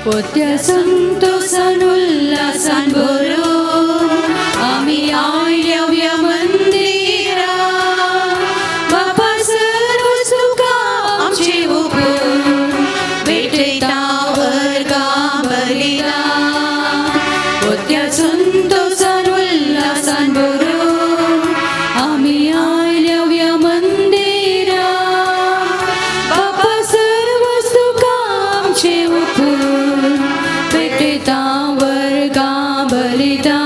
पोत्या संतोषान उल्हासान भरून आमी आयल्या मंदिरा. बापा सर्व तुका आमचे ओपून भेटयता वर्गां बलिदान. पोत्या संतोषान उल्हासान भरून आमी आयल्या मंदिरा. बापा सर्व तुका आमचे ओपून भेटयता वर्गां बलिदान.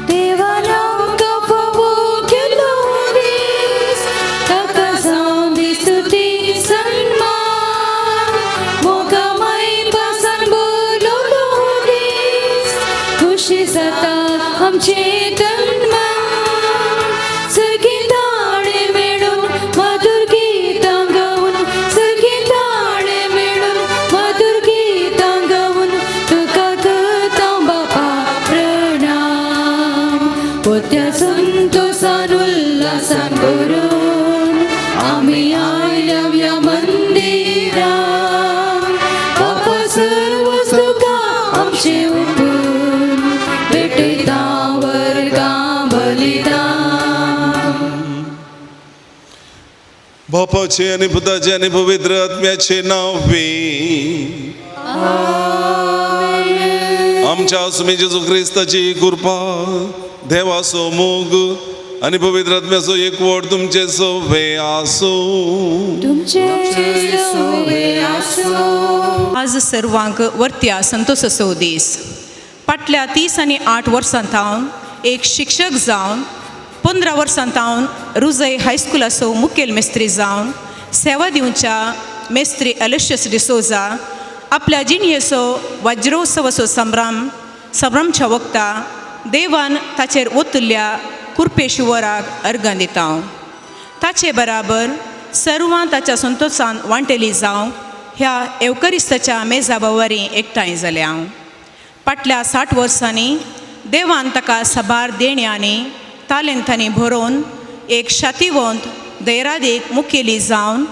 देवान आमकां फावो केलो दीस, ताका जावं दी स्तुती सन्मान. मोगा मायपासान बोलवलो दीस, खुशी जाता आमचें तन मन. सगळीं ताळे मेळून मधुर गीतां गावन, सगळीं ताळे मेळून मधुर गीतां गावन तुका करता बापा प्रणाम. पोत्या संतोषान उल्हासान भरून आमी आयल्या मंदिरा. बापा सर्व तुका आमचे ओपून भेटयता वर्गां बलिदान. बापाचे आणि पुताचे आणि पवित्र आत्म्याचे नाव वे. आमच्या स्वामी जेजू क्रिस्ताची कृपा, देवाचो मोग आणि पवित्र आत्म्याचो एकवट तुमचे सोवे आसूं. तुमचे सोवे आसूं. आज सर्वांक वर्त्या संतोषाचो दीस. फाटल्या 38 वर्सां थावन एक शिक्षक जावन, 15 वर्सां थावन रुजय हायस्कुलाचो मुखेल मेस्त्री जावन सेवा दिवच्या मेस्त्री एलोशियस डिसोजा आपल्या जिणयेचो वज्रोत्सवाचो संभ्रम संभ्रमच्या वखता देवान ताचेर ओतुल्ल्या कुरपेशिवराक अर्गां दिता. ताचे बराबर सर्वां ताच्या संतोषान वांटेली जावंक ह्या एवकरिस्ताच्या मेजा बवारी एकठांय जाल्या. फाटल्या 60 वर्सांनी देवान ताका साबार देण्यांनी तालेंतांनी भरोवन एक शातिवंत दैरादीक मुखेली जावन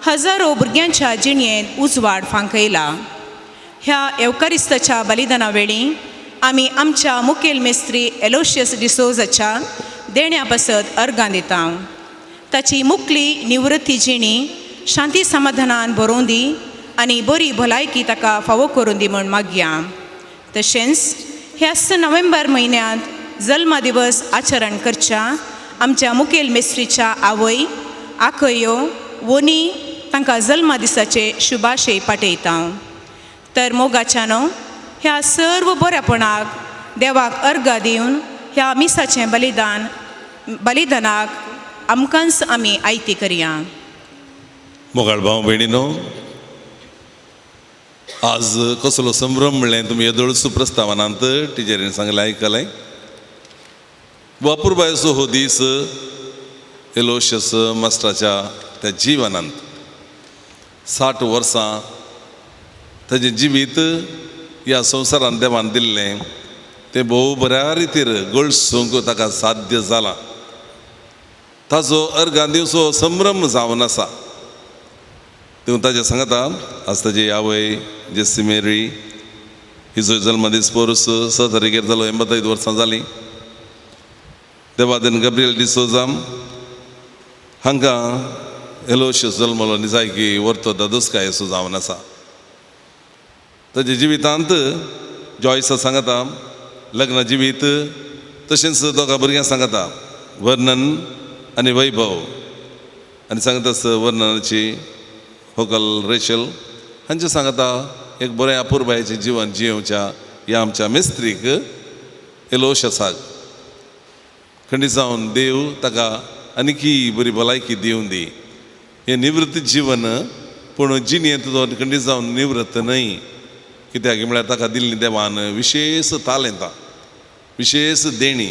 हजारो भुरग्यांच्या जिणयेंत उजवाड फांकयला. ह्या एवकरिस्ताच्या बलिदाना वेळी आमी आमच्या मुखेल मेस्त्री एलोशियस डिसोजाच्या देण्या पासत अर्गां दिता. ताची मुकली निवृत्ती जिणी शांती समाधानान भरोवन दी आनी बरी भलायकी ताका फावो करून दी म्हूण मागया. तशेंच ह्याच नोव्हेंबर म्हयन्यांत जल्मा दिवस आचरण करच्या आमच्या मुखेल मेस्त्रीच्या आवय आखयो वोनी तांकां जल्मा दिसाचे शुभाशय पाठयता. तर मोगाच्यानो, ह्या सर्व बऱ्यापणाक देवाक अर्गां दिवन ह्या मिसाचें बलिदान बलिदानाक आमकांच आमी आयती करया. मोगाळ भाव भयणीनो, आज कसलो संभ्रम म्हणलें तुमी येदोळसू प्रस्तावनांत टिचरीन सांगलें, आयकलें. वापुरबायचो हो दीस एलोशियस मास्टराच्या त्या जिवनांत 60 वर्सां ताजें जिवीत ह्या संवसारान देवान दिल्लें तें भोव बऱ्या रितीर गळसूंक ताका साध्य जालां. ताजो अर्गां दिवचो संभ्रम जावन आसा. तें ताजें सांगता. आज ताजी आवय जेसी मेरी हिजो जल्मदीस पोरूस 6 तारखेर जालो, 85 वर्सां जालीं. देवादन गब्रियल डिसोजा हांकां एलोशियस जल्मलो निजायकी वर्तो दादोसकाय असो जावन आसा. ताज्या जिवितांत जॉयसा सांगता लग्न जिवीत, तशेंच दोगां भुरग्यां सांगता वर्णन आनी वैभव, आनी सांगता वर्णनाची होकल रेशल हांचे सांगता एक बरें अपुरबायेचें जिवन जियोवच्या ह्या आमच्या मिस्त्रीक एलोशसाक खंडीत जावन देव ताका आनीकी बरी भलायकी दिवन दी. हें निवृत्त जीवन पूण जिणेंत तो खंडीत जावन निवृत्त न्हय, कित्याक म्हळ्यार ताका दिल्ली देवान विशेश तालेंतां, विशेश देणी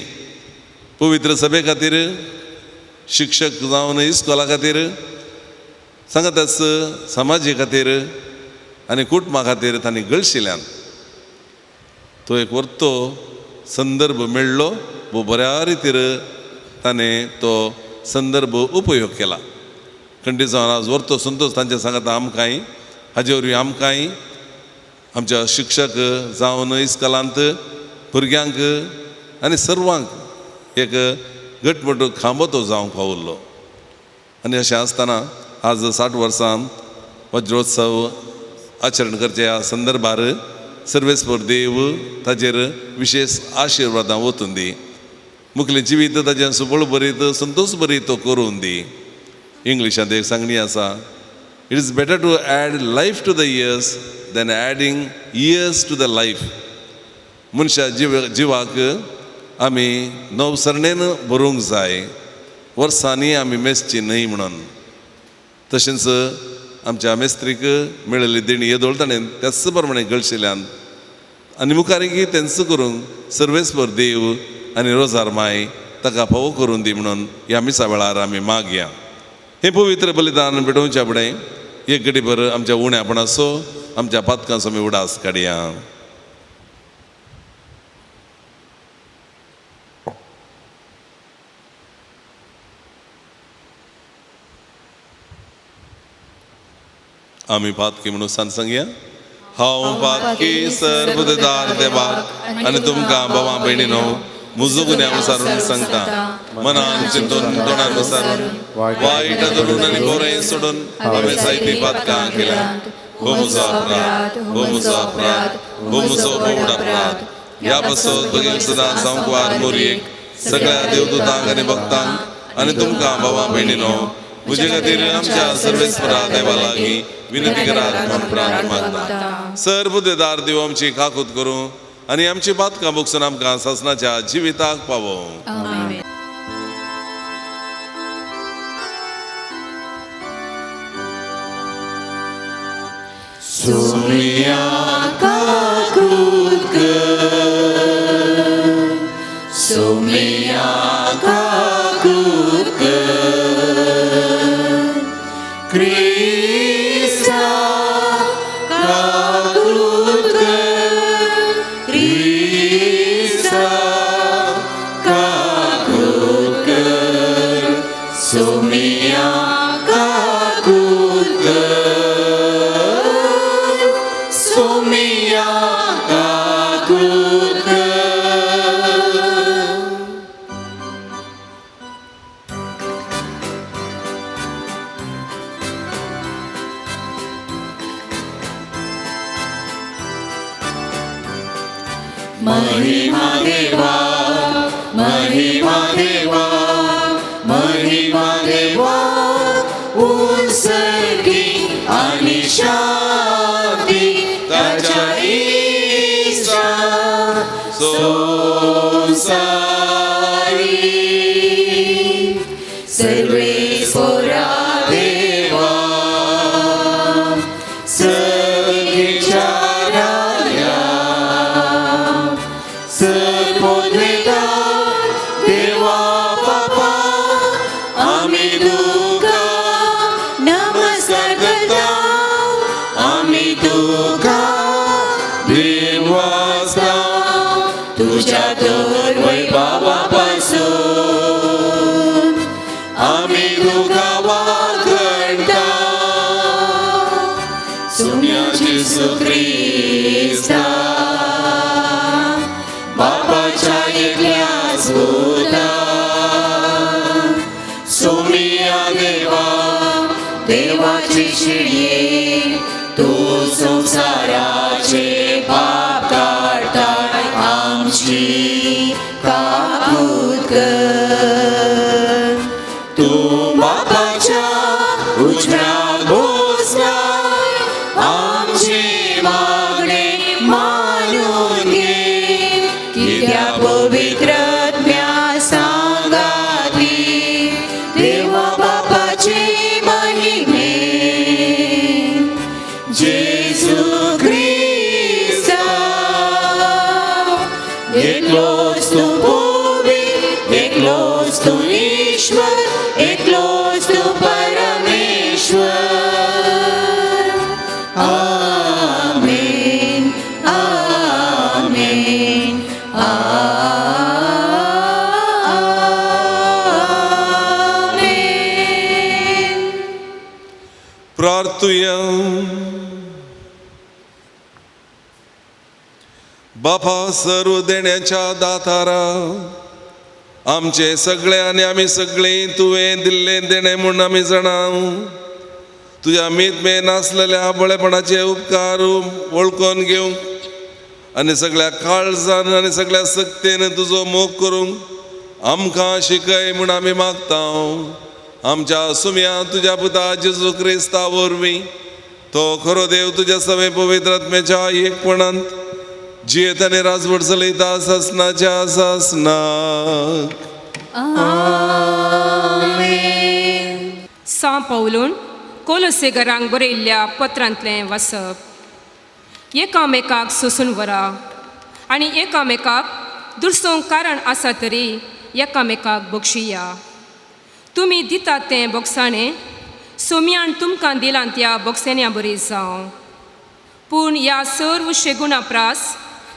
पवित्र सभे खातीर, शिक्षक जावन इस्कोला खातीर, सांगाताच समाजे खातीर आनी कुटुंबा खातीर तांणी गळशिल्यान तो एक वर्तो संदर्भ मेळ्ळो वो बऱ्या रितीर ताणें तो संदर्भ उपयोग केला. खंडीत जावन आज वर्तो संतोश तांच्या सांगाता आमकांय हाजे वरवीं आमकांय आमच्या शिक्षक जावन इस्कलांत भुरग्यांक आनी सर्वांक एक घटमूट खांबो तो जावंक पावल्लो. आनी अशें आसतना आज 60 वर्सां वज्रोत्सव आचरण करचे ह्या संदर्भार सर्वेस्पर देव ताजेर विशेश आशिर्वादां वतून दी, मुखलें जिवीत ताजें सुबळ बरीत संतोश बरीत तो करून दी. इंग्लिशांत एक सांगणी आसा, it is better to add life to the years than adding years to the life. मनशा जिवाक आमी नवसरणेन भरूंक जाय, वर्सांनी आमी मेजची न्हय म्हणून. तशेंच आमच्या मेस्त्रीक मेळिल्ली देणी येदोळ ताणें त्याच प्रमाणे गळशिल्यान आनी मुखारकी तेंच करूंक सर्वेस्पर देव आनी रोजार माय ताका फावो करून दी म्हणून ह्या मिसा वेळार आमी मागया. हें पवित्र बलिदान भेटोवच्या फुडें एक घडीभर आमच्या उण्यापणाचो आमच्या पातकांचो आमी उडास काडया. आमी पातकी म्हणून सांग सांगया. हांव पातकी सर्वदार देवाक आनी तुमकां बाबा भयणीनो म्हजो गुन्यांव विचारून सांगता, मनान चिंतून तोंडान विचारून वायट धरून आनी बरें सोडून हांवें जायतीं पातकां केल्यांत. हो म्हजो अपराध, हो म्हजो अपराध, हो म्हजो व्हड अपराध. ह्या पासत भगीन सदां जावंकवार मोरयेक सगळ्या देवदूतांक आनी भक्तांक आनी तुमकां बाबा भयणीनो म्हजे खातीर आमच्या सर्वेस्परा देवा लागीं विनंती करात म्हूण प्रार्थ मागता. सर्वदेदार देव आमची काकूत करूं आनी आमची पातकां भोगसून आमकां सासणाच्या जिविताक पावोवं. सोम्या काकूत कर, सोम्या काकूत कर, क्रिस्ता काकूत कर, क्रिस्ता काकूत कर, सोम्या काकूत कर, सोम्या काकूत कर. महिमा देवा, महिमा देवा, महिमा देवा, उत्सर्गी आणि शांती ताच्या इश्टा संसारी. सर्वेस्परा देवा, सगळीच्या राया, सर्वोद्वेता देवा बापा, आमी तुका नमस्कार करता, आमी तुका देवास्ता, तुझ्या तर वैभवापासून आमी तुका वागणता. सुम्या जेजू क्रिस्ता, बापाच्या एकल्याच पुता, सोमिया देवा, देवाची शिळये, तूं संवसाराचे पाप काडटाय, आमची काकूत कर. तूं बापाच्या उजव्या बसलाय, आमची मागणे मानून घे, कित्याक पवित्र आत्म्या सांगाती देवा बापाचे महिमे. जेजू प्रार्थुया. बापा सर्व देण्याच्या दातारा, आमचे सगळे आनी आमी सगळीं तुवें दिल्लें देणें म्हूण आमी जाणा. तुज्या मीत नासलेल्या बळेपणाचे उपकार वळखून घेवंक आनी सगळ्या काळजान आनी सगळ्या सक्तेन तुजो मोग करूंक आमकां शिकय म्हूण आमी मागता. आमच्या सुम्या तुज्या पुता जेजू क्रिस्ता वरवीं, तो खरो देव तुज्या सवे पवित्र आत्म्याच्या एकपणांत जियेत आनी राजवट चलयता सासनाच्या सासनाक. सां पावलून कोलोसेगरांक बरयल्ल्या पत्रांतलें वाचप. एकामेकाक सोसून व्हरा आनी एकामेकाक दुरसोंक कारण आसा तरी एकामेकाक बक्षिया. तुमी दितात तें बोगसाणें सोम्यान तुमकां दिलां त्या बोगसेण्या बरी जावं. पूण ह्या सर्व शेगुणा प्रास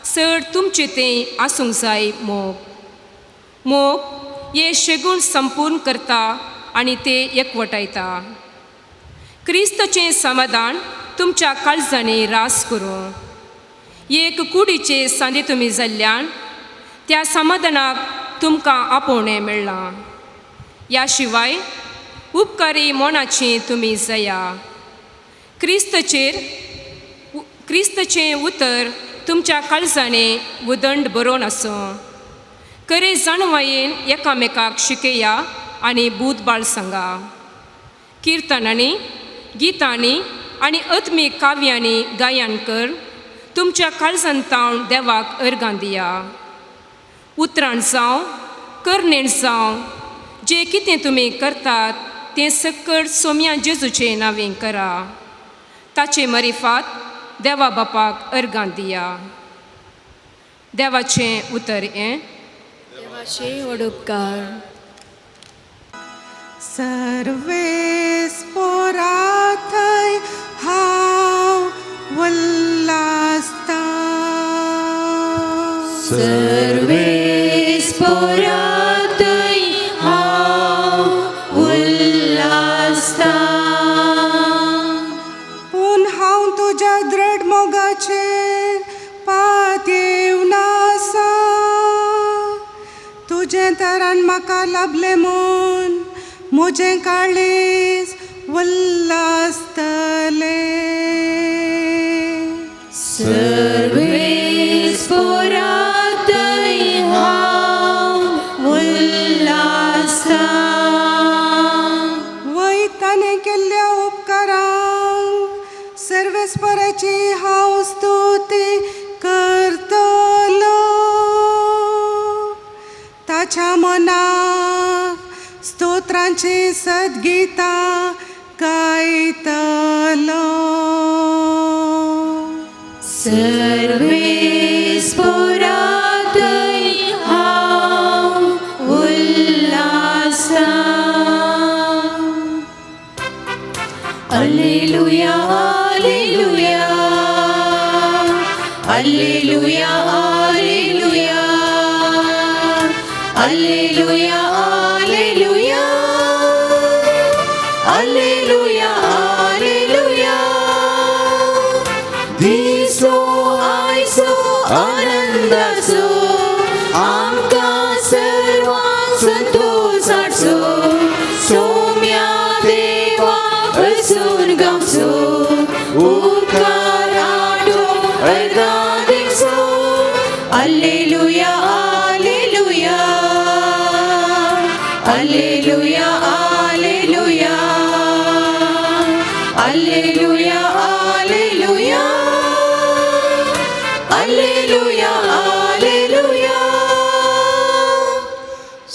चड तुमचें तें आसूंक जाय मोग. मोग हे शेगूण संपूर्ण करता आनी ते एकवटायता. क्रिस्तचें समाधान तुमच्या काळजांनी रास करूं. एक कुडीचे सांदे तुमी जाल्ल्यान त्या समाधानाक तुमकां आपोवणें मेळ्ळां. ह्या शिवाय उपकारी मनाची तुमी जया. क्रिस्तचें उतर तुमच्या काळजांनी उदंड बरोवन आसूं. खरे जाणवायेन एकामेकाक शिकया आनी बूद बाळ सांगा. किर्तनांनी, गितांनी आनी आत्मीक काव्यांनी गायन कर तुमच्या काळजान तावन देवाक अर्गां दिया. उतरान जावं करणेन जावं जें कितें तुमी करतात तें सक्कड सोम्या जेजूचें नांवें करा. ताचे मरिफात देवा बापाक अर्गां दिया. देवाचें उतर हें. देवाचे व्हड उपकार. सर्वेस्पोराथय हांव उल्लासता. सर्वेस्पोराथय हांव उल्लासता. पूण हांव तुज्या दृढ मोगाचेर पातयेवन आसा. तुजें तरान म्हाका लाभलें म्हूण म्हजें काळीज उल्लासतलें. सर्वेस्पोराथय हांव उल्लासता. वय ताणें केल्ल्या उपकारांक सर्वेस्पराची हांव स्तुती करतलो. ताच्या मनाक स्तोत्रांची सद्गीतां गायतलो. सर्वेस्पोराथय हांव उल्लासता. Alleluia, alleluia, alleluia, alleluia, alleluia, alleluia, alleluia, alleluia. दिसो आयसो आनंदाचो आमकां सर्वांक संतोष हाडचो. सोम्या देवा असून गावचो उपकार आठो अर्गां दिवचो. Alleluia, alleluia, alleluia, alleluia, alleluia, alleluia, alleluia, alleluia.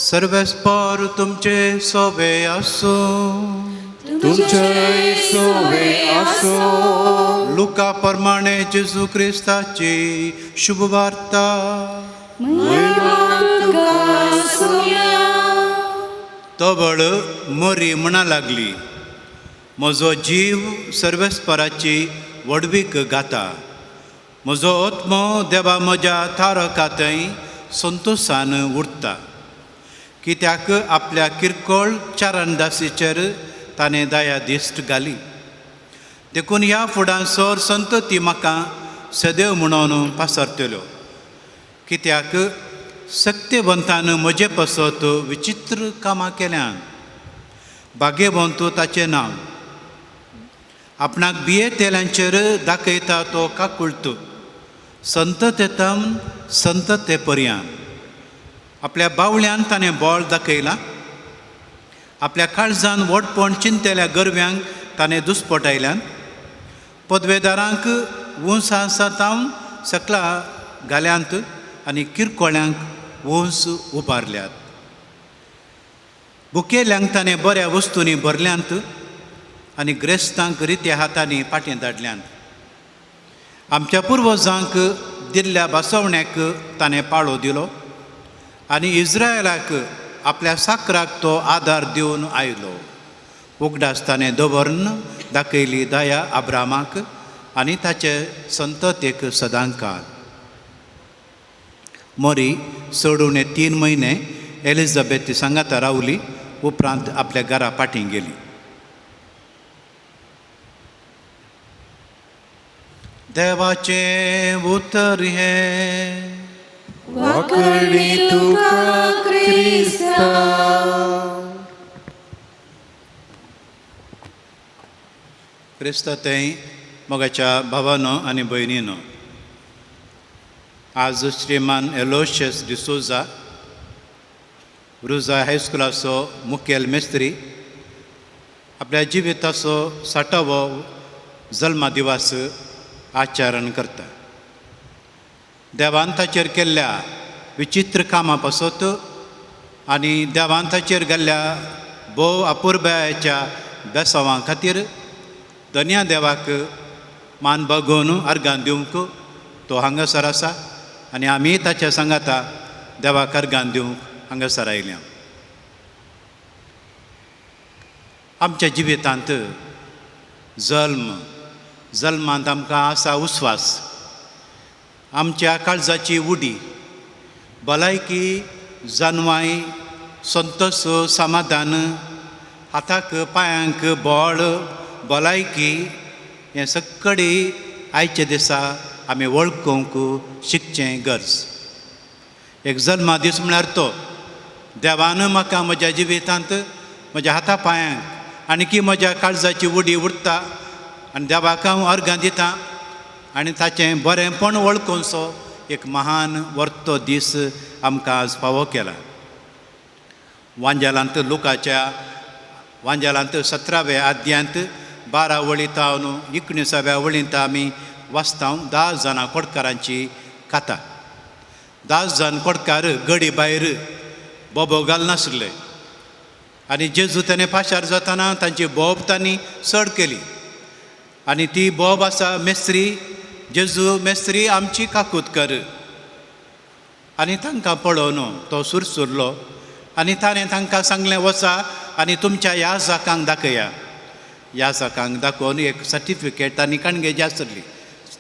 सर्वेस्पर तुमचे सोबे आसूं. तुमचे सोबे आसूं. लुका प्रमाणे जेजू क्रिस्ताची शुभ वार्ता. महिमा तुका सोम्या. तवळ मरी म्हणा लागली, म्हजो जीव सर्वेस्पराची व्हडवीक गाता. म्हजो आत्मो देवा म्हज्या थारकांतय संतोशान उरता. कित्याक आपल्या किरकोळ चारांदासीचेर ताणें दया दिश्ट घाली. देखून ह्या फुडां सोर संतती म्हाका सदैव म्हणून पासरतल्यो. कित्याक सक्तेवंतान म्हजे पासत विचित्र कामां केल्यान. भाग्यवंत ताचें नांव. आपणाक बियेतेल्यांचेर दाखयता तो काकुळट संततेतम संतते पर्यान. आपल्या बावल्यान ताणें बळ दाखयलां. आपल्या काळजान व्हडपण चिंतेल्या गरव्यांक ताणें दुस्पटायल्यान. पदवेदारांक उंच आसा तावन सकला घाल्यांत आनी किरकोळ्यांक उंच उबारल्यात. बुकेल्यांक ताणें बऱ्या वस्तूंनी भरल्यांत आनी ग्रेस्तांक रित्या हातांनी फाटीं धाडल्यांत. आमच्या पुर्वजांक दिल्ल्या बसवण्याक ताणें पाळो दिलो आनी इस्रायलाक आपल्या साकराक तो आदार दिवन आयलो. उगडास ताणें दवरून दाखयली दया अब्रामाक आनी ताचे संततेक सदांकाळ. मोरी चड उणे 3 म्हयने एलिझाबेथ सांगाता रावली. उपरांत आपल्या घरा फाटीं गेली. देवाचें उतर हें. वाकडी तुका क्रिस्ता. क्रिस्त थंय मोगाच्या भावानो आनी भयणीनो, आज श्रीमान एलोशियस डिसोजा रुजा हायस्कुलाचो मुखेल मेस्त्री आपल्या जिविताचो 60वो जल्मा दिवस आचरण करता. देवान ताचेर केल्ल्या विचित्र कामां पासत आनी देवान ताचेर गेल्ल्या भोव अपुरबायेच्या बेसांवां खातीर धन्या देवाक मान बागोवन अर्गां दिवंक तो हांगासर आसा आनी आमी ताच्या सांगाता देवाक अर्गां दिवंक हांगासर आयल्या. आमच्या जिवितांत जल्म जल्मांत आमकां आसा उस्वास, आमच्या काळजाची उडी, भलायकी, जानवाय, संतोश, समाधान, हाताक पांयांक बळ, भलायकी हें सगळे आयच्या दिसा आमी वळखूंक शिकचें गरज. एक जल्मा दीस म्हळ्यार तो देवान म्हाका म्हज्या जिवितांत म्हज्या हाता पांयांक आनी की म्हज्या काळजाची उडी उरता आनी देवाक हांव अर्गां दिता आनी ताचें बरेंपण वळखूनसो एक महान वर्तो दीस आमकां आज फावो केला. वांजेलांत लोकाच्या वांजेलांत 17व्या अध्यांत 12 वळींत हांव 19व्या वळींत आमी वाचता 10 जाणां कोडकारांची कथा. 10 जाण कोडकार गडी भायर बोबो घालनासले आनी जेजू ताणें पाशार जाताना तांची बोब तांणी चड केली आनी ती बोब आसा मेस्त्री जेजू मेस्त्री आमची काकूत कर. आनी तांकां पळोवन तो सुरसुरलो आनी ताणें तांकां सांगलें वचा आनी तुमच्या ह्या जाकांक दाखया. ह्या जाकांक दाखोवन एक सर्टिफिकेट तांणी काणगेजी आसली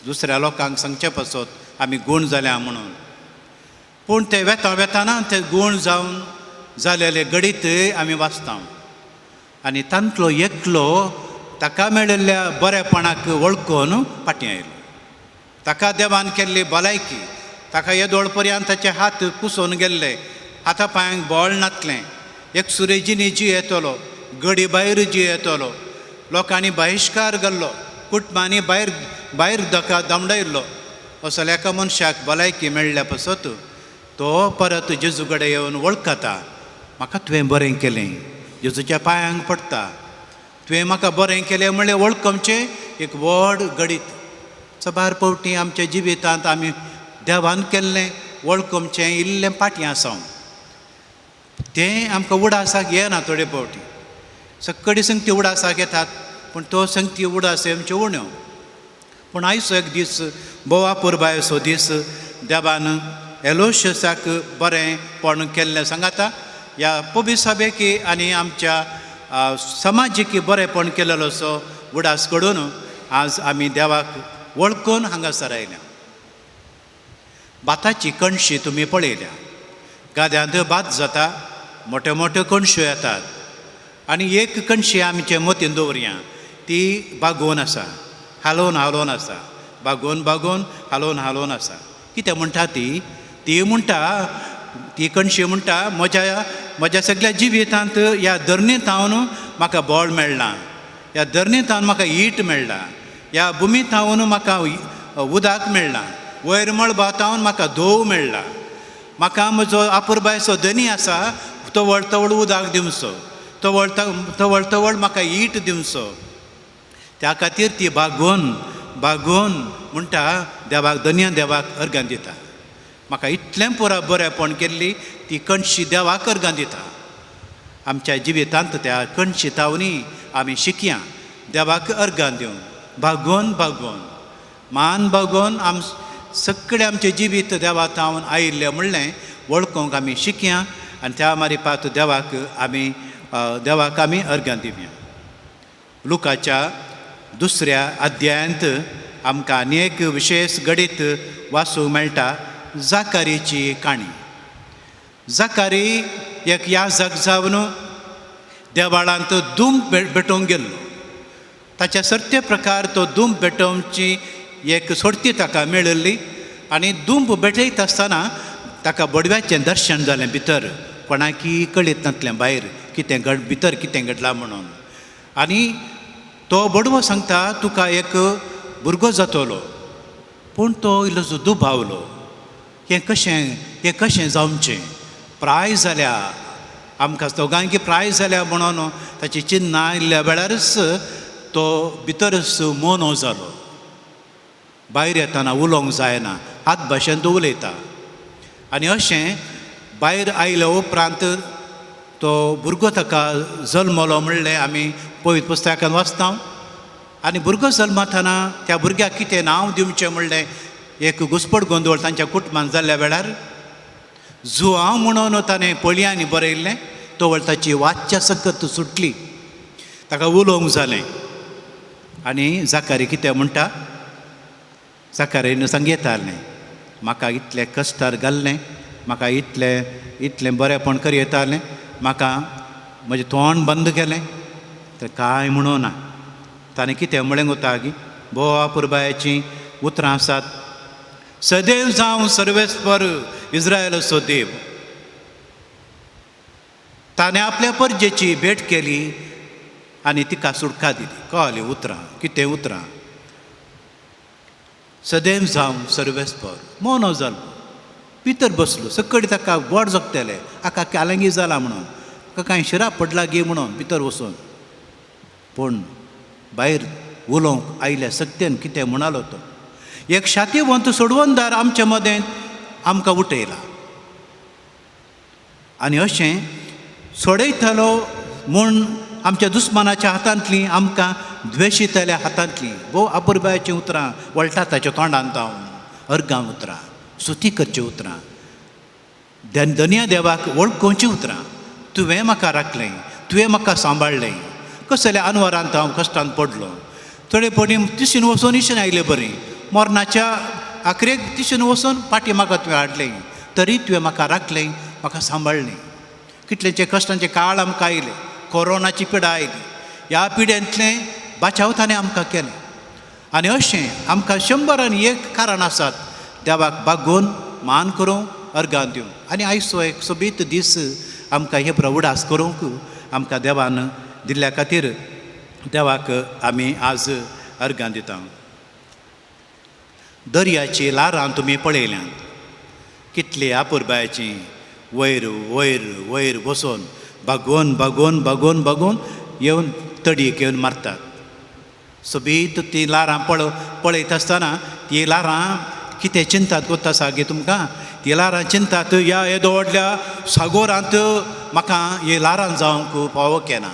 दुसऱ्या लोकांक सांगचे पासत आमी गूण जाल्या म्हणून. पूण ते वेता वेताना ते गूण जावन जालेले गडीत आमी वाचता आनी तांतलो एकलो ताका मेळिल्ल्या बरेपणाक वळखून फाटीं आयलो. ताका देवान केल्ली भलायकी, ताका येदोळ पर्यंत ताचे हात कुसोवन गेल्ले, हाता पांयांक बळ नातलें, एक सुरेजिनी जी येतलो, गडी भायर जी येतलो, लोकांनी बहिश्कार घाल्लो, कुटुंबांनी भायर भायर धका दामडायल्लो. असो एका मनशाक भलायकी मेळ्ळ्या पासत तो परत जेजू कडेन येवन वळखता, म्हाका तुवें बरें केलें, जेजूच्या पांयांक पडटा, तुवें म्हाका बरें केलें म्हणलें वळखमचें एक व्हड गडीत. सबार पावटी आमच्या जिवितांत आमी देवान केल्लें वळखमचें इल्लें पाटीं आसा तें आमकां उडासाक येना. थोडे पावटी सगळी संगती उडासाक येतात पूण तो संगती उडास आमच्यो उण्यो. पूण आयचो एक दीस बोवा पुरबायचो दीस देवान एलोशियसाक बरेंपण केल्लें सांगाता ह्या पबिसाबेकी आनी आमच्या समाजीक बरेंपण केलेलो असो उडास कडून आज आमी देवाक वळखून हांगासर आयल्या. भाताची कणशी तुमी पळयल्या, गाद्यांत भात जाता, मोट्यो मोट्यो कणश्यो येतात आनी एक कणशी आमचे मतीन दवरया ती बागोवन आसा. हालोवन हालोवन आसा, बागोवन बागोवन हालोवन हालोवन आसा. कितें म्हणटा ती? ती म्हणटा, ती कणशी म्हणटा, म्हज्या म्हज्या सगळ्या जिवितांत ह्या धरणींत हांव म्हाका बळ मेळना, ह्या धरणींत हांव म्हाका ईट मेळना, ह्या भुमींत हांव म्हाका उदक मेळना, वयर मळबांत हांव म्हाका धोव मेळना, म्हाका म्हजो आपुरबायचो धनी आसा तवळ तवळ उदक दिवचो, तवळ तवळ तवळ म्हाका ईट दिवचो. त्या खातीर ती बागोवन बागोवन म्हणटा देवाक, धनया देवाक अर्गां दिता. म्हाका इतलें पुरा बरेंपण केल्ली ती कणशी देवाक अर्गां दिता. आमच्या जिवितांत त्या कणशी तावनी आमी शिकया देवाक अर्गां दिवन, बागोवन बागोवन मान बागोवन आम सगळें आमचें जिवीत देवा तावन आयिल्लें म्हणलें वळखूंक आमी शिकया आनी त्या मारिपात देवाक आमी देवाक आमी अर्गां दिवया. लुकाच्या दुसऱ्या अध्यायांत आमकां आनी एक विशेश घडीत वाचूंक मेळटा, जाकारीची काणी. जाकारी एक याजक जावन देवाळांत दूम भेटोवंक गेल्लो. ताच्या सर्ते प्रकार तो दूम भेटोवची एक सोडती ताका मेळिल्ली आनी दूम भेटयत आसतना ताका बडव्याचें दर्शन जालें भितर, कोणाकी कळीत नासलें भायर कितें घड भितर कितें घडलां म्हणून. आनी तो बडवो सांगता तुका एक भुरगो जातलो, पूण तो इल्लोसो दुबावलो, हें कशें हें कशें जावचें, प्राय जाल्या आमकां दोगांयकी प्राय जाल्या म्हणून ताची चिन्नां आयिल्ल्या वेळारच तो भितरच मोनो जालो. भायर येतना उलोवंक जायना, हात भाशेन तो उलयता. आनी अशें भायर आयल्या उपरांत तो भुरगो ताका जल्मलो म्हणलें आमी पवित्र पुस्तकान वाचता. आनी भुरगो जल्मतना त्या भुरग्याक कितें नांव दिवचें म्हणलें एक घुसपट गोंदळ तांच्या कुटुंबान जाल्ल्या वेळार जुआंव म्हणून ताणें पळयांनी बरयल्लें, तवळ ताची वाच्या सकत सुटली, ताका उलोवंक जालें. आनी जाकारी कितें म्हणटा, जाकारीन सांगयतालें म्हाका इतलें कश्टार घाल्लें, म्हाका इतलें इतलें बरेंपण कर येतालें, म्हाका म्हजें तोंड बंद केलें तर कांय म्हणूं ना. ताणें कितें म्हळें गोता की भोव अपुरबायेचीं उतरां आसात, सदैव जावं सर्वेस्पर इस्रायलाचो देव. ताणें आपल्या परजेची भेट केली आनी तिका सुटका दिली. कळ्ळीं उतरां, कितें उतरां, सदैव जावं सर्वेस्पर. मोनो जालो, भितर बसलो, सकयल ताका गोड जगतले, हाका कालंगी जाला म्हणून, हाका कांय शिराप पडला गे म्हणून भितर वचून. पूण भायर उलोवंक आयल्या सक्तेन कितें म्हणालो तो, एक शातीवंत सोडवणदार आमचे मदें आमकां उठयला आनी अशें सोडयतलो म्हूण आमच्या दुस्मानाच्या हातांतली, आमकां द्वेशितल्या हातांतली. भोव अपुरबायेचीं उतरां वळटा ताच्या तोंडांत जावन, अर्गां उतरां, स्तुती करचीं उतरां, धन्या देवाक वळखुची उतरां. तुवें म्हाका राखलें, तुवें म्हाका सांबाळ्ळें, कसल्या अनवरांत हांव कश्टांत पडलो, थोडे पयलीं तिशीन वचून इशीन आयले बरीं, मरणाच्या आखरेक तिशीन वचून फाटीं म्हाका तुवें हाडलें, तरी तुवें म्हाका राखलें, म्हाका सांबाळ्ळें. कितलेचे कश्टांचे काळ आमकां आयले, कोरोनाची पिडा आयली, ह्या पिड्यांतलें बाचाव ताणें आमकां केलें. आनी अशें आमकां 101 कारण आसात देवाक बागोवन मान करूंक, अर्गां दिवंक. आनी आयचो एक सोबीत दीस आमकां हे प्रवडास करूंक आमकां देवान दिल्ल्या खातीर देवाक आमी आज अर्गां दिता. दर्याची ल्हारां तुमी पळयल्यांत, कितली अपुरबायेची, वयर वयर वयर वचून बागोवन बागोवन बागोवन बागोवन येवन तडयेक येवन मारतात. सोबीत ती ल्हारां पळयत आसतना ती ल्हारां कितें चिंतात गोत्ता सागे तुमकां, ती ल्हारां चिंतात ह्या येदो व्हडल्या सागोरांत म्हाका हे ल्हारां जावंक फावो केना,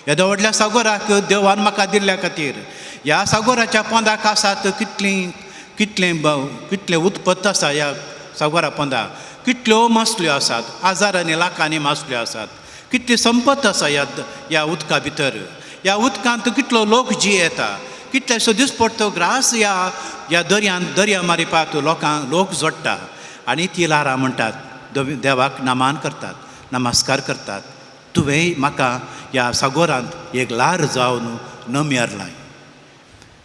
येदो व्हडल्या सागोराक देवान म्हाका दिल्ल्या खातीर, ह्या सागोराच्या पोंदाक आसात कितलीं कितलें कितलें उत्पत्त आसा ह्या सागोरा पोंदा, कितल्यो मासल्यो आसात, हजारांनी लाखांनी मासल्यो आसात, कितली संपत आसा ह्या ह्या उदका भितर, ह्या उदकांत कितलो लोक जियेता, कितलेसो दिसपडटो ग्रास ह्या ह्या दर्यांत दर्या मारिपाक लोकांक लोक जोडटा. आनी ती ल्हारां म्हणटात, देवाक नमान करतात, नमस्कार करतात, तुवें म्हाका ह्या सागोरांत एक ल्हार जावन नमयार लाय.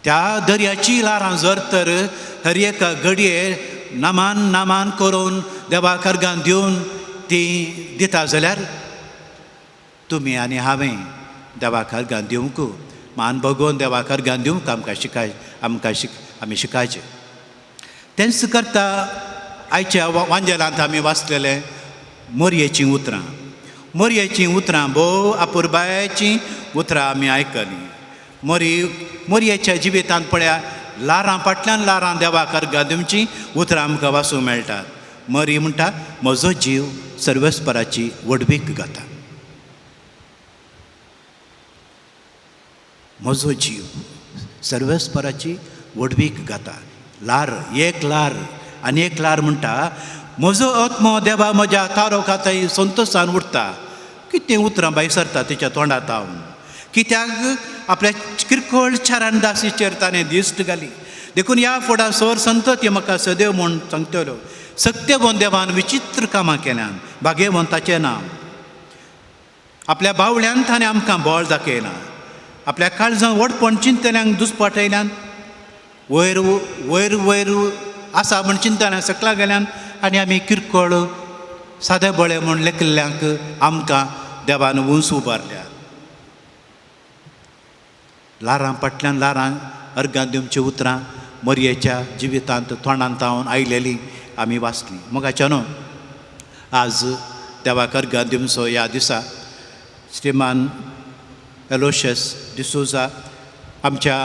त्या दर्याची ल्हारां जर तर हर एका घडये नामान नामान करून देवा कर्गान दिवन ती दिता जाल्यार तुमी आनी हांवें देवा कर्गान दिवंक मान भगोवन देवा कर्गान दिवंक आमकां शिकाय आमकां शिक आमी शिकायचें. तेंच करता आयच्या वांजेलांत आमी वाचलेले मोरयेचीं उतरां. मोरयेचीं उतरां भोव अपुरबायेचीं उतरां आमी आयकलीं. मोरी मोरयेच्या जिवितांत पळया ल्हारां फाटल्यान ल्हारां देवा कर्गां दिवचीं उतरां आमकां वाचूंक मेळटात. मरी म्हणटा म्हजो जीव सर्वेस्पराची व्हडवीक गाता. म्हजो जीव सर्वेस्पराची व्हडवीक गाता. ल्हार एक ल्हार आनी एक ल्हार म्हणटा म्हजो आत्मो देवा म्हज्या तारो खाताय संतोशान उरता. कितें उतरां भायर सरता तिच्या तोंडांत हांव कित्याक आपल्या किरकोळ चारान दासीचेर ताणें दिश्ट घाली. देखून ह्या फुडां सोर संतती म्हाका सदैव म्हूण सांगतल्यो. सत्यवंत देवान विचित्र कामां केल्यान भाग्यवंताचें नांव. आपल्या बावळ्यान ताणें आमकां बळ दाखयलां. आपल्या काळजान व्हडपण चिंतल्यांक दुस्पाटयल्यान वयर वयर वयर आसा म्हण चिंतल्यान सकला गेल्यान आनी आमी किरकोळ सादे बळे म्हूण लेखिल्ल्यांक आमकां देवान उंच उबारल्या. ल्हारां फाटल्यान ल्हारां अर्गां दिवची उतरां मोरयेच्या जिवितांत तोंडांत हांव आयलेलीं आमी वाचलीं. मोगाच्या न्हू आज देवाक अर्गां दिवचो ह्या दिसा श्रीमान एलोशियस डिसोजा आमच्या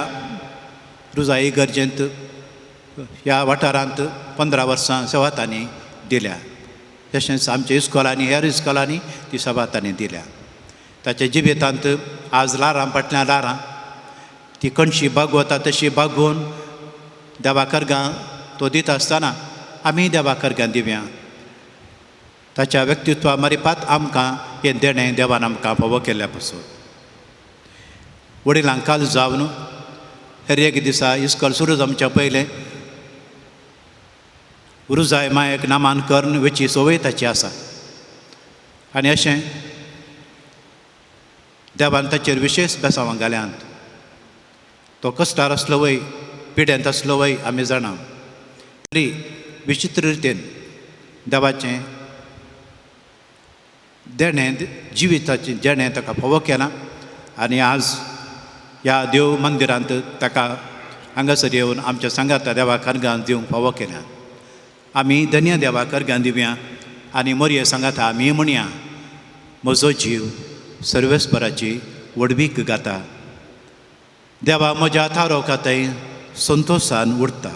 रुजाई गरजेंत ह्या वाठारांत 15 वर्सां सेवा तांणी दिल्या. तशेंच आमच्या इस्कोलांनी हेर इस्कोलांनी ती सेवा तांणी दिल्या. ताच्या जिवितांत आज ल्हारां फाटल्यान ल्हारां ती कणशी बागवता तशी बागोवन देवा कर्गां तो दिता आसतना आमी देवा कर्गां दिवया. ताच्या व्यक्तित्वा मारिपात आमकां हें देणें देवान आमकां फावो केल्ल्या पासून वडिलांक काल जावन हर एक दिसा इस्कोल सुरू जावच्या पयलें रुजाय मायक नामान करून वेची संवय ताची आसा. आनी अशें देवान ताचेर विशेश बेसांवां घाल्यांत. तो कश्टार आसलो वय पिड्यांत आसलो वय आमी जाणा तरी विचित्र रितीन देवाचें देणें जिविताचें देणें ताका फावो केलां आनी आज ह्या देव मंदिरांत ताका हांगासर येवन आमच्या सांगाता देवाक अर्गां दिवंक फावो केल्या. आमी धन्य देवाक अर्गां दिवया आनी मोरये सांगाता आमी म्हणया म्हजो जीव सर्वेस्पराची व्हडवीक गाता. देवा म्हज्या थारो खातय संतोशान उरता.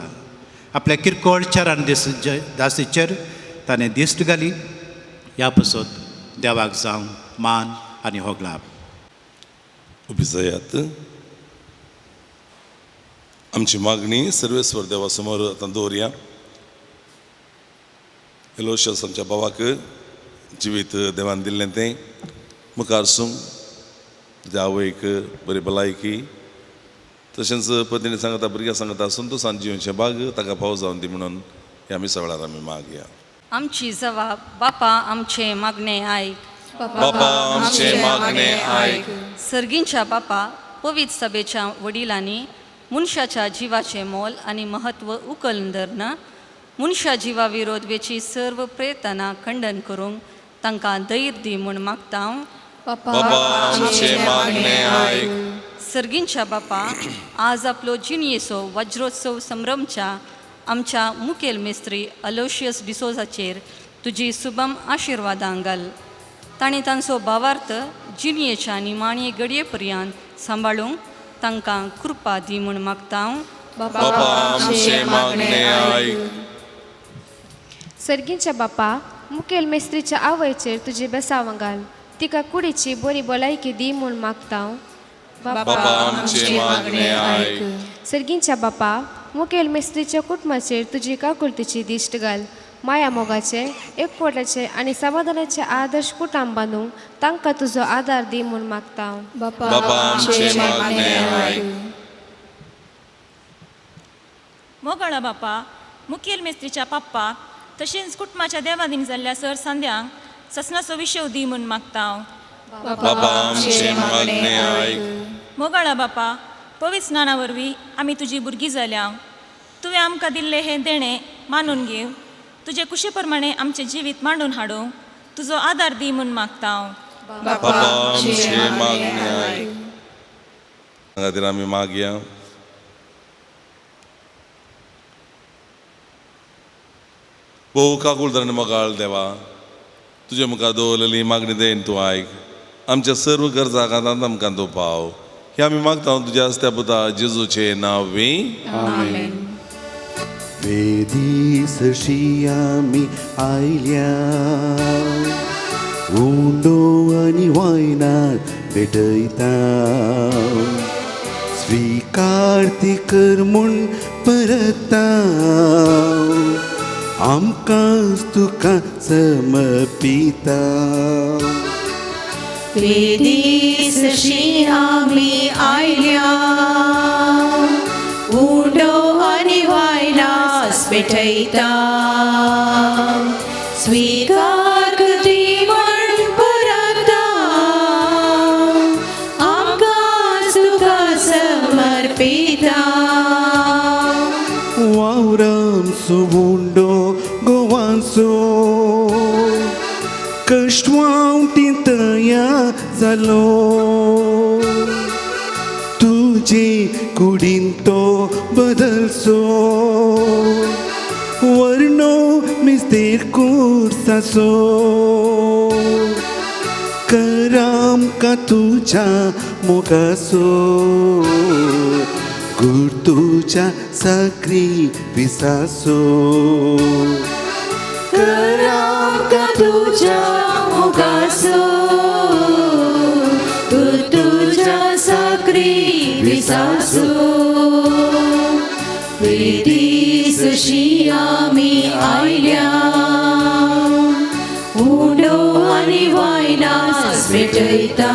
आपल्या किरकोळ चरण दीस दासीचेर ताणें दिश्ट घाली. ह्या पसत देवाक जावं मान आनी होगलाप. उबी जायात. आमची मागणी सर्वेस्वर देवा समोर आतां दवरया. एलोशियस आमच्या भावाक जिवीत देवान दिल्लें तें मुखार सूंक तुज्या आवयक बरी भलायकी तशेंच पत्नी सांगता भुरग्यां सांगता संतोशान जिवचें बाग ताका फावो जावन दी म्हणून ह्या मिसा वेळार आमी मागया. आमची जवाब बापा आमचें मागणें आयक. बापा आमचें मागणें आयक. सर्गींच्या बापा पवित्र सभेच्या वडिलांनी मनशाच्या जिवाचें मोल आनी म्हत्व उकल धरना मनशा जिवा विरोध वेची सर्व प्रयत्नां खंडन करूंक तांकां धैर्य दी म्हूण मागता हांव. बापा आमचें मागणें आयक. सर्गींच्या बापा आज आपलो जिणयेचो वज्रोत्सव संभ्रमच्या आमच्या मुखेल मेस्त्री अलोशियस डिसोजाचेर तुजी सुबम आशिर्वादां घाल. ताणें तांचो भावार्थ जिणयेच्या निमाणे घडये पर्यंत सांबाळूंक तांकां कृपा दी म्हूण मागता हांव. बापा आमचें मागणें आयक. सर्गींच्या बापा मुखेल मेस्त्रीच्या आवयचेर तुजी बेसांवां घाल. तिका कुडीची बरी भलायकी दी म्हूण मागता हांव. बापा आमचें मागणें आयक. सर्गींच्या बापा मुखेल मेस्त्रीच्या कुटुंबाचेर तुजी काकुळतीची दिश्ट घाल. माया मोगाचे एकवटाचे आनी समाधानाचे आदर्श कुटुंब बांदूंक तांकां तुजो आदार दी म्हूण मागता हांव. बापा आमचें मागणें आयक. मोगाळा बापा मुखेल मेस्त्रीच्या पप्पा तशेंच कुटुंबाच्या देवादीन जाल्ल्या सर सांद्यांक ससनाचो विशय दी म्हूण मागता हांव. बापा आमचें मागणें आयक. मोगाळा बापा पवित्र स्नाना वरवीं आमी तुजी भुरगीं जाल्या. तुवें आमकां दिल्लें हें देणें मानून घेव, तुजे कुशे प्रमाणे आमचें जिवीत मांडून हाडूंक तुजो आदार दी म्हूण मागता. बापा आमचे मागणें आयक. खातीर आमी मागया. भोव काकुळट आनी मोगाळ देवा, तुजे मुखार दवरलेली मागणी देन तूं आयक. आमच्या सर्व गरजा खातांत आमकां तूं पाव. हे आमी मागता तुज्या हस्त्या पुता जेजूचे नांवी. आमेन. वेदीसशी आमी आयल्या, उंडो आनी वायनाक भेटयता, स्विकार ती कर म्हूण परता, आमकां तुका समर्पिता. वेदीसशी आमी आयल्या, उंडो आनी वायनास भेटयता, स्विकार ती म्हूण परता, आमकां तुका समर्पिता. वावरांचो उंडो गोवांचो कश्टवावटी तयार जालो, तुजे कुडीन तो बदलचो, वर्णो मिस्तेर कुर्साचो, कर आमकां तुज्या मोगाचो, गुर तुज्या साक्रिफिसाचो, कर आमकां तुज्या मोगाचो, गुर तुज्या साक्रिफिसाचो. वेदीसशी आमी आयल्या, उंडो आनी वायनास भेटयता,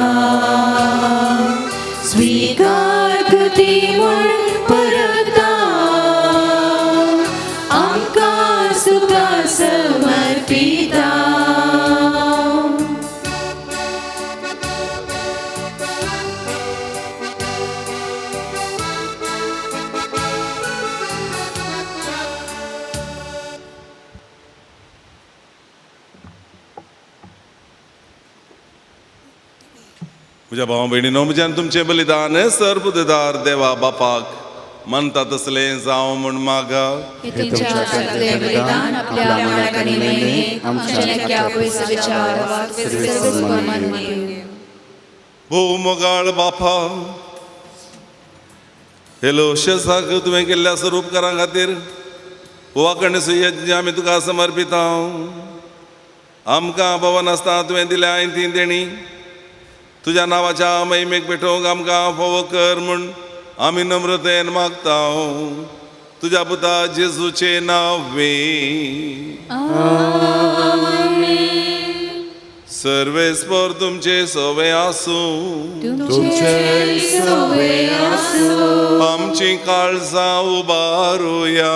स्विकार ती म्हूण परता, आमकां तुका समर्पिता. म्हज्या भाव भयणीनो, म्हज्यान तुमचें बलिदान सर्वदार देवा बापाक मानता तसलें जावं म्हूण मागा. भोव मोगाळ बापा, हेलो शेसाक तुवें केल्ल्या स्वरूपकारां खातीर वाकण सुयज्ञ आमी तुका समर्पिता. आमकां पवन आसतना तुवें दिल्या आयन ती देणी तुज्या नांवाच्या महिमेक पेटोवंक आमकां फावो कर म्हूण आमी नम्रतेन मागता. तुज्या पुता जेजूचे नांवे. सर्वेस्पर तुमचे सवे आसूं, आमची काळजां उबारुया.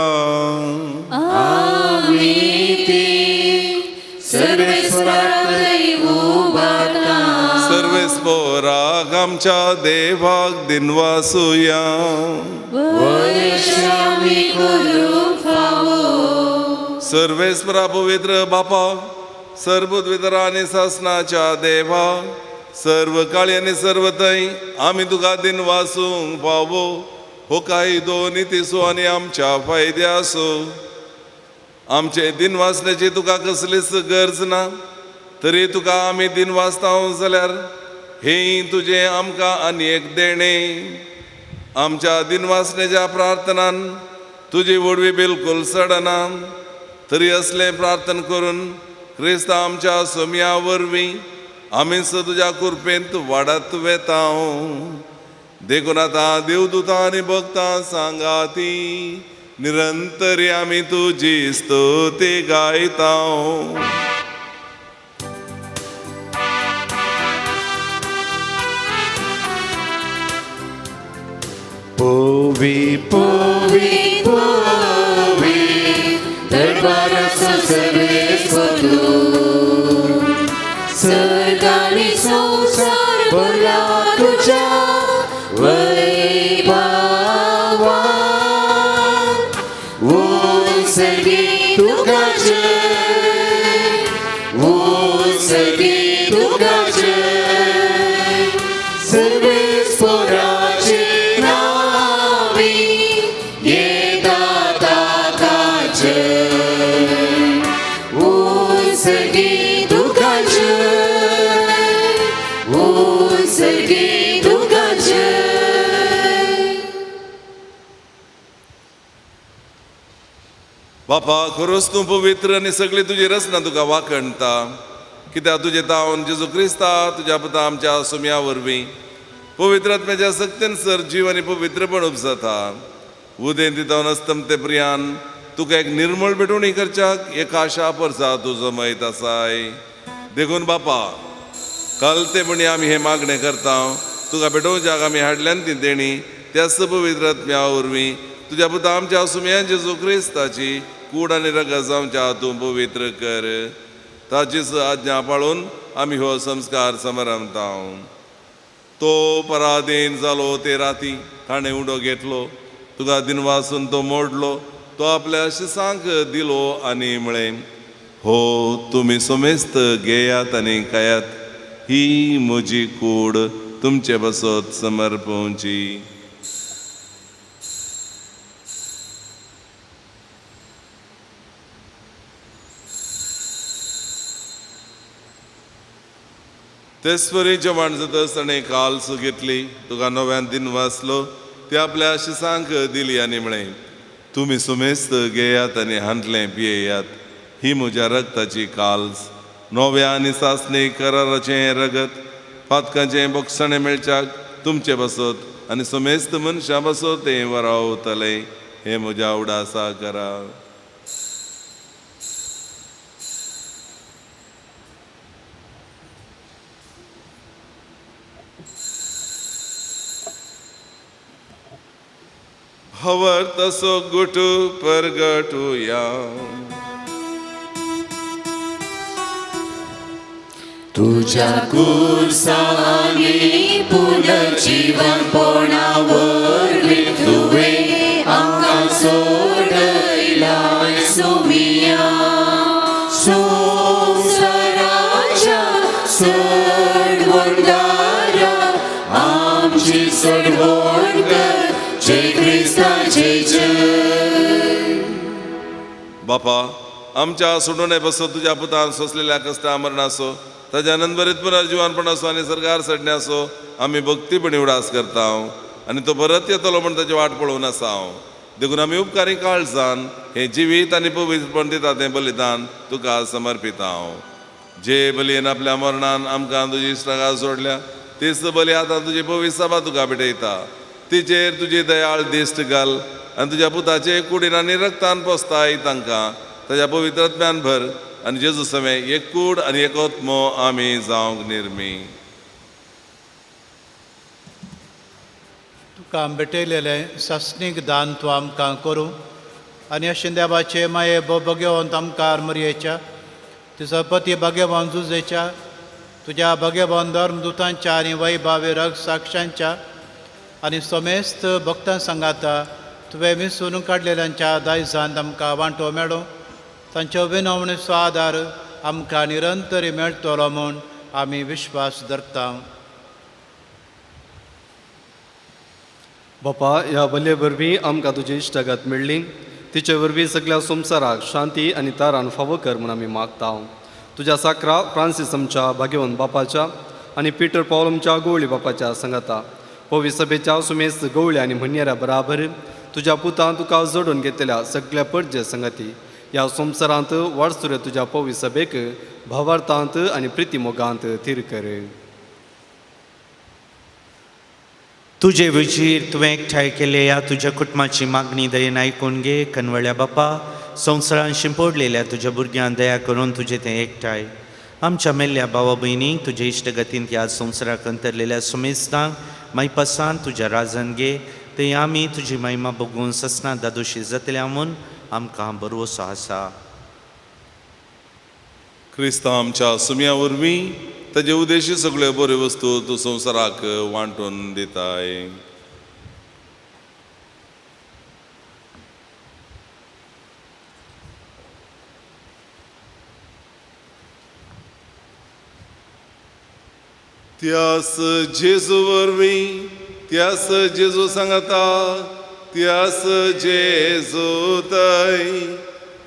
सर्वेस्पराक आमच्या देवाक दिनवासुया. सर्वेस्परा पवित्र बापा, सर्वद्वितरा आनी सासनाच्या देवा, सर्व काळी आनी सर्व थंय आमी तुका दिनवासूंक फावो हो कायदो नितीसो आनी आमच्या फायद्यासो. आमचे दिनवासण्याची तुका कसलीच गरज ना, तरी तुका आमी दिनवासता जाल्यार हें तुजें आमकां आनी एक देणें. आमच्या दिनवासण्याच्या प्रार्थनान तुजी व्हडवी बिलकूल सडना, तरी असलें प्रार्थना करून क्रिस्त आमच्या सोम्या वरवीं आमीच तुज्या कृपेंत वाडत वेता. देखून आतां देवदूतां आनी भक्तां सांगा ती निरंतर आमी तुजी स्तुती गायता. पोवी पोवी पोवी दरबाराचो सर्वेस्पर तूं, सर्ग आनी संवसार भरला तुज्या वैभवान. बापा खरोच तूं पवित्र आनी सगळी तुजी रचना तुका वाखणता, कित्याक तुजें तावन जेजू क्रिस्ता तुज्या पुता आमच्या सुम्या वरवीं पवित्र आत्म्याच्या सक्तेन सर जीव आनी पवित्रपण उपजाता. उदेंती तावन अस्तमते प्रियान तुका एक निर्मळ भेटवणी करच्याक एक आशा परसा तूं जमयत आसाय. देखून बापा कलतेपणी आमी हें मागणें करता, तुका भेटोवच्याक आमी हाडल्यान ती देणी त्याच पवित्र आत्म्या वरवीं तुज्या पुता आमच्या सुम्यान जेजू क्रिस्ताची कूड आनी रगत जावच्या तूं पवित्र कर. ताचीच आज्ञा पाळून आमी हो संस्कार समारंभता. तो पराधीन जालो ते राती ताणें उडो घेतलो, तुका दिनवासून तो मोडलो, तो आपल्या शिसांक दिलो आनी म्हळें, हो तुमी समेस्त घेयात आनी खायात, ही म्हजी कूड तुमचे बसत समर्पवची. तेच जेवण जातच ताणें काल्स घेतली, तुका नव्यान दिन वाचलो, ती आपल्या शिसांक दिली आनी म्हळें, तुमी सुमेस्त घेयात आनी हांतलें पियेयात, ही म्हज्या रगताची काल्स, नव्या आनी सासणी कराराचें रगत, पातकांचें बोगसणें मेळच्याक तुमचे बसत आनी सुमेस्त मनशां बसत तें वरावतलें, हें म्हज्या उडासा करा. हवर तसो गुटू परगटुया. तुझ्या कुर्सांनी पुनर्जीवन पोणावरवीं तुवें आमकां सोडयलां सुमिया, संवसाराच्या सोडवणदारा आमची सोडवण कर, जय क्रिस्ताचे जय. बापा आमच्या सोडून बसो तुज्या पुतान सोंसलेल्या कश्टा मरणाचो ताज्या आनंदभरीत पुनर्जिवानपण असो आनी सरकार सडण्याचो आमी भक्तीपणी उडास करता आनी तो परत येतलो म्हण ताची वाट पळोवन आसा. देखून आमी उपकारी काळजान हें जिवीत आनी पवित्रपण दिता तें बलिदान तुका समर्पिता. जे बलयेन आपल्या मरणान आमकां तुजी इश्टागां सोडल्या तीच बली आतां तुजी पवित्र सभा तुका भेटयता. तिचेर तुजी दयाळ दिश्ट घाल आनी तुज्या पुताचे कुडीन आनी रक्तान पोसताय तांकां ताज्या पवित्र आत्म्यान भर आनी जेजू समें एक कूड आनी एक आत्मो आमी जावंक निर्मी. तुका भेटयलेलें सासणीक दान तूं आमकां करूं आनी अशें देवाचे माये भगेवंत आमकार मरयेच्या तिचो पती भाग्यवान जुजेच्या तुज्या भाग्यवान धर्मदुतांच्या आनी वैभावी रग साक्षांच्या आनी समेस्त भक्तां सांगाता तुवें मिसून काडलेल्यांच्या दायजान आमकां वांटो मेळो, तांच्यो विनवणीचो आदार आमकां निरंतर मेळटलो म्हूण आमी विश्वास धरता. बापा ह्या बलये वरवीं आमकां तुजी इश्टागत मेळ्ळी, तिचे वरवीं सगळ्या संवसाराक शांती आनी तारान फावो कर म्हूण आमी मागता. तुज्या साकरा फ्रांसीस आमच्या भाग्यवंत बापाच्या आनी पिटर पावल आमच्या गवळी बापाच्या सांगाता पवी सभेच्या सुमेस्त गवळी आनी म्हणयाऱ्या बराबर तुज्या पुतान तुका जोडून घेतलेल्या सगळ्या परजे संगती ह्या संवसारांत वाडसुरे तुज्या पवी सभेक भावार्थांत आनी प्रितीमोगांत थीर कर. तुजे वजीर तुवें एकठांय केले ह्या तुज्या कुटुंबाची मागणी दयेन आयकून घे. कनवळ्या बापा संवसारान शिंपडलेल्या तुज्या भुरग्यांक दया करून तुजें तें एकठांय आमच्या मेल्ल्या भावा भयणींक तुजे इश्टगतींत ह्या संवसाराक अंतरलेल्या सुमेस्तांक मायपासान तुज्या राजान घे, थंय आमी तुजी महिमा बघून ससना दादोशी जातल्या म्हूण आमकां भरवसो आसा. क्रिस्तांव आमच्या सुम्या वरवीं ताजे उद्देशी सगळ्यो बऱ्यो वस्तू तूं संवसाराक वांटून दिताय. त्यास जेजू वरवीं, त्यास जेजू सांगता, त्यास जेजू तय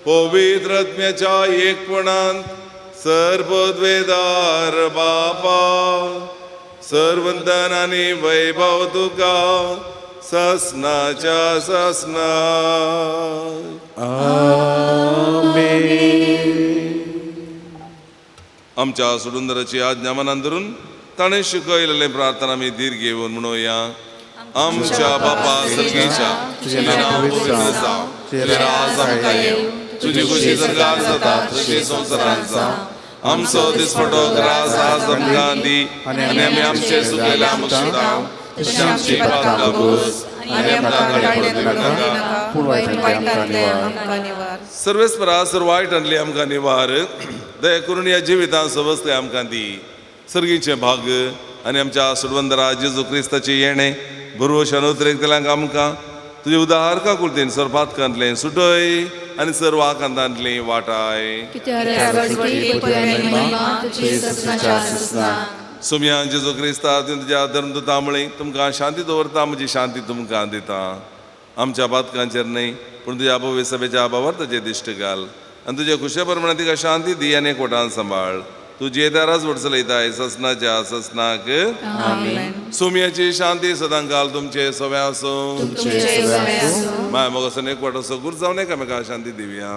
पवित्र आत्म्याच्या एकपणांत सर्वद्वेदार बापा सर्वंदन आनी वैभव तुका ससनाच्या ससना. आमेन. आमच्या सुडुंदराची आज्ञा मनान धरून ताणें शिकयलेलें प्रार्थना आमी धीर घेवन म्हणुया. आमच्या बापा सर्गीच्या, तुजें नांव पवित्र जावं, तुजें राज आमकां येवं, तुजी खुशी स्वर्गात जाता तशी संवसारांत जावं. आमचो दिसपटो ग्रास आज आमकां दी आनी आमी आमचे सुकलेले आमकां तशें आमची पातकां पुस आनी आमकां काडणे पडूं नाका, पूण वायटांतलें आमकां निवार. सर्वेस्परा सर वायटांतली आमकां निवार, दया करून ह्या जिवितांत सवस्तय आमकां दी. सर्गीचें भाग आनी आमच्या सुडवंदरा जेजू क्रिस्ताचें येणें भरवशान उतरेकतल्यांक आमकां तुजे उदार काकुळतेन सर पातकांतलें सुटय आनी सर्व आकांतांतलें वाटाय. सोम्या जेजू क्रिस्ता तुज्या धर्मदुता मुळे तुमकां शांती दवरता, म्हजी शांती तुमकां दिता. आमच्या पातकांचेर न्हय पूण तुज्या पवित्र सभेच्या भावार्थाचेर दिश्ट घाल आनी तुज्या खुशे प्रमाणे तिका शांती दी आनी एकवटान सांबाळ. तूं जियेताराच वडचलयताय ससनाच्या ससनाक. सोम्याची शांती सदां काल तुमचे सव्या आसूं. माय मोगासून एकवट असो गुर जावन एकामेका शांती दिवया.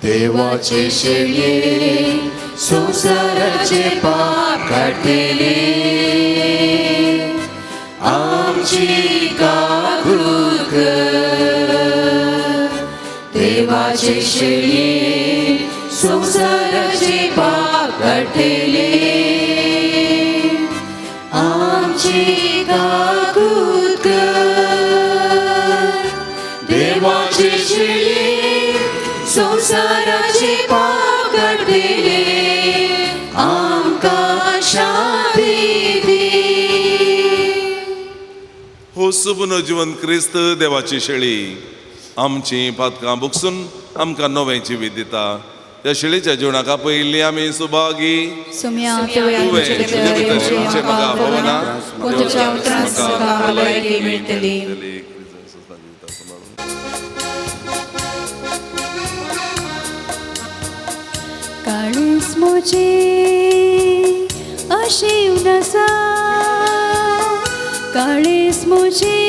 देवाचे शेळये संवसाराचे पाप काडटले, आमची काकूळ कर. देवाचे शेळये संवसाराचे पाप काडटले, आमची काकूळ कर. देवाचे शेळये संवसाराचे पाप काडटले, आमकां शांती दी. हो सुपुनो जिवन क्रिस्त देवाची शेळी आमची पातकां बुकसून आमकां नवें जिवीत दिता. त्या शेळीच्या जिवनाक आपयिल्ली आमी सुभागी. तुवें तुजे भितर येवचें म्हाका भवना, पूण तुज्या उतरान तुका भलायकी मेळटली. काळीज म्हजें अशें आसा, काळीज म्हजें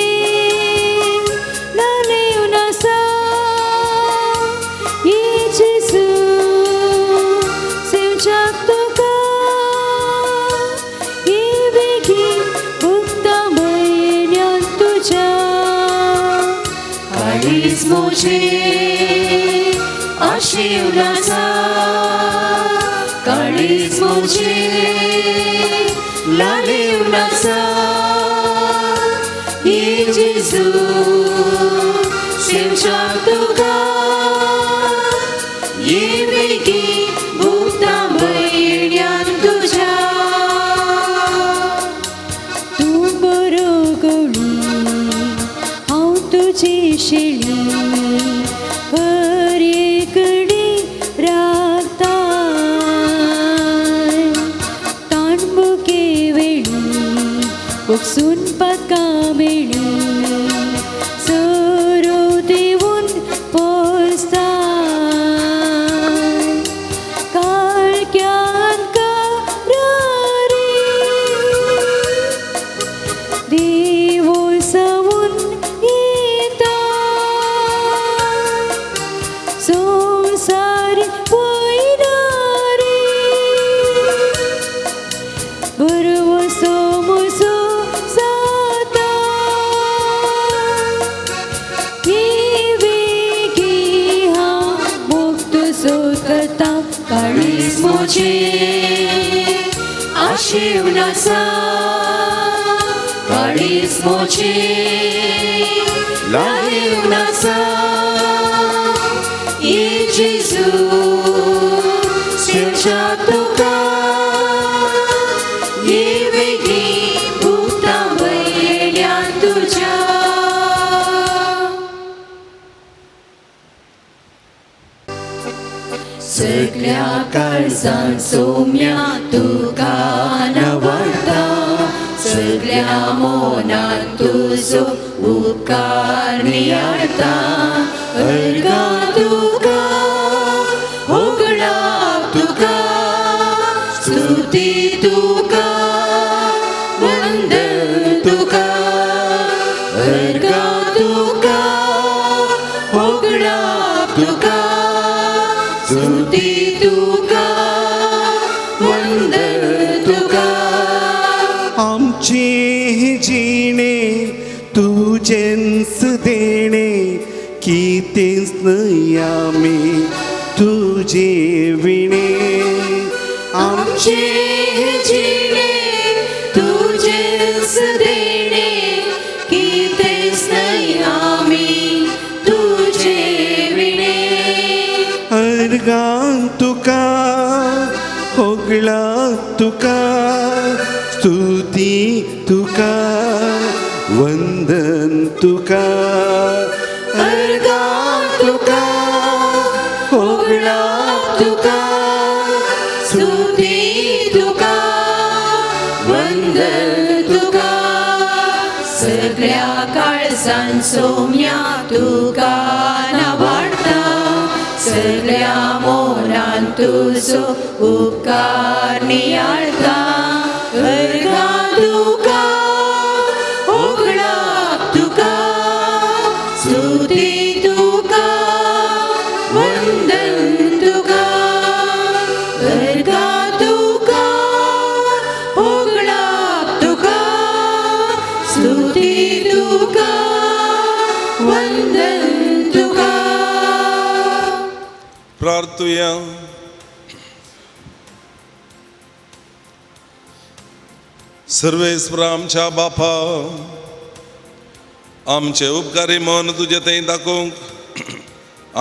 लालेवन आसा. ये जेजू सेवच्याक तुका, ये बेगीन भुगता म्हयन्यान तुज्या. काळीज म्हजें आशेवन आसा, काळीज म्हजें लालेवन आसा. ये जेजू सेवच्याक तुका, ये बेगीन भुगता म्हयन्यान तुज्या. तूं बरो गवळी, हांव तुजी शेळी, हर एकडी राखता. ताणबुके वेळी बोगसून पातकां मेळी, सरो दिवन पोसता. काळख्यान करारी देवोसावन येता, संवसार पयनारी भरवसो म्हजो जाता. ये वेगीं हांव मुक्त करता. काळीज म्हजें आशेवन आसा, काळीज म्हजें लालेवन आसा. ये जेजू सेवच्याक तुका, ये बेगीन भुगता म्हयन्यान तुज्या. सगळ्या काळजान सोम्या तुका नवडता, सगळ्या मनान तुजो उपकार नियाळता. अर्गां तुका होगळाप तुका, स्तुती तुका. जिणे तुजेंच देणे कितेंच न्हय आमी तुजे विणे. आमचे जिणे तुजेच देणे कितेंच न्हय आमी तुजे विणे. अर्गां तुका होगळा तुका स्तुती तुका वंदन तुका. अर्गां तुका होगळा तुका स्तुती तुका वंदन तुका. सगळ्या काळजान सोम्या तुका नावाडटा सगळ्या मोनान तुजो उपकार नियाळटा. अर्गां तुका होगळा तुका स्तुती तुका वंदन तुका. अर्गां तुका होगळा तुका स्तुती तुका वंदन तुका. प्रार्थुया. सर्वेस्पर आमच्या बापा, आमचे उपकारी मन तुजे थंय दाखोवंक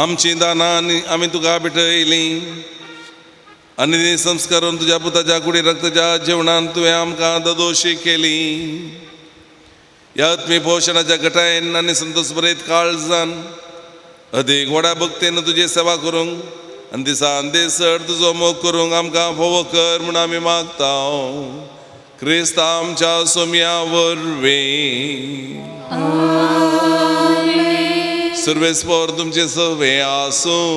आमची दानां आनी आमी तुका भेटयली आनी ती संस्कारून तुज्या पुताच्या कुडी रक्ताच्या जेवणान तुवें आमकां ददोशी केली. ह्या आत्मी पोशणाच्या घटायेन आनी संतोष बरयत काळजान अदीक व्हडा भक्तीन तुजी सेवा करूंक आनी दिसान दीस चड तुजो मोग करूंक आमकां फोवो कर म्हूण आमी मागता. क्रिस्त आमच्या सोम्या वरवीं. सर्वेस्पर तुमचे सवे आसूं.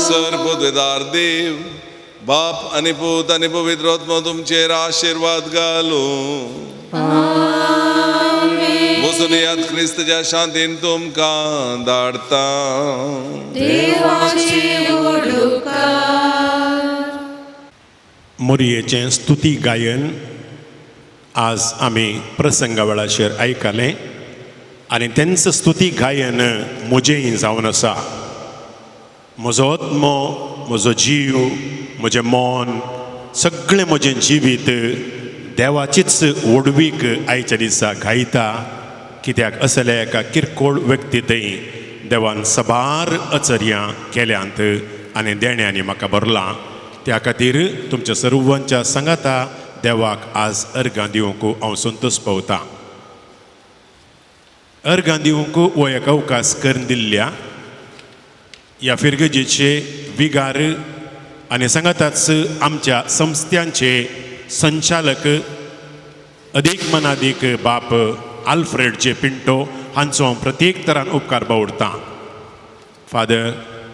सर पदवेदार देव बाप आनी पूत आनी पवित्र आत्मो तुमचेर आशिर्वाद घालूं. वचून याद क्रिस्तच्या शांतीन तुमकां धाडता. मोरयेचें स्तुती गायन आज आमी प्रसंगा वेळाचेर आयकलें आनी तेंच स्तुती गायन म्हजेंय जावन आसा. म्हजो आत्मो, म्हजो जीव, म्हजें मन, सगळें म्हजें जिवीत देवाचीच व्हडवीक आयच्या दिसा गायता. कित्याक असल्या एका किरकोळ व्यक्ती थंय देवान साबार अचर्यां केल्यांत आनी देण्यांनी म्हाका भरलां. त्या खातीर तुमच्या सर्वांच्या सांगाता देवाक आज अर्गां दिवंक हांव संतोष पावतां. अर्गां दिवंक हो एक अवकाश करून दिल्ल्या ह्या फिरगजेचे विगार आनी सांगाताच आमच्या संस्थ्यांचे संचालक अदीक मनादीक बाप आल्फ्रेड जे पिंटो हांचो हांव प्रत्येक तरान उपकार बावडतां. फादर,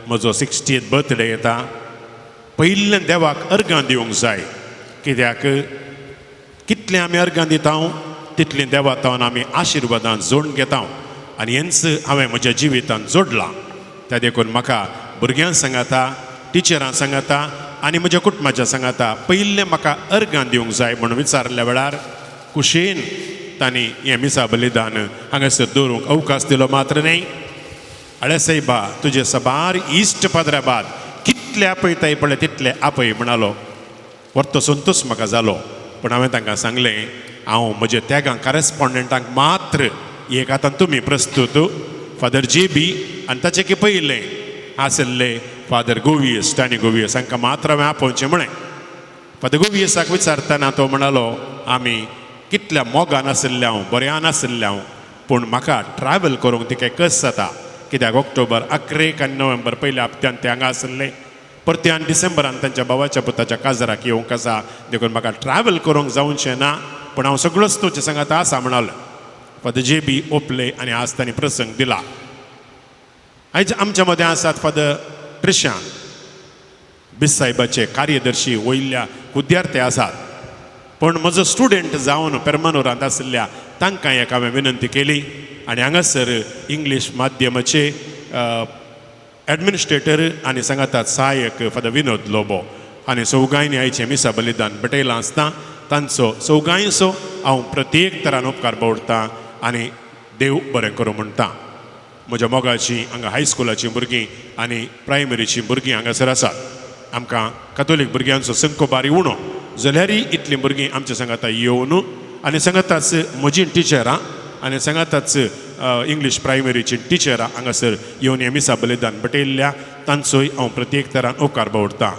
म्हजो 60th birthday येता. पयिल्लें देवाक अर्गां दिवंक जाय. कित्याक कितलें आमी अर्गां दिता तितलीं देवा तावन आमी आशिर्वादान जोडून घेता आनी हेंच हांवें म्हज्या जिवितान जोडलां. त्या देखून म्हाका भुरग्यां सांगाता, टिचरां सांगाता आनी म्हज्या कुटुंबाच्या सांगाता पयिल्लें म्हाका अर्गां दिवंक जाय म्हूण विचारल्या वेळार कुशेन तांणी हें मिसा बलिदान हांगासर दवरूंक अवकाश दिलो. मात्र न्हय, अळे सायबा तुजे साबार इश्ट पाद्राबाद कितले आपयताय पळय तितले आपय म्हणालो. वर्तो संतोष म्हाका जालो. पूण हांवें तांकां सांगलें हांव म्हज्या त्यागां कॉरेस्पोंडंटांक मात्र एक आतां तुमी प्रस्तूत फादर जे बी आनी ताचे की पयलें आसले फादर गोवियस टानी गोवियस हांकां मात्र हांवें आपोवचें म्हळें. फादर गोवियसाक विचारतना तो म्हणालो आमी कितल्या मोगान आशिल्ले हांव, बऱ्यान आशिल्ले हांव, पूण म्हाका ट्रॅवल करूंक तिका कस जाता. कित्याक ऑक्टोबर 11 आनी नोव्हेंबर पयल्या हप्त्यान ते हांगा आशिल्ले, परत्यान डिसेंबरान तांच्या भावाच्या पुताच्या काजराक येवंक आसा, देखून म्हाका ट्रॅवल करूंक जावचें ना, पूण हांव सगळोच तुमचे सांगाता आसा म्हणालो. फादर जे बी ओपले आनी आज तांणी प्रसंग दिला. आयज आमच्या मदें आसात फादर प्रिशांत बिस्साहेबाचे कार्यदर्शी वयल्या विद्यार्थी आसात, पूण म्हजो स्टुडंट जावन पेरमानूरांत आशिल्ल्या तांकां एक हांवें विनंती केली आनी हांगासर इंग्लीश माध्यमाचे एडमिनिस्ट्रेटर आनी सांगातात सहाय्यक फादर विनोद लोबो आनी सौगांयनी आयचें मिसा बलिदान भेटयलां आसता तांचो सगळ्यांचो हांव प्रत्येक तरान उपकार बावडटा आनी देव बरें करूं म्हणटा. म्हज्या मोगाची हांगा हायस्कुलाचीं भुरगीं आनी प्रायमरीचीं भुरगीं हांगासर आसात. आमकां कथोलीक भुरग्यांचो संको बारी उणो जाल्यारय इतलीं भुरगीं आमच्या सांगाता येवन आनी सांगाताच म्हजी टिचरां आनी सांगाताच इंग्लीश प्रायमरीची टिचरां हांगासर येवन हें मिसा बलिदान भेटयल्ल्या तांचोय हांव प्रत्येक तरान उपकार बावडटा.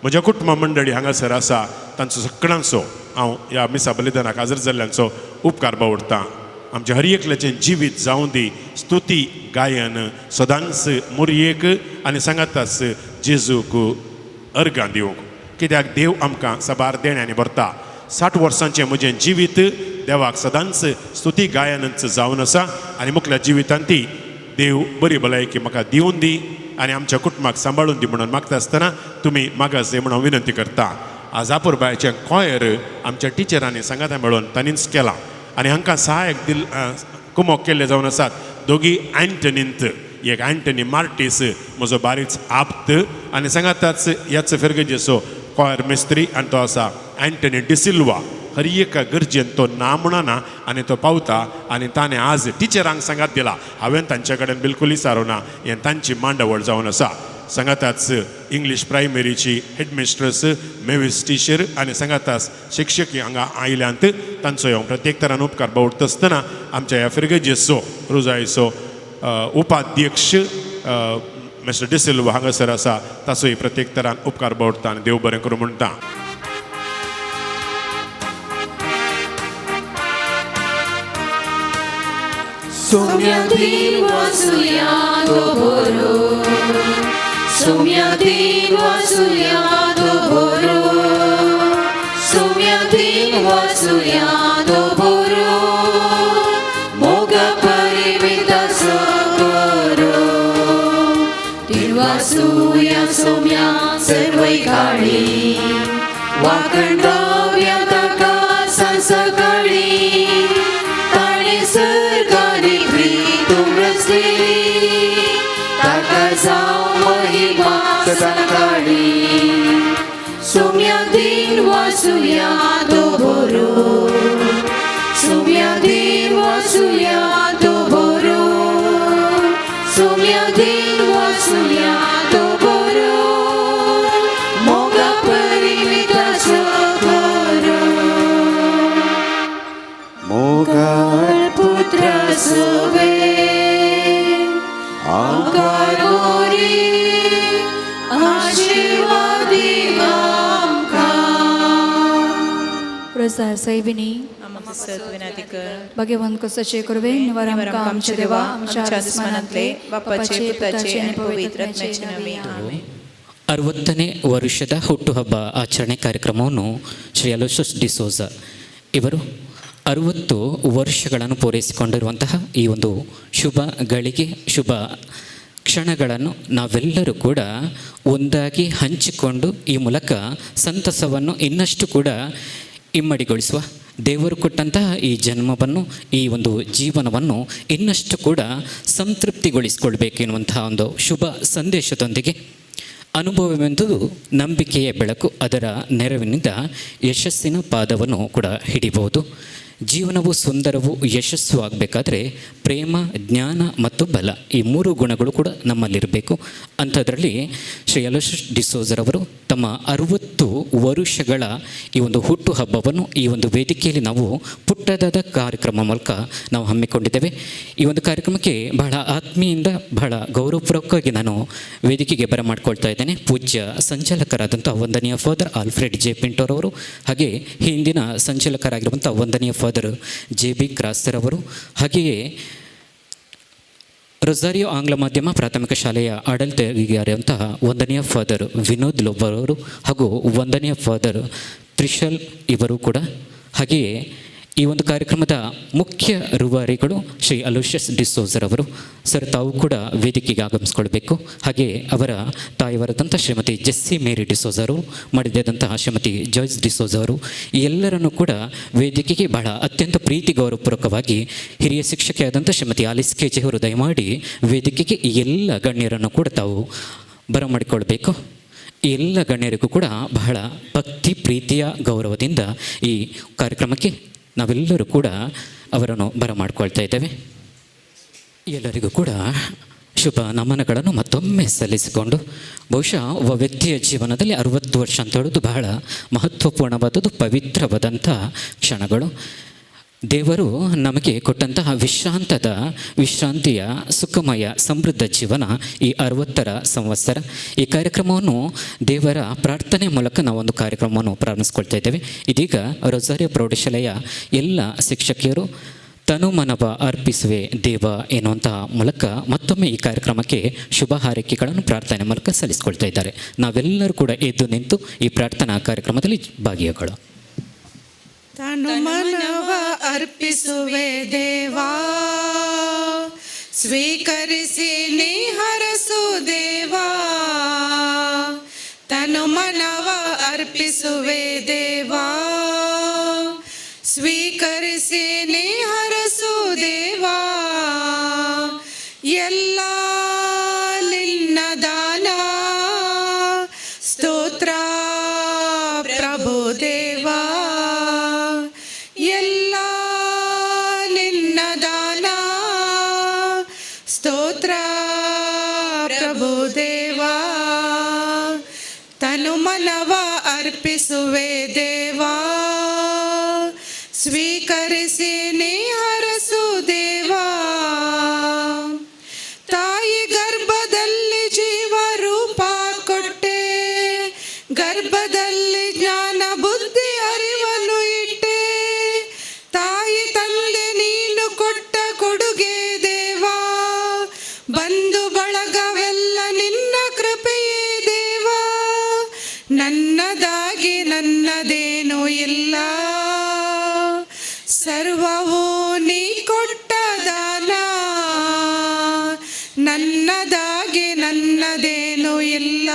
म्हज्या कुटुंबा मंडळी हांगासर आसा तांचो सगळ्यांचो हांव ह्या मिसा बलिदानाक हाजर जाल्ल्यांचो उपकार बावडटा. आमच्या हर एकल्याचें जिवीत जावं दी स्तुती गायन सदांच मोरयेक आनी सांगाताच जेजूक अर्गां दिवंक, कित्याक देव आमकां साबार देण्यांनी भरता. 60 वर्सांचें म्हजें जिवीत देवाक सदांच स्तुती गायनच जावन आसा आनी मुखल्या जिवितांत ती देव बरी भलायकी म्हाका दिवन दी आनी आमच्या कुटुंबाक सांबाळून दी म्हणून मागता आसतना तुमी मागास म्हणून विनंती करता. आज आपुरबायचें कॉयर आमच्या टिचरांनी सांगाता मेळून तांणीच केलां आनी हांकां सहायक दिल कुमोक केल्ले जावन आसात दोगी अँटनींत, एक अँटनी मार्टीस म्हजो बारीच आप्त आनी सांगाताच ह्याच फिरगजेचो कॉयर मिस्त्री आनी तो आसा अँटनी डिसिल्वा. हर एका गरजेन तो ना म्हणना आनी तो पावता आनी ताणें आज टिचरांक सांगात दिला. हांवें तांचे कडेन बिलकूल विचारूना, हें तांची मांडावळ जावन आसा. सांगाताच इंग्लीश प्रायमरीची हेडमिस्ट्रस मेवीस टिचर आनी सांगाताच शिक्षक हांगा आयल्यांत तांचो हांव प्रत्येक तरान उपकार बावडटा आसतना आमच्या ह्या फिरगजेचो रोजायचो उपाध्यक्ष मिस्टर डिसिल्वा हांगासर आसा ताचोय प्रत्येक तरान उपकार बावडटा आनी देव बरें करूं म्हणटा. Somiatin wasuya boro, Somiatin wasuya boro, Somiatin wasuya boro, Moga parimita sokoro, Tinwasuya somya sarvai kali, Wakan ravya taka sansakali, Tane sargani kritum rasli, ताका जावं महिमा सकाळी. सोम्यादीन वासुया तो बरो, सोम्यादीन वासुया तो बरो, सोम्यादीन वासुया तो बरो, मोगा परिमिता सकरो. मोगाळ पुत्र सुवे आकारोरी आशीर्वादी आमकां. प्रसार साहेबिनी भाग्यवंत कसाचे कृपे निवार आमकां आमच्या देवा आमच्या आसमानांतले बापाचे पुताचे आनी पवित्र आत्म्याचे नांवान आमेन. 60ನೇ ವರುಷದ ಹುಟ್ಟುಹಬ್ಬ ಆಚರಣೆ ಕಾರ್ಯಕ್ರಮವನ್ನು ಶ್ರೀ ಅಲೋಶಸ್ ಡಿಸೋಜ ಇವರು 60 ವರ್ಷಗಳನ್ನು ಪೂರೈಸಿಕೊಂಡಿರುವಂತಹ ಈ ಒಂದು ಶುಭ ಗಳಿಗೆ, ಶುಭ ಕ್ಷಣಗಳನ್ನು ನಾವೆಲ್ಲರೂ ಕೂಡ ಒಂದಾಗಿ ಹಂಚಿಕೊಂಡು ಈ ಮೂಲಕ ಸಂತಸವನ್ನು ಇನ್ನಷ್ಟು ಕೂಡ ಇಮ್ಮಡಿಗೊಳಿಸುವ, ದೇವರು ಕೊಟ್ಟಂತಹ ಈ ಜನ್ಮವನ್ನು, ಈ ಒಂದು ಜೀವನವನ್ನು ಇನ್ನಷ್ಟು ಕೂಡ ಸಂತೃಪ್ತಿಗೊಳಿಸಿಕೊಳ್ಬೇಕೆನ್ನುವಂತಹ ಒಂದು ಶುಭ ಸಂದೇಶದೊಂದಿಗೆ ಅನುಭವವೆಂಬುದು ನಂಬಿಕೆಯ ಬೆಳಕು, ಅದರ ನೆರವಿನಿಂದ ಯಶಸ್ಸಿನ ಪಾದವನ್ನು ಕೂಡ ಹಿಡಿಬಹುದು. ಜೀವನವು ಸುಂದರವು ಯಶಸ್ಸು ಆಗಬೇಕಾದ್ರೆ ಪ್ರೇಮ, ಜ್ಞಾನ ಮತ್ತು ಬಲ ಈ ಮೂರು ಗುಣಗಳು ಕೂಡ ನಮ್ಮಲ್ಲಿರಬೇಕು. ಅಂಥದ್ರಲ್ಲಿ ಶ್ರೀ ಅಲೋಶಿಯಸ್ ಡಿಸೋಜರವರು ತಮ್ಮ 60 ವರುಷಗಳ ಈ ಒಂದು ಹುಟ್ಟುಹಬ್ಬವನ್ನು ಈ ಒಂದು ವೇದಿಕೆಯಲ್ಲಿ ನಾವು ಪುಟ್ಟದಾದ ಕಾರ್ಯಕ್ರಮ ಮೂಲಕ ನಾವು ಹಮ್ಮಿಕೊಂಡಿದ್ದೇವೆ. ಈ ಒಂದು ಕಾರ್ಯಕ್ರಮಕ್ಕೆ ಬಹಳ ಆತ್ಮೀಯಿಂದ, ಬಹಳ ಗೌರವಪೂರ್ವಕವಾಗಿ ನಾನು ವೇದಿಕೆಗೆ ಬರಮಾಡಿಕೊಳ್ತಾ ಇದ್ದೇನೆ ಪೂಜ್ಯ ಸಂಚಾಲಕರಾದಂಥ ವಂದನೀಯ ಫಾದರ್ ಆಲ್ಫ್ರೆಡ್ ಜೆ ಪಿಂಟೋರವರು, ಹಾಗೆ ಹಿಂದಿನ ಸಂಚಾಲಕರಾಗಿರುವಂಥ ವಂದನೀಯ ಫಾದರ್ ಜೆ ಬಿ ಕ್ರಾಸ್ತರ್ ಅವರು, ಹಾಗೆಯೇ ರೊಸಾರಿಯೋ ಆಂಗ್ಲ ಮಾಧ್ಯಮ ಪ್ರಾಥಮಿಕ ಶಾಲೆಯ ಆಡಳಿತಗಾರಿಯಾದಂತಹ ವಂದನೀಯ ಫಾದರ್ ವಿನೋದ್ ಲೋಬರ್ ಅವರು ಹಾಗೂ ವಂದನೀಯ ಫಾದರ್ ತ್ರಿಶಲ್ ಇವರು ಕೂಡ, ಹಾಗೆಯೇ ಈ ಒಂದು ಕಾರ್ಯಕ್ರಮದ ಮುಖ್ಯ ರೂವಾರಿಗಳು ಶ್ರೀ ಅಲೋಶಿಯಸ್ ಡಿಸೋಜರ್ ಅವರು. ಸರ್, ತಾವು ಕೂಡ ವೇದಿಕೆಗೆ ಆಗಮಿಸಿಕೊಳ್ಬೇಕು. ಹಾಗೆಯೇ ಅವರ ತಾಯಿಯವರಾದಂಥ ಶ್ರೀಮತಿ ಜೆಸ್ಸಿ ಮೇರಿ ಡಿಸೋಜ್ ಅವರು, ಮಾಡಿದಂತಹ ಶ್ರೀಮತಿ ಜಾಯ್ಸ್ ಡಿಸೋಜ್ ಅವರು, ಈ ಎಲ್ಲರನ್ನೂ ಕೂಡ ವೇದಿಕೆಗೆ ಬಹಳ ಅತ್ಯಂತ ಪ್ರೀತಿ ಗೌರವಪೂರ್ವಕವಾಗಿ ಹಿರಿಯ ಶಿಕ್ಷಕಿಯಾದಂಥ ಶ್ರೀಮತಿ ಆಲಿಸ್ ಕೆ ಜೆ ಅವರು ದಯಮಾಡಿ ವೇದಿಕೆಗೆ ಈ ಎಲ್ಲ ಗಣ್ಯರನ್ನು ಕೂಡ ತಾವು ಬರಮಾಡಿಕೊಳ್ಬೇಕು. ಎಲ್ಲ ಗಣ್ಯರಿಗೂ ಕೂಡ ಬಹಳ ಭಕ್ತಿ ಪ್ರೀತಿಯ ಗೌರವದಿಂದ ಈ ಕಾರ್ಯಕ್ರಮಕ್ಕೆ ನಾವೆಲ್ಲರೂ ಕೂಡ ಅವರನ್ನು ಬರಮಾಡಿಕೊಳ್ತಾ ಇದ್ದೇವೆ. ಎಲ್ಲರಿಗೂ ಕೂಡ ಶುಭ ನಮನಗಳನ್ನು ಮತ್ತೊಮ್ಮೆ ಸಲ್ಲಿಸಿಕೊಂಡು, ಬಹುಶಃ ಒಬ್ಬ ವ್ಯಕ್ತಿಯ ಜೀವನದಲ್ಲಿ 60 ವರ್ಷ ಅಂತ ಹೇಳೋದು ಬಹಳ ಮಹತ್ವಪೂರ್ಣವಾದದ್ದು, ಪವಿತ್ರವಾದಂಥ ಕ್ಷಣಗಳು. ದೇವರು ನಮಗೆ ಕೊಟ್ಟಂತಹ ವಿಶ್ರಾಂತಿಯ ಸುಖಮಯ ಸಮೃದ್ಧ ಜೀವನ ಈ 60ರ ಸಂವತ್ಸರ. ಈ ಕಾರ್ಯಕ್ರಮವನ್ನು ದೇವರ ಪ್ರಾರ್ಥನೆ ಮೂಲಕ ನಾವೊಂದು ಕಾರ್ಯಕ್ರಮವನ್ನು ಪ್ರಾರಂಭಿಸ್ಕೊಳ್ತಾ ಇದ್ದೇವೆ. ಇದೀಗ ರೊಸಾರಿಯೋ ಪ್ರೌಢಶಾಲೆಯ ಎಲ್ಲ ಶಿಕ್ಷಕಿಯರು ತನುಮನವ ಅರ್ಪಿಸುವೆ ದೇವ ಎನ್ನುವಂತಹ ಮೂಲಕ ಮತ್ತೊಮ್ಮೆ ಈ ಕಾರ್ಯಕ್ರಮಕ್ಕೆ ಶುಭ ಹಾರೈಕೆಗಳನ್ನು ಪ್ರಾರ್ಥನೆ ಮೂಲಕ ಸಲ್ಲಿಸಿಕೊಳ್ತಾ ಇದ್ದಾರೆ. ನಾವೆಲ್ಲರೂ ಕೂಡ ಎದ್ದು ನಿಂತು ಈ ಪ್ರಾರ್ಥನಾ ಕಾರ್ಯಕ್ರಮದಲ್ಲಿ ಭಾಗಿಯಾಗೋಣ. ತನುಮನವ ಅರ್ಪಿಸುವೆ ದೇವಾ, ಸ್ವೀಕರಿಸಿ ನೀ ಹರಸು ದೇವಾ. ತನುಮನವ ಅರ್ಪಿಸುವೆ ದೇವಾ, ಸ್ವೀಕರಿಸಿ ನೀ ಹರಸು ದೇವಾ. ಎಲ್ಲ ನಿನ್ನ ದಾನ, ಸ್ತೋತ್ರ ಪ್ರಭು ದೇವಾ. ಎಲ್ಲ ನಿನ್ನ ದಾನ, ಸ್ತೋತ್ರ ಪ್ರಭು ದೇವಾ. ತನುಮನವ ಅರ್ಪಿಸುವೆ ದೇವಾ, ಸ್ವೀಕರಿಸಿ ನೀ ಹರಸು ದೇವಾ. ತಾಯಿ ಗರ್ಭದಲ್ಲಿ ಜೀವ ರೂಪ ಕೊಟ್ಟೆ, ಗರ್ಭದಲ್ಲಿ ಜ್ಞಾನ ಬುದ್ಧಿ ಅರಿವನ್ನು ಇಟ್ಟೆ. ತಾಯಿ ತಂದೆ ನೀನು ಕೊಟ್ಟ ಕೊಡುಗೆ ದೇವಾ, ಬಂಧು ಬಳಗವೆಲ್ಲ ನಿನ್ನ ಕೃಪೆಯೇ ದೇವಾ. ನನ್ನದಾಗಿ ನನ್ನದೇನೂ ಇಲ್ಲ, ಸರ್ವವೂ ನೀ ಕೊಟ್ಟ ದಾನ. ನನ್ನದಾಗಿ ನನ್ನದೇನೂ ಇಲ್ಲ,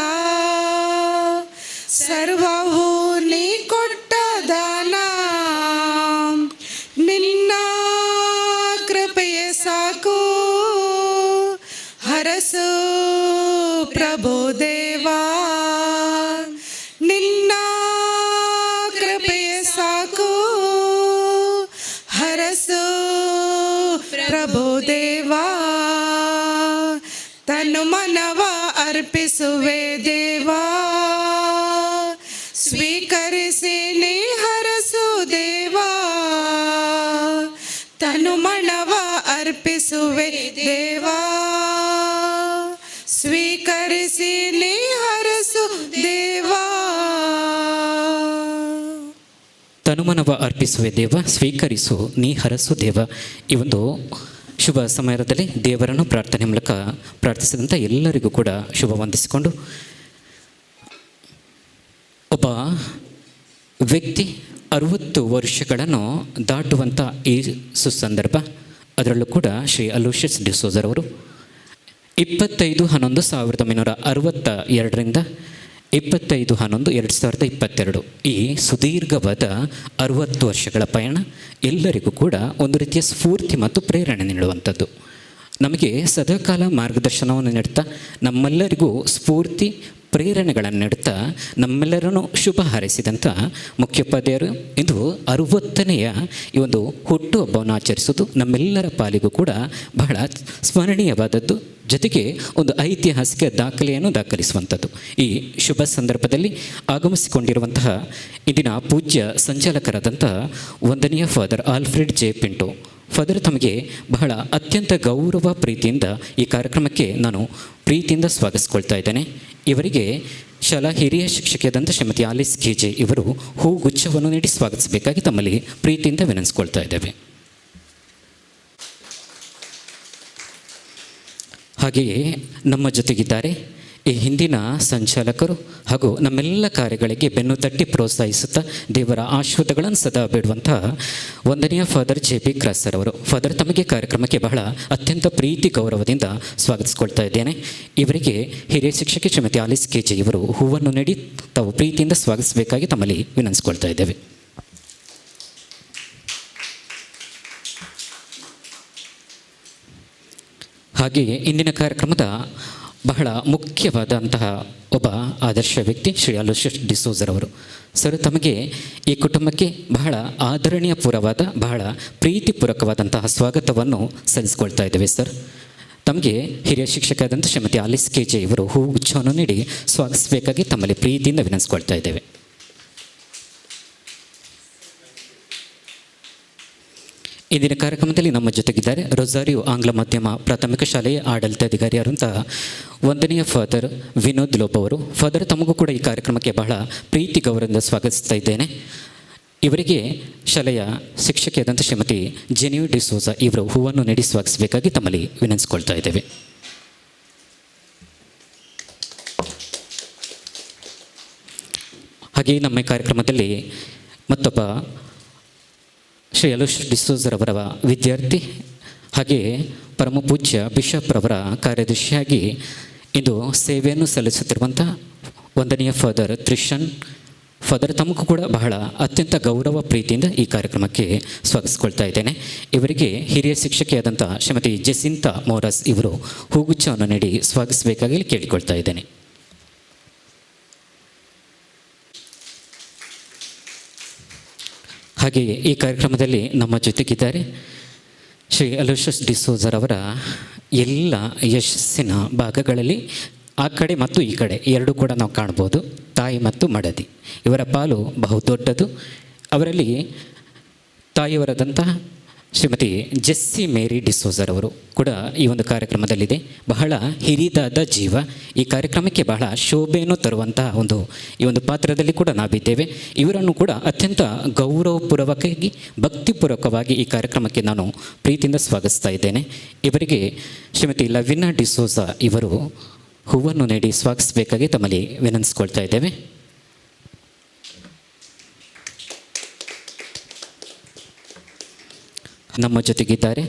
ಸರ್ವವೂ ನೀ ಕೊಟ್ಟ ದಾನ. ನಿನ್ನ ಕೃಪೆಯೇ ಸಾಕು, ಹರಸು ಪ್ರಭು ದೇವಾ. ನಿನ್ನ ಕೃಪೆಯೇ ಸಾಕು, ಹರಸು ಪ್ರಭು ದೇವಾ. ತನುಮನವ ಅರ್ಪಿಸುವೆ ದೇವಾ, ಸ್ವೀಕರಿಸಿ ನೀ ಹರಸು ದೇವಾ. ತನುಮನವ ಅರ್ಪಿಸುವೆ ದೇವಾ, ಸ್ವೀಕರಿಸಿ ನೀ ಹರಸು ದೇವಾ. ತನುಮನವ ಅರ್ಪಿಸುವೆ ದೇವ, ಸ್ವೀಕರಿಸು ನೀ ಹರಸು ದೇವ. ಈ ಒಂದು ಶುಭ ಸಮಯದಲ್ಲಿ ದೇವರನ್ನು ಪ್ರಾರ್ಥನೆ ಮೂಲಕ ಪ್ರಾರ್ಥಿಸಿದಂಥ ಎಲ್ಲರಿಗೂ ಕೂಡ ಶುಭ ವಂದಿಸಿಕೊಂಡು, ಒಬ್ಬ ವ್ಯಕ್ತಿ 60 ವರ್ಷಗಳನ್ನು ದಾಟುವಂಥ ಈ ಸುಸಂದರ್ಭ, ಅದರಲ್ಲೂ ಕೂಡ ಶ್ರೀ ಅಲೋಷಿಯಸ್ ಡಿಸೋಜರವರು 25/11/1962ರಿಂದ 25/11/2022 ಈ ಸುದೀರ್ಘವಾದ 60 ವರ್ಷಗಳ ಪಯಣ ಎಲ್ಲರಿಗೂ ಕೂಡ ಒಂದು ರೀತಿಯ ಸ್ಫೂರ್ತಿ ಮತ್ತು ಪ್ರೇರಣೆ ನೀಡುವಂಥದ್ದು. ನಮಗೆ ಸದಾಕಾಲ ಮಾರ್ಗದರ್ಶನವನ್ನು ನೀಡುತ್ತಾ, ನಮ್ಮೆಲ್ಲರಿಗೂ ಸ್ಫೂರ್ತಿ ಪ್ರೇರಣೆಗಳನ್ನು ನೀಡುತ್ತಾ ನಮ್ಮೆಲ್ಲರನ್ನು ಶುಭ ಹಾರೈಸಿದಂಥ ಮುಖ್ಯೋಪಾಧ್ಯಾಯರು ಇಂದು 60ನೆಯ ಈ ಒಂದು ಹುಟ್ಟುಹಬ್ಬವನ್ನು ಆಚರಿಸುವುದು ನಮ್ಮೆಲ್ಲರ ಪಾಲಿಗೂ ಕೂಡ ಬಹಳ ಸ್ಮರಣೀಯವಾದದ್ದು, ಜೊತೆಗೆ ಒಂದು ಐತಿಹಾಸಿಕ ದಾಖಲೆಯನ್ನು ದಾಖಲಿಸುವಂಥದ್ದು. ಈ ಶುಭ ಸಂದರ್ಭದಲ್ಲಿ ಆಗಮಿಸಿಕೊಂಡಿರುವಂತಹ ಇಂದಿನ ಪೂಜ್ಯ ಸಂಚಾಲಕರಾದಂಥ ವಂದನೀಯ father Alfred J Pinto father ತಮಗೆ ಬಹಳ ಅತ್ಯಂತ ಗೌರವ ಪ್ರೀತಿಯಿಂದ ಈ ಕಾರ್ಯಕ್ರಮಕ್ಕೆ ನಾನು ಪ್ರೀತಿಯಿಂದ ಸ್ವಾಗತಿಸಿಕೊಳ್ತಾ ಇದ್ದೇನೆ. ಇವರಿಗೆ ಶಾಲಾ ಹಿರಿಯ ಶಿಕ್ಷಕಿಯಾದಂಥ ಶ್ರೀಮತಿ ಆಲಿಸ್ ಕೆ ಜೆ ಇವರು ಹೂಗುಚ್ಛವನ್ನು ನೀಡಿ ಸ್ವಾಗತಿಸಬೇಕಾಗಿ ತಮ್ಮಲ್ಲಿ ಪ್ರೀತಿಯಿಂದ ವಿನಂತಿಸಿಕೊಳ್ತಾ ಇದ್ದೇವೆ. ಹಾಗೆಯೇ ನಮ್ಮ ಜೊತೆಗಿದ್ದಾರೆ ಈ ಹಿಂದಿನ ಸಂಚಾಲಕರು ಹಾಗೂ ನಮ್ಮೆಲ್ಲ ಕಾರ್ಯಗಳಿಗೆ ಬೆನ್ನು ತಟ್ಟಿ ಪ್ರೋತ್ಸಾಹಿಸುತ್ತಾ ದೇವರ ಆಶೀರ್ವಾದಗಳನ್ನು ಸದಾ ಬೇಡುವಂತಹ ವಂದನೀಯ ಫಾದರ್ ಜೆ ಪಿ ಕ್ರಾಸರ್ ಅವರು. ಫಾದರ್ ತಮಗೆ ಕಾರ್ಯಕ್ರಮಕ್ಕೆ ಬಹಳ ಅತ್ಯಂತ ಪ್ರೀತಿ ಗೌರವದಿಂದ ಸ್ವಾಗತಿಸಿಕೊಳ್ತಾ ಇದ್ದೇನೆ. ಇವರಿಗೆ ಹಿರಿಯ ಶಿಕ್ಷಕಿ ಶ್ರೀಮತಿ ಆಲಿಸ್ ಕೆ ಜೆ ಇವರು ಹೂವನ್ನು ನೀಡಿ ತಾವು ಪ್ರೀತಿಯಿಂದ ಸ್ವಾಗತಿಸಬೇಕಾಗಿ ತಮ್ಮಲ್ಲಿ ವಿನಂತಿಸಿಕೊಳ್ತಾ ಇದ್ದೇವೆ. ಹಾಗೆಯೇ ಇಂದಿನ ಕಾರ್ಯಕ್ರಮದ ಬಹಳ ಮುಖ್ಯವಾದಂತಹ ಒಬ್ಬ ಆದರ್ಶ ವ್ಯಕ್ತಿ ಶ್ರೀ ಅಲೋಷಿಯಸ್ ಡಿಸೋಜರವರು. ಸರ್, ತಮಗೆ ಈ ಕುಟುಂಬಕ್ಕೆ ಬಹಳ ಆದರಣೀಯಪೂರ್ವವಾದ, ಬಹಳ ಪ್ರೀತಿಪೂರ್ವಕವಾದಂತಹ ಸ್ವಾಗತವನ್ನು ಸಲ್ಲಿಸಿಕೊಳ್ತಾ ಇದ್ದೇವೆ ಸರ್. ತಮಗೆ ಹಿರಿಯ ಶಿಕ್ಷಕರಾದಂಥ ಶ್ರೀಮತಿ ಆಲಿಸ್ ಕೆ ಜೆ ಇವರು ಹೂಗುಚ್ಛವನ್ನು ನೀಡಿ ಸ್ವಾಗತಿಸಬೇಕಾಗಿ ತಮ್ಮಲ್ಲಿ ಪ್ರೀತಿಯಿಂದ ವಿನಂತಿಸಿಕೊಳ್ತಾ ಇದ್ದೇವೆ. ಇಂದಿನ ಕಾರ್ಯಕ್ರಮದಲ್ಲಿ ನಮ್ಮ ಜೊತೆಗಿದ್ದಾರೆ ರೊಸಾರಿಯೋ ಆಂಗ್ಲ ಮಾಧ್ಯಮ ಪ್ರಾಥಮಿಕ ಶಾಲೆಯ ಆಡಳಿತಾಧಿಕಾರಿಯಾದಂತಹ ವಂದನೀಯ ಫಾದರ್ ವಿನೋದ್ ಲೋಬ್ ಅವರು. ಫಾದರ್, ತಮಗೂ ಕೂಡ ಈ ಕಾರ್ಯಕ್ರಮಕ್ಕೆ ಬಹಳ ಪ್ರೀತಿ ಗೌರವದಿಂದ ಸ್ವಾಗತಿಸ್ತಾ ಇದ್ದೇನೆ. ಇವರಿಗೆ ಶಾಲೆಯ ಶಿಕ್ಷಕಿಯಾದಂಥ ಶ್ರೀಮತಿ ಜೆನಿಯು ಡಿಸೋಜಾ ಇವರು ಹೂವನ್ನು ನೀಡಿ ಸ್ವಾಗತಿಸಬೇಕಾಗಿ ತಮ್ಮಲ್ಲಿ ವಿನಂತಿಸಿಕೊಳ್ತಾ ಇದ್ದೇವೆ. ಹಾಗೆಯೇ ನಮ್ಮ ಕಾರ್ಯಕ್ರಮದಲ್ಲಿ ಮತ್ತೊಬ್ಬ ಶ್ರೀ ಅಲೋಷಿಯಸ್ ಡಿಸೋಜರವರ ವಿದ್ಯಾರ್ಥಿ ಹಾಗೆಯೇ ಪರಮಪೂಜ್ಯ ಬಿಷಪ್ರವರ ಕಾರ್ಯದರ್ಶಿಯಾಗಿ ಇಂದು ಸೇವೆಯನ್ನು ಸಲ್ಲಿಸುತ್ತಿರುವಂಥ ವಂದನೀಯ ಫಾದರ್ ತ್ರಿಷನ್ ಫಾದರ್ ತಮಗೂ ಕೂಡ ಬಹಳ ಅತ್ಯಂತ ಗೌರವ ಪ್ರೀತಿಯಿಂದ ಈ ಕಾರ್ಯಕ್ರಮಕ್ಕೆ ಸ್ವಾಗತಿಸಿಕೊಳ್ತಾ ಇದ್ದೇನೆ. ಇವರಿಗೆ ಹಿರಿಯ ಶಿಕ್ಷಕಿಯಾದಂಥ ಶ್ರೀಮತಿ ಜೆಸಿಂತಾ ಮೋರಸ್ ಇವರು ಹೂಗುಚ್ಛವನ್ನು ನೀಡಿ ಸ್ವಾಗತಿಸಬೇಕಾಗಿ ಕೇಳಿಕೊಳ್ತಾ ಇದ್ದೇನೆ. ಹಾಗೆಯೇ ಈ ಕಾರ್ಯಕ್ರಮದಲ್ಲಿ ನಮ್ಮ ಜೊತೆಗಿದ್ದಾರೆ ಶ್ರೀ ಅಲೋಷಿಯಸ್ ಡಿಸೋಜರವರ ಎಲ್ಲ ಯಶಸ್ಸಿನ ಭಾಗಗಳಲ್ಲಿ ಆ ಕಡೆ ಮತ್ತು ಈ ಕಡೆ ಎರಡೂ ಕೂಡ ನಾವು ಕಾಣ್ಬೋದು. ತಾಯಿ ಮತ್ತು ಮಡದಿ ಇವರ ಪಾಲು ಬಹುದೊಡ್ಡದು. ಅವರಲ್ಲಿ ತಾಯಿಯವರಾದಂತಹ ಶ್ರೀಮತಿ ಜೆಸ್ಸಿ ಮೇರಿ ಡಿಸೋಜರವರು ಕೂಡ ಈ ಒಂದು ಕಾರ್ಯಕ್ರಮದಲ್ಲಿದೆ. ಬಹಳ ಹಿರಿದಾದ ಜೀವ, ಈ ಕಾರ್ಯಕ್ರಮಕ್ಕೆ ಬಹಳ ಶೋಭೆಯನ್ನು ತರುವಂತಹ ಒಂದು ಈ ಒಂದು ಪಾತ್ರದಲ್ಲಿ ಕೂಡ ನಾವಿದ್ದೇವೆ. ಇವರನ್ನು ಕೂಡ ಅತ್ಯಂತ ಗೌರವಪೂರ್ವಕವಾಗಿ ಭಕ್ತಿಪೂರ್ವಕವಾಗಿ ಈ ಕಾರ್ಯಕ್ರಮಕ್ಕೆ ನಾನು ಪ್ರೀತಿಯಿಂದ ಸ್ವಾಗತಿಸ್ತಾ ಇದ್ದೇನೆ. ಇವರಿಗೆ ಶ್ರೀಮತಿ ಲವಿನಾ ಡಿಸೋಜಾ ಇವರು ಹೂವನ್ನು ನೀಡಿ ಸ್ವಾಗತಿಸಬೇಕಾಗಿ ತಮ್ಮಲ್ಲಿ ವಿನಂತಿಸಿಕೊಳ್ತಾ ಇದ್ದೇವೆ. ನಮ್ಮ ಜೊತೆಗಿದ್ದಾರೆ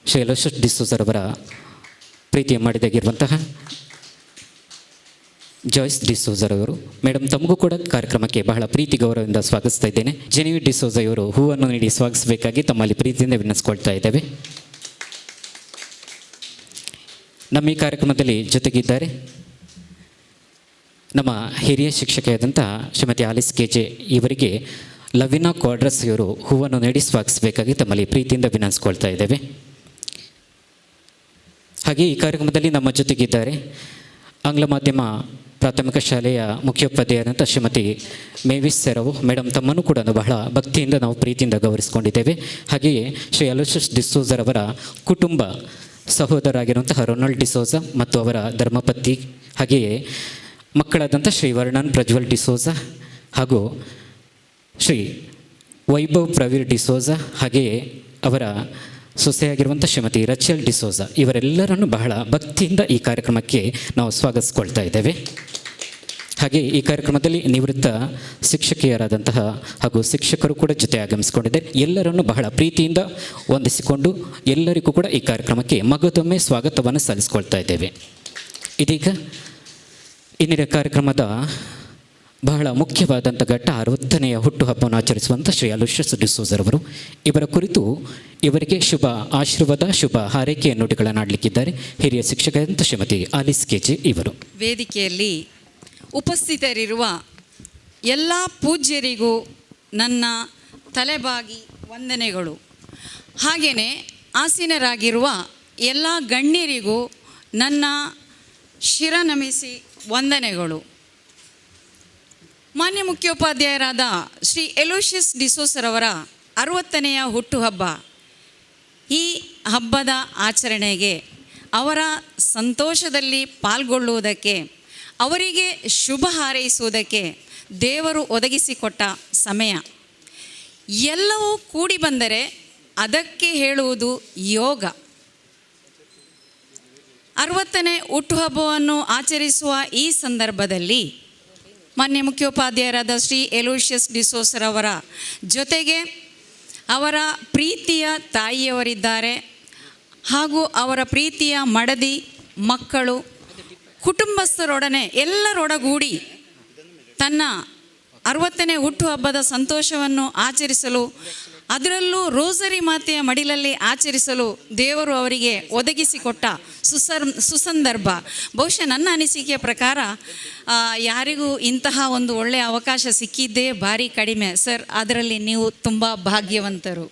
ಶ್ರೀ ಅಲೋಷಿಯಸ್ ಡಿಸೋಜರವರ ಪ್ರೀತಿಯ ಮಾಡಿದಾಗಿರುವಂತಹ ಜಾಯ್ಸ್ ಡಿಸೋಜರವರು. ಮೇಡಮ್, ತಮಗೂ ಕೂಡ ಕಾರ್ಯಕ್ರಮಕ್ಕೆ ಬಹಳ ಪ್ರೀತಿ ಗೌರವದಿಂದ ಸ್ವಾಗತಿಸ್ತಾ ಇದ್ದೇನೆ. ಜೆನಿವಿ ಡಿಸೋಜ ಇವರು ಹೂವನ್ನು ನೀಡಿ ಸ್ವಾಗತಿಸಬೇಕಾಗಿ ತಮ್ಮಲ್ಲಿ ಪ್ರೀತಿಯಿಂದ ವಿನಂತಿಸಿಕೊಳ್ತಾ ಇದ್ದೇವೆ. ನಮ್ಮ ಈ ಕಾರ್ಯಕ್ರಮದಲ್ಲಿ ಜೊತೆಗಿದ್ದಾರೆ ನಮ್ಮ ಹಿರಿಯ ಶಿಕ್ಷಕಿಯಾದಂತಹ ಶ್ರೀಮತಿ ಆಲಿಸ್ ಕೆ ಜೆ ಇವರಿಗೆ ಲವಿನಾ ಕ್ವಾಡ್ರಸ್ ಇವರು ಹೂವನ್ನು ನೀಡಿ ಸ್ವಾಗತಿಸಬೇಕಾಗಿ ತಮ್ಮಲ್ಲಿ ಪ್ರೀತಿಯಿಂದ ವಿನಂತಿಸಿಕೊಳ್ತಾ ಇದ್ದೇವೆ. ಹಾಗೆ ಈ ಕಾರ್ಯಕ್ರಮದಲ್ಲಿ ನಮ್ಮ ಜೊತೆಗಿದ್ದಾರೆ ಆಂಗ್ಲ ಮಾಧ್ಯಮ ಪ್ರಾಥಮಿಕ ಶಾಲೆಯ ಮುಖ್ಯೋಪಾಧ್ಯಾಯರಾದಂಥ ಶ್ರೀಮತಿ ಮೇವಿಸ್ ಸೆರವು ಮೇಡಮ್, ತಮ್ಮನ್ನು ಕೂಡ ಬಹಳ ಭಕ್ತಿಯಿಂದ ನಾವು ಪ್ರೀತಿಯಿಂದ ಗೌರವಿಸಿಕೊಂಡಿದ್ದೇವೆ. ಹಾಗೆಯೇ ಶ್ರೀ ಅಲೋಷಿಯಸ್ ಡಿಸೋಜರವರ ಕುಟುಂಬ ಸಹೋದರಾಗಿರುವಂತಹ ರೊನಾಲ್ಡ್ ಡಿಸೋಜಾ ಮತ್ತು ಅವರ ಧರ್ಮಪತ್ನಿ, ಹಾಗೆಯೇ ಮಕ್ಕಳಾದಂಥ ಶ್ರೀ ವರ್ಣನ್ ಪ್ರಜ್ವಲ್ ಡಿಸೋಜಾ ಹಾಗೂ ಶ್ರೀ ವೈಭವ್ ಪ್ರವೀರ್ ಡಿಸೋಜಾ, ಹಾಗೆಯೇ ಅವರ ಸೊಸೆಯಾಗಿರುವಂಥ ಶ್ರೀಮತಿ ರಚೆಲ್ ಡಿಸೋಜಾ ಇವರೆಲ್ಲರನ್ನು ಬಹಳ ಭಕ್ತಿಯಿಂದ ಈ ಕಾರ್ಯಕ್ರಮಕ್ಕೆ ನಾವು ಸ್ವಾಗತಿಸ್ಕೊಳ್ತಾ ಇದ್ದೇವೆ. ಹಾಗೆ ಈ ಕಾರ್ಯಕ್ರಮದಲ್ಲಿ ನಿವೃತ್ತ ಶಿಕ್ಷಕಿಯರಾದಂತಹ ಹಾಗೂ ಶಿಕ್ಷಕರು ಕೂಡ ಜೊತೆ ಆಗಮಿಸಿಕೊಂಡಿದ್ದಾರೆ. ಎಲ್ಲರನ್ನು ಬಹಳ ಪ್ರೀತಿಯಿಂದ ವಂದಿಸಿಕೊಂಡು ಎಲ್ಲರಿಗೂ ಕೂಡ ಈ ಕಾರ್ಯಕ್ರಮಕ್ಕೆ ಮಗದೊಮ್ಮೆ ಸ್ವಾಗತವನ್ನು ಸಲ್ಲಿಸಿಕೊಳ್ತಾ ಇದ್ದೇವೆ. ಇದೀಗ ಇಂದಿನ ಕಾರ್ಯಕ್ರಮದ ಬಹಳ ಮುಖ್ಯವಾದಂಥ ಘಟ್ಟ 60ನೇ ಹುಟ್ಟುಹಬ್ಬವನ್ನು ಆಚರಿಸುವಂಥ ಶ್ರೀ ಅಲೋಷಿಯಸ್ ಡಿಸೋಜರವರು ಇವರ ಕುರಿತು ಇವರಿಗೆ ಶುಭ ಆಶೀರ್ವಾದ ಶುಭ ಹಾರೈಕೆಯ ನುಡಿಗಳನ್ನು ಆಡಲಿಕ್ಕಿದ್ದಾರೆ ಹಿರಿಯ ಶಿಕ್ಷಕರಂತ ಶ್ರೀಮತಿ ಆಲಿಸ್ ಕೆ ಜೆ ಇವರು. ವೇದಿಕೆಯಲ್ಲಿ ಉಪಸ್ಥಿತರಿರುವ ಎಲ್ಲ ಪೂಜ್ಯರಿಗೂ ನನ್ನ ತಲೆಬಾಗಿ ವಂದನೆಗಳು. ಹಾಗೆಯೇ ಆಸೀನರಾಗಿರುವ ಎಲ್ಲ ಗಣ್ಯರಿಗೂ ನನ್ನ ಶಿರ ನಮಿಸಿ ವಂದನೆಗಳು. ಮಾನ್ಯ ಮುಖ್ಯೋಪಾಧ್ಯಾಯರಾದ ಶ್ರೀ ಎಲೋಷಿಯಸ್ ಡಿಸೋಸರವರ 60ನೇ ಹುಟ್ಟುಹಬ್ಬ, ಈ ಹಬ್ಬದ ಆಚರಣೆಗೆ ಅವರ ಸಂತೋಷದಲ್ಲಿ ಪಾಲ್ಗೊಳ್ಳುವುದಕ್ಕೆ, ಅವರಿಗೆ ಶುಭ ಹಾರೈಸುವುದಕ್ಕೆ ದೇವರು ಒದಗಿಸಿಕೊಟ್ಟ ಸಮಯ. ಎಲ್ಲವೂ ಕೂಡಿ ಬಂದರೆ ಅದಕ್ಕೆ ಹೇಳುವುದು ಯೋಗ. 60ನೇ ಹುಟ್ಟುಹಬ್ಬವನ್ನು ಆಚರಿಸುವ ಈ ಸಂದರ್ಭದಲ್ಲಿ ಮಾನ್ಯ ಮುಖ್ಯೋಪಾಧ್ಯಾಯರಾದ ಶ್ರೀ ಎಲೋಷಿಯಸ್ ಡಿಸೋಸರವರ ಜೊತೆಗೆ ಅವರ ಪ್ರೀತಿಯ ತಾಯಿಯವರಿದ್ದಾರೆ ಹಾಗೂ ಅವರ ಪ್ರೀತಿಯ ಮಡದಿ, ಮಕ್ಕಳು, ಕುಟುಂಬಸ್ಥರೊಡನೆ ಎಲ್ಲರೊಡಗೂಡಿ ತನ್ನ 60ನೇ ಹುಟ್ಟುಹಬ್ಬದ ಸಂತೋಷವನ್ನು ಆಚರಿಸಲು ಅದರಲ್ಲೂ ರೋಸರಿ ಮಾತೆಯ ಮಡಿಲಲ್ಲಿ ಆಚರಿಸಲು ದೇವರು ಅವರಿಗೆ ಒದಗಿಸಿಕೊಟ್ಟ ಸುಸಂದರ್ಭ. ಬಹುಶಃ ನನ್ನ ಅನಿಸಿಕೆಯ ಪ್ರಕಾರ ಯಾರಿಗೂ ಇಂತಹ ಒಂದು ಒಳ್ಳೆಯ ಅವಕಾಶ ಸಿಕ್ಕಿದ್ದೇ ಭಾರಿ ಕಡಿಮೆ ಸರ್. ಅದರಲ್ಲಿ ನೀವು ತುಂಬ ಭಾಗ್ಯವಂತರು.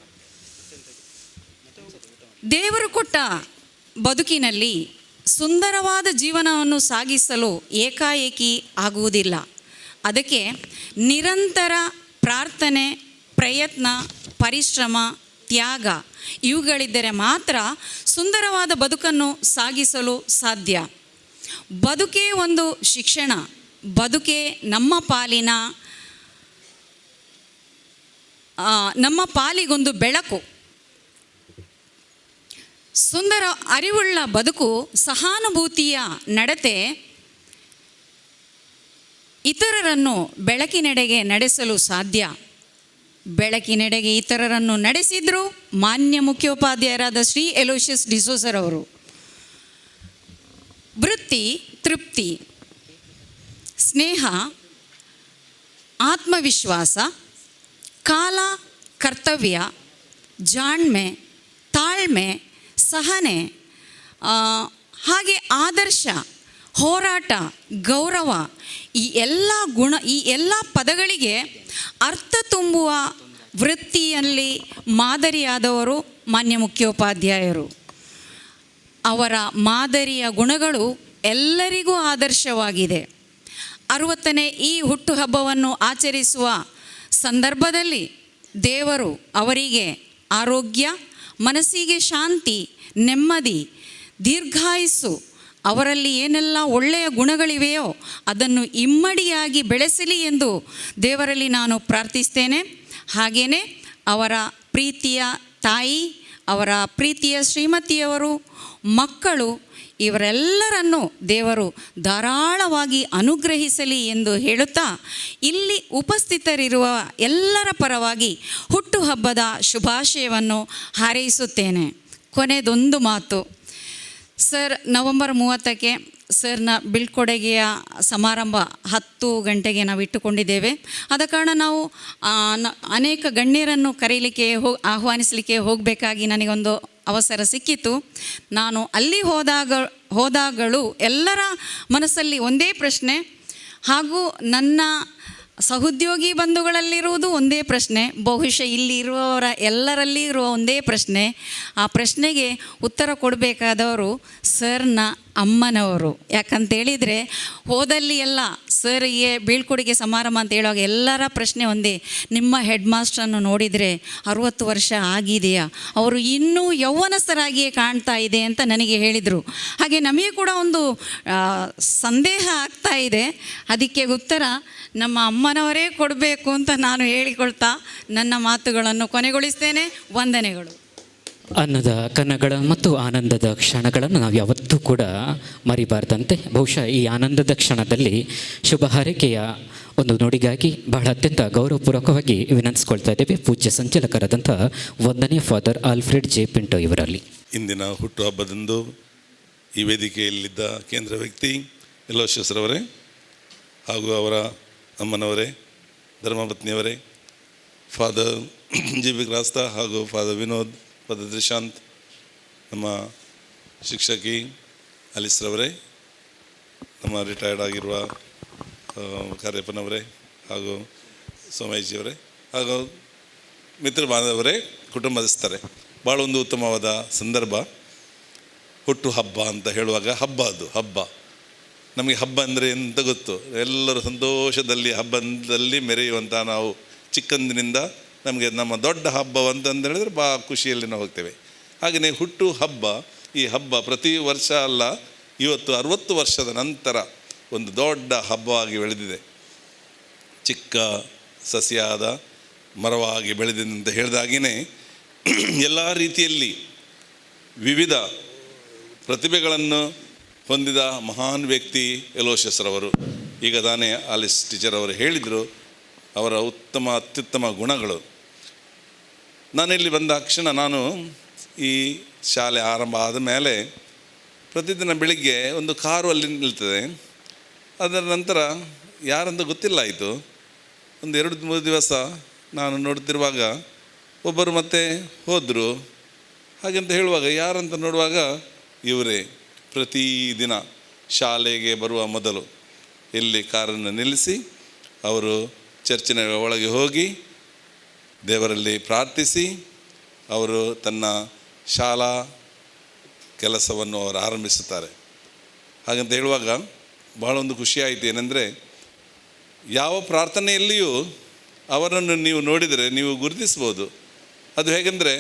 ದೇವರು ಕೊಟ್ಟ ಬದುಕಿನಲ್ಲಿ ಸುಂದರವಾದ ಜೀವನವನ್ನು ಸಾಗಿಸಲು ಏಕಾಏಕಿ ಆಗುವುದಿಲ್ಲ. ಅದಕ್ಕೆ ನಿರಂತರ ಪ್ರಾರ್ಥನೆ, ಪ್ರಯತ್ನ, ಪರಿಶ್ರಮ, ತ್ಯಾಗ ಇವುಗಳಿದ್ದರೆ ಮಾತ್ರ ಸುಂದರವಾದ ಬದುಕನ್ನು ಸಾಗಿಸಲು ಸಾಧ್ಯ. ಬದುಕೇ ಒಂದು ಶಿಕ್ಷಣ, ಬದುಕೇ ನಮ್ಮ ಪಾಲಿನ ನಮ್ಮ ಪಾಲಿಗೊಂದು ಬೆಳಕು. ಸುಂದರ ಅರಿವುಳ್ಳ ಬದುಕು, ಸಹಾನುಭೂತಿಯ ನಡತೆ ಇತರರನ್ನು ಬೆಳಕಿನೆಡೆಗೆ ನಡೆಸಲು ಸಾಧ್ಯ. ಬೆಳಕಿನೆಡೆಗೆ ಇತರರನ್ನು ನಡೆಸಿದ್ರು ಮಾನ್ಯ ಮುಖ್ಯೋಪಾಧ್ಯಾಯರಾದ ಶ್ರೀ ಎಲೋಷಿಯಸ್ ಡಿಸೋಜರವರು. ವೃತ್ತಿ ತೃಪ್ತಿ, ಸ್ನೇಹ, ಆತ್ಮವಿಶ್ವಾಸ, ಕಾಲ, ಕರ್ತವ್ಯ, ಜಾಣ್ಮೆ, ತಾಳ್ಮೆ, ಸಹನೆ, ಹಾಗೆ ಆದರ್ಶ, ಹೋರಾಟ, ಗೌರವ, ಈ ಎಲ್ಲ ಪದಗಳಿಗೆ ಅರ್ಥ ತುಂಬುವ ವೃತ್ತಿಯಲ್ಲಿ ಮಾದರಿಯಾದವರು ಮಾನ್ಯ ಮುಖ್ಯೋಪಾಧ್ಯಾಯರು. ಅವರ ಮಾದರಿಯ ಗುಣಗಳು ಎಲ್ಲರಿಗೂ ಆದರ್ಶವಾಗಿದೆ. 60ನೇ ಈ ಹುಟ್ಟುಹಬ್ಬವನ್ನು ಆಚರಿಸುವ ಸಂದರ್ಭದಲ್ಲಿ ದೇವರು ಅವರಿಗೆ ಆರೋಗ್ಯ, ಮನಸ್ಸಿಗೆ ಶಾಂತಿ, ನೆಮ್ಮದಿ, ದೀರ್ಘಾಯುಸ್ಸು, ಅವರಲ್ಲಿ ಏನೆಲ್ಲ ಒಳ್ಳೆಯ ಗುಣಗಳಿವೆಯೋ ಅದನ್ನು ಇಮ್ಮಡಿಯಾಗಿ ಬೆಳೆಸಲಿ ಎಂದು ದೇವರಲ್ಲಿ ನಾನು ಪ್ರಾರ್ಥಿಸ್ತೇನೆ. ಹಾಗೆಯೇ ಅವರ ಪ್ರೀತಿಯ ತಾಯಿ, ಅವರ ಪ್ರೀತಿಯ ಶ್ರೀಮತಿಯವರು, ಮಕ್ಕಳು, ಇವರೆಲ್ಲರನ್ನು ದೇವರು ಧಾರಾಳವಾಗಿ ಅನುಗ್ರಹಿಸಲಿ ಎಂದು ಹೇಳುತ್ತಾ ಇಲ್ಲಿ ಉಪಸ್ಥಿತರಿರುವ ಎಲ್ಲರ ಪರವಾಗಿ ಹುಟ್ಟುಹಬ್ಬದ ಶುಭಾಶಯವನ್ನು ಹಾರೈಸುತ್ತೇನೆ. ಕೊನೆಯದೊಂದು ಮಾತು ಸರ್, ನವೆಂಬರ್ 30ಕ್ಕೆ ಸರ್ನ ಬೀಳ್ಕೊಡುಗೆಯ ಸಮಾರಂಭ 10 ಗಂಟೆಗೆ ನಾವು ಇಟ್ಟುಕೊಂಡಿದ್ದೇವೆ. ಆದ ಕಾರಣ ನಾವು ಅನೇಕ ಗಣ್ಯರನ್ನು ಕರೀಲಿಕ್ಕೆ ಆಹ್ವಾನಿಸಲಿಕ್ಕೆ ಹೋಗಬೇಕಾಗಿ ನನಗೊಂದು ಅವಸರ ಸಿಕ್ಕಿತು. ನಾನು ಅಲ್ಲಿ ಹೋದಾಗಲೂ ಎಲ್ಲರ ಮನಸ್ಸಲ್ಲಿ ಒಂದೇ ಪ್ರಶ್ನೆ, ಹಾಗೂ ನನ್ನ ಸಹೋದ್ಯೋಗಿ ಬಂಧುಗಳಲ್ಲಿರುವುದು ಒಂದೇ ಪ್ರಶ್ನೆ, ಬಹುಶಃ ಇಲ್ಲಿ ಇರುವವರ ಎಲ್ಲರಲ್ಲಿ ಇರುವ ಒಂದೇ ಪ್ರಶ್ನೆ. ಆ ಪ್ರಶ್ನೆಗೆ ಉತ್ತರ ಕೊಡಬೇಕಾದವರು ಸರ್ನ ಅಮ್ಮನವರು. ಯಾಕಂತೇಳಿದರೆ ಹೋದಲ್ಲಿ ಎಲ್ಲ ಸರ್ಗೆ ಬೀಳ್ಕೊಡುಗೆ ಸಮಾರಂಭ ಅಂತ ಹೇಳುವಾಗ ಎಲ್ಲರ ಪ್ರಶ್ನೆ ಒಂದೇ, ನಿಮ್ಮ ಹೆಡ್ ಮಾಸ್ಟ್ರನ್ನು ನೋಡಿದರೆ 60 ವರ್ಷ ಆಗಿದೆಯಾ, ಅವರು ಇನ್ನೂ ಯೌವನಸ್ಥರಾಗಿಯೇ ಕಾಣ್ತಾ ಇದೆ ಅಂತ ನನಗೆ ಹೇಳಿದರು. ಹಾಗೆ ನಮಗೆ ಕೂಡ ಒಂದು ಸಂದೇಹ ಆಗ್ತಾ ಇದೆ. ಅದಕ್ಕೆ ಉತ್ತರ ನಮ್ಮ ಅಮ್ಮನವರೇ ಕೊಡಬೇಕು ಅಂತ ನಾನು ಹೇಳಿಕೊಳ್ತಾ ನನ್ನ ಮಾತುಗಳನ್ನು ಕೊನೆಗೊಳಿಸ್ತೇನೆ. ವಂದನೆಗಳು. ಅನ್ನದ ಕನಗಳ ಮತ್ತು ಆನಂದದ ಕ್ಷಣಗಳನ್ನು ನಾವು ಯಾವತ್ತೂ ಕೂಡ ಮರಿಬಾರ್ದಂತೆ. ಬಹುಶಃ ಈ ಆನಂದದ ಕ್ಷಣದಲ್ಲಿ ಶುಭ ಹಾರೈಕೆಯ ಒಂದು ನುಡಿಗಾಗಿ ಬಹಳ ಅತ್ಯಂತ ಗೌರವಪೂರ್ವಕವಾಗಿ ವಿನಂತಿಸ್ಕೊಳ್ತಾ ಇದ್ದೇವೆ ಪೂಜ್ಯ ಸಂಚಾಲಕರಾದಂಥ ವಂದನೀಯ ಫಾದರ್ ಆಲ್ಫ್ರೆಡ್ ಜೆ ಪಿಂಟೋ ಇವರಲ್ಲಿ. ಇಂದಿನ ಹುಟ್ಟುಹಬ್ಬದಂದು ಈ ವೇದಿಕೆಯಲ್ಲಿದ್ದ ಕೇಂದ್ರ ವ್ಯಕ್ತಿ ಎಲೋಷಿಯಸ್ರವರೇ ಹಾಗೂ ಅವರ ಅಮ್ಮನವರೇ, ಧರ್ಮಪತ್ನಿಯವರೇ, ಫಾದರ್ ಜಿ ಬಿ ಕ್ರಾಸ್ತಾ ಹಾಗೂ ಫಾದರ್ ವಿನೋದ್, ಫಾದರ್ ದ್ರಿಶಾಂತ್, ನಮ್ಮ ಶಿಕ್ಷಕಿ ಅಲಿಸ್ರವರೇ, ನಮ್ಮ ರಿಟೈರ್ಡ್ ಆಗಿರುವ ಕಾರ್ಯಪ್ಪನವರೇ ಹಾಗೂ ಸೋಮಯ್ಯಜಿಯವರೇ ಹಾಗೂ ಮಿತ್ರ ಬಾಂಧವರೇ, ಕುಟುಂಬಸ್ಥರೇ, ಭಾಳ ಒಂದು ಉತ್ತಮವಾದ ಸಂದರ್ಭ. ಹುಟ್ಟು ಹಬ್ಬ ಅಂತ ಹೇಳುವಾಗ ಹಬ್ಬ, ಅದು ಹಬ್ಬ. ನಮಗೆ ಹಬ್ಬ ಅಂದರೆ ಎಂತ ಗೊತ್ತು, ಎಲ್ಲರೂ ಸಂತೋಷದಲ್ಲಿ ಹಬ್ಬದಲ್ಲಿ ಮೆರೆಯುವಂಥ ನಾವು ಚಿಕ್ಕಂದಿನಿಂದ ನಮಗೆ ನಮ್ಮ ದೊಡ್ಡ ಹಬ್ಬ ಅಂತಂದು ಹೇಳಿದ್ರೆ ಬಾ ಖುಷಿಯಲ್ಲಿ ನಾವು ಹೋಗ್ತೇವೆ. ಹಾಗೆಯೇ ಹುಟ್ಟು ಹಬ್ಬ, ಈ ಹಬ್ಬ ಪ್ರತಿ ವರ್ಷ ಅಲ್ಲ, ಇವತ್ತು 60 ವರ್ಷದ ನಂತರ ಒಂದು ದೊಡ್ಡ ಹಬ್ಬವಾಗಿ ಬೆಳೆದಿದೆ. ಚಿಕ್ಕ ಸಸಿಯಾದ ಮರವಾಗಿ ಬೆಳೆದಿದೆ ಅಂತ ಹೇಳಿದಾಗಿಯೇ ಎಲ್ಲ ರೀತಿಯಲ್ಲಿ ವಿವಿಧ ಪ್ರತಿಭೆಗಳನ್ನು ಹೊಂದಿದ ಮಹಾನ್ ವ್ಯಕ್ತಿ ಎಲೋಷಿಯಸ್ರವರು. ಈಗ ತಾನೇ ಆಲಿಸ್ ಟೀಚರ್ ಅವರು ಹೇಳಿದರು ಅವರ ಉತ್ತಮ ಅತ್ಯುತ್ತಮ ಗುಣಗಳು. ನಾನಿಲ್ಲಿ ಬಂದ ಕ್ಷಣ, ನಾನು ಈ ಶಾಲೆ ಆರಂಭ ಆದ ಮೇಲೆ ಪ್ರತಿದಿನ ಬೆಳಿಗ್ಗೆ ಒಂದು ಕಾರು ಅಲ್ಲಿ ನಿಲ್ತದೆ. ಅದರ ನಂತರ ಯಾರಂತ ಗೊತ್ತಿಲ್ಲ ಆಯಿತು. ಒಂದು 2-3 ದಿವಸ ನಾನು ನೋಡ್ತಿರುವಾಗ ಒಬ್ಬರು ಮತ್ತೆ ಹೋದರು. ಹಾಗಂತ ಹೇಳುವಾಗ ಯಾರಂತ ನೋಡುವಾಗ ಇವರೇ ಪ್ರತಿದಿನ ಶಾಲೆಗೆ ಬರುವ ಮೊದಲು ಇಲ್ಲಿ ಕಾರನ್ನು ನಿಲ್ಲಿಸಿ ಅವರು ಚರ್ಚಿನ ಒಳಗೆ ಹೋಗಿ ದೇವರಲ್ಲಿ ಪ್ರಾರ್ಥಿಸಿ ಅವರು ತನ್ನ ಶಾಲಾ ಕೆಲಸವನ್ನು ಅವರು ಆರಂಭಿಸುತ್ತಾರೆ. ಹಾಗಂತ ಹೇಳುವಾಗ ಬಹಳ ಒಂದು ಖುಷಿಯಾಯಿತು. ಏನೆಂದರೆ, ಯಾವ ಪ್ರಾರ್ಥನೆಯಲ್ಲಿಯೂ ಅವರನ್ನು ನೀವು ನೋಡಿದರೆ ನೀವು ಗುರುತಿಸ್ಬೋದು. ಅದು ಹೇಗೆಂದರೆ,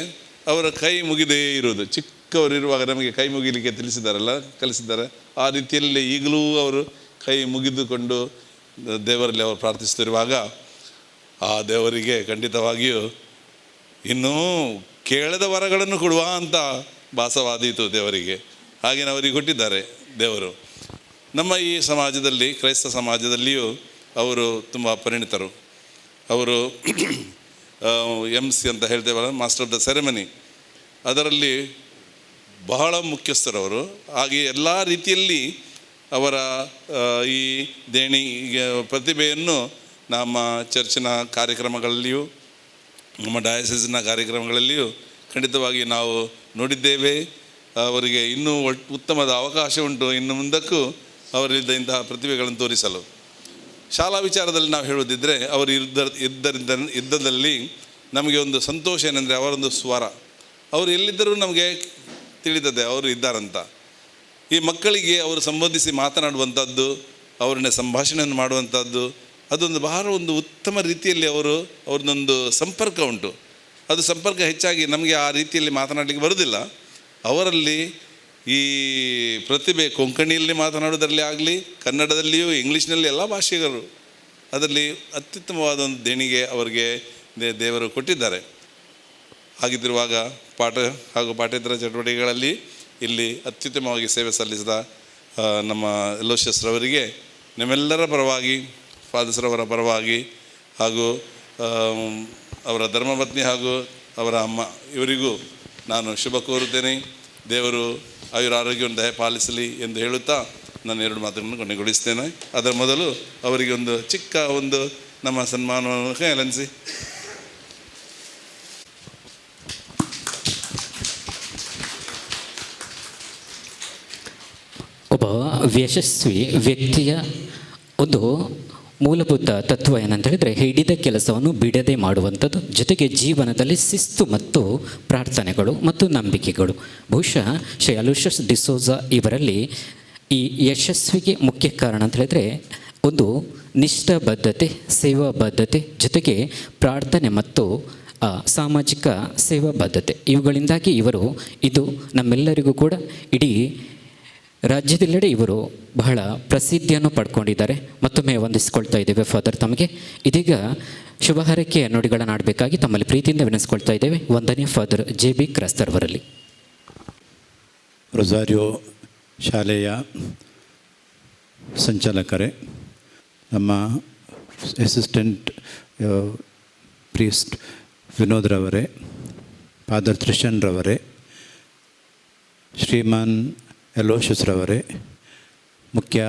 ಅವರ ಕೈ ಮುಗಿದೇ ಇರುವುದು. ಚಿಕ್ಕವರಿರುವಾಗ ನಮಗೆ ಕೈ ಮುಗಿಲಿಕ್ಕೆ ತಿಳಿಸಿದಾರಲ್ಲ, ಕಲಿಸಿದ್ದಾರೆ. ಆ ರೀತಿಯಲ್ಲಿ ಈಗಲೂ ಅವರು ಕೈ ಮುಗಿದುಕೊಂಡು ದೇವರಲ್ಲಿ ಅವರು ಪ್ರಾರ್ಥಿಸುತ್ತಿರುವಾಗ ಆ ದೇವರಿಗೆ ಖಂಡಿತವಾಗಿಯೂ ಇನ್ನೂ ಕೇಳದ ವರಗಳನ್ನು ಕೊಡುವ ಅಂತ ಭಾಸವಾದೀತು ದೇವರಿಗೆ. ಹಾಗೆ ಅವರಿಗೆ ಕೊಟ್ಟಿದ್ದಾರೆ ದೇವರು. ನಮ್ಮ ಈ ಸಮಾಜದಲ್ಲಿ, ಕ್ರೈಸ್ತ ಸಮಾಜದಲ್ಲಿಯೂ ಅವರು ತುಂಬ ಪರಿಣಿತರು. ಅವರು MC ಅಂತ ಹೇಳ್ತೇವಲ್ಲ, ಮಾಸ್ಟರ್ ಆಫ್ the ceremony, ಅದರಲ್ಲಿ ಬಹಳ ಮುಖ್ಯಸ್ಥರವರು. ಹಾಗೆ ಎಲ್ಲ ರೀತಿಯಲ್ಲಿ ಅವರ ಈ ದೇಣಿಗೆ ಪ್ರತಿಭೆಯನ್ನು ನಮ್ಮ ಚರ್ಚಿನ ಕಾರ್ಯಕ್ರಮಗಳಲ್ಲಿಯೂ ನಮ್ಮ ಡಯಾಸಿಸ್ನ ಕಾರ್ಯಕ್ರಮಗಳಲ್ಲಿಯೂ ಖಂಡಿತವಾಗಿ ನಾವು ನೋಡಿದ್ದೇವೆ. ಅವರಿಗೆ ಇನ್ನೂ ಉತ್ತಮದ ಅವಕಾಶ ಉಂಟು ಇನ್ನು ಮುಂದಕ್ಕೂ ಅವರಿದ್ದ ಇಂತಹ ಪ್ರತಿಭೆಗಳನ್ನು ತೋರಿಸಲು. ಶಾಲಾ ವಿಚಾರದಲ್ಲಿ ನಾವು ಹೇಳುವುದಿದ್ದರೆ, ಅವರು ಇದ್ದದಲ್ಲಿ ನಮಗೆ ಒಂದು ಸಂತೋಷ ಏನೆಂದರೆ ಅವರೊಂದು ಸ್ವರ, ಅವರು ಎಲ್ಲಿದ್ದರೂ ನಮಗೆ ತಿಳಿತದೆ ಅವರು ಇದ್ದಾರಂತ. ಈ ಮಕ್ಕಳಿಗೆ ಅವರು ಸಂಬಂಧಿಸಿ ಮಾತನಾಡುವಂಥದ್ದು, ಅವರನ್ನೇ ಸಂಭಾಷಣೆಯನ್ನು ಮಾಡುವಂಥದ್ದು, ಅದೊಂದು ಬಹಳ ಒಂದು ಉತ್ತಮ ರೀತಿಯಲ್ಲಿ ಅವ್ರದ್ದೊಂದು ಸಂಪರ್ಕ ಉಂಟು. ಅದು ಸಂಪರ್ಕ ಹೆಚ್ಚಾಗಿ ನಮಗೆ ಆ ರೀತಿಯಲ್ಲಿ ಮಾತನಾಡಲಿಕ್ಕೆ ಬರೋದಿಲ್ಲ. ಅವರಲ್ಲಿ ಈ ಪ್ರತಿಭೆ ಕೊಂಕಣಿಯಲ್ಲಿ ಮಾತನಾಡೋದರಲ್ಲಿ ಆಗಲಿ, ಕನ್ನಡದಲ್ಲಿಯೂ, ಇಂಗ್ಲೀಷ್ನಲ್ಲಿ, ಎಲ್ಲ ಭಾಷೆಗರು ಅದರಲ್ಲಿ ಅತ್ಯುತ್ತಮವಾದ ಒಂದು ದೇಣಿಗೆ ಅವರಿಗೆ ದೇವರು ಕೊಟ್ಟಿದ್ದಾರೆ. ಹಾಗಿದ್ದಿರುವಾಗ ಪಾಠ ಹಾಗೂ ಪಾಠೇತರ ಚಟುವಟಿಕೆಗಳಲ್ಲಿ ಇಲ್ಲಿ ಅತ್ಯುತ್ತಮವಾಗಿ ಸೇವೆ ಸಲ್ಲಿಸಿದ ನಮ್ಮ ಅಲೋಷಿಯಸ್ರವರಿಗೆ ನಿಮ್ಮೆಲ್ಲರ ಪರವಾಗಿ, ಫಾದರ್ಸ್ರವರ ಪರವಾಗಿ ಹಾಗೂ ಅವರ ಧರ್ಮಪತ್ನಿ ಹಾಗೂ ಅವರ ಅಮ್ಮ ಇವರಿಗೂ ನಾನು ಶುಭ ಕೋರುತ್ತೇನೆ. ದೇವರು ಆಯುರ ಆರೋಗ್ಯವನ್ನು ದಯ ಪಾಲಿಸಲಿ ಎಂದು ಹೇಳುತ್ತಾ ನಾನು ಎರಡು ಮಾತುಗಳನ್ನು ಕೊನೆಗೊಳಿಸ್ತೇನೆ. ಅದರ ಮೊದಲು ಅವರಿಗೆ ಒಂದು ಚಿಕ್ಕ ಒಂದು ನಮ್ಮ ಸನ್ಮಾನವನ್ನು ಕೈಲನ್ಸಿ. ಒಬ್ಬ ಯಶಸ್ವಿ ವ್ಯಕ್ತಿಯ ಒಂದು ಮೂಲಭೂತ ತತ್ವ ಏನಂತ ಹೇಳಿದರೆ, ಹಿಡಿದ ಕೆಲಸವನ್ನು ಬಿಡದೆ ಮಾಡುವಂಥದ್ದು, ಜೊತೆಗೆ ಜೀವನದಲ್ಲಿ ಶಿಸ್ತು ಮತ್ತು ಪ್ರಾರ್ಥನೆಗಳು ಮತ್ತು ನಂಬಿಕೆಗಳು. ಬಹುಶಃ ಶ್ರೀ ಅಲೋಷಿಯಸ್ ಡಿಸೋಜಾ ಇವರಲ್ಲಿ ಈ ಯಶಸ್ವಿಗೆ ಮುಖ್ಯ ಕಾರಣ ಅಂತ ಹೇಳಿದರೆ ಒಂದು ನಿಷ್ಠಾಬದ್ಧತೆ, ಸೇವಾ ಬದ್ಧತೆ, ಜೊತೆಗೆ ಪ್ರಾರ್ಥನೆ ಮತ್ತು ಸಾಮಾಜಿಕ ಸೇವಾ ಬದ್ಧತೆ. ಇವುಗಳಿಂದಾಗಿ ಇವರು ಇದು ನಮ್ಮೆಲ್ಲರಿಗೂ ಕೂಡ ಇಡೀ ರಾಜ್ಯದೆಲ್ಲೆಡೆ ಇವರು ಬಹಳ ಪ್ರಸಿದ್ಧಿಯನ್ನು ಪಡ್ಕೊಂಡಿದ್ದಾರೆ. ಮತ್ತೊಮ್ಮೆ ವಂದಿಸಿಕೊಳ್ತಾ ಇದ್ದೇವೆ ಫಾದರ್ ತಮಗೆ. ಇದೀಗ ಶುಭ ಹಾರೈಕೆಯ ನುಡಿಗಳನ್ನು ಆಡಬೇಕಾಗಿ ತಮ್ಮಲ್ಲಿ ಪ್ರೀತಿಯಿಂದ ವಿನಂತಿಸಿಕೊಳ್ತಾ ಇದ್ದೇವೆ. ವಂದನೆಯ ಫಾದರ್ JB ಕ್ರಾಸ್ತರ್ವರಲ್ಲಿ. ರೊಸಾರಿಯೋ ಶಾಲೆಯ ಸಂಚಾಲಕರೇ, ನಮ್ಮ ಅಸಿಸ್ಟೆಂಟ್ ಪ್ರೀಸ್ಟ್ ವಿನೋದ್ರವರೇ, ಫಾದರ್ ತ್ರಿಷನ್ರವರೇ, ಶ್ರೀಮಾನ್ ಅಲೋಷಿಯಸ್ರವರೇ, ಮುಖ್ಯ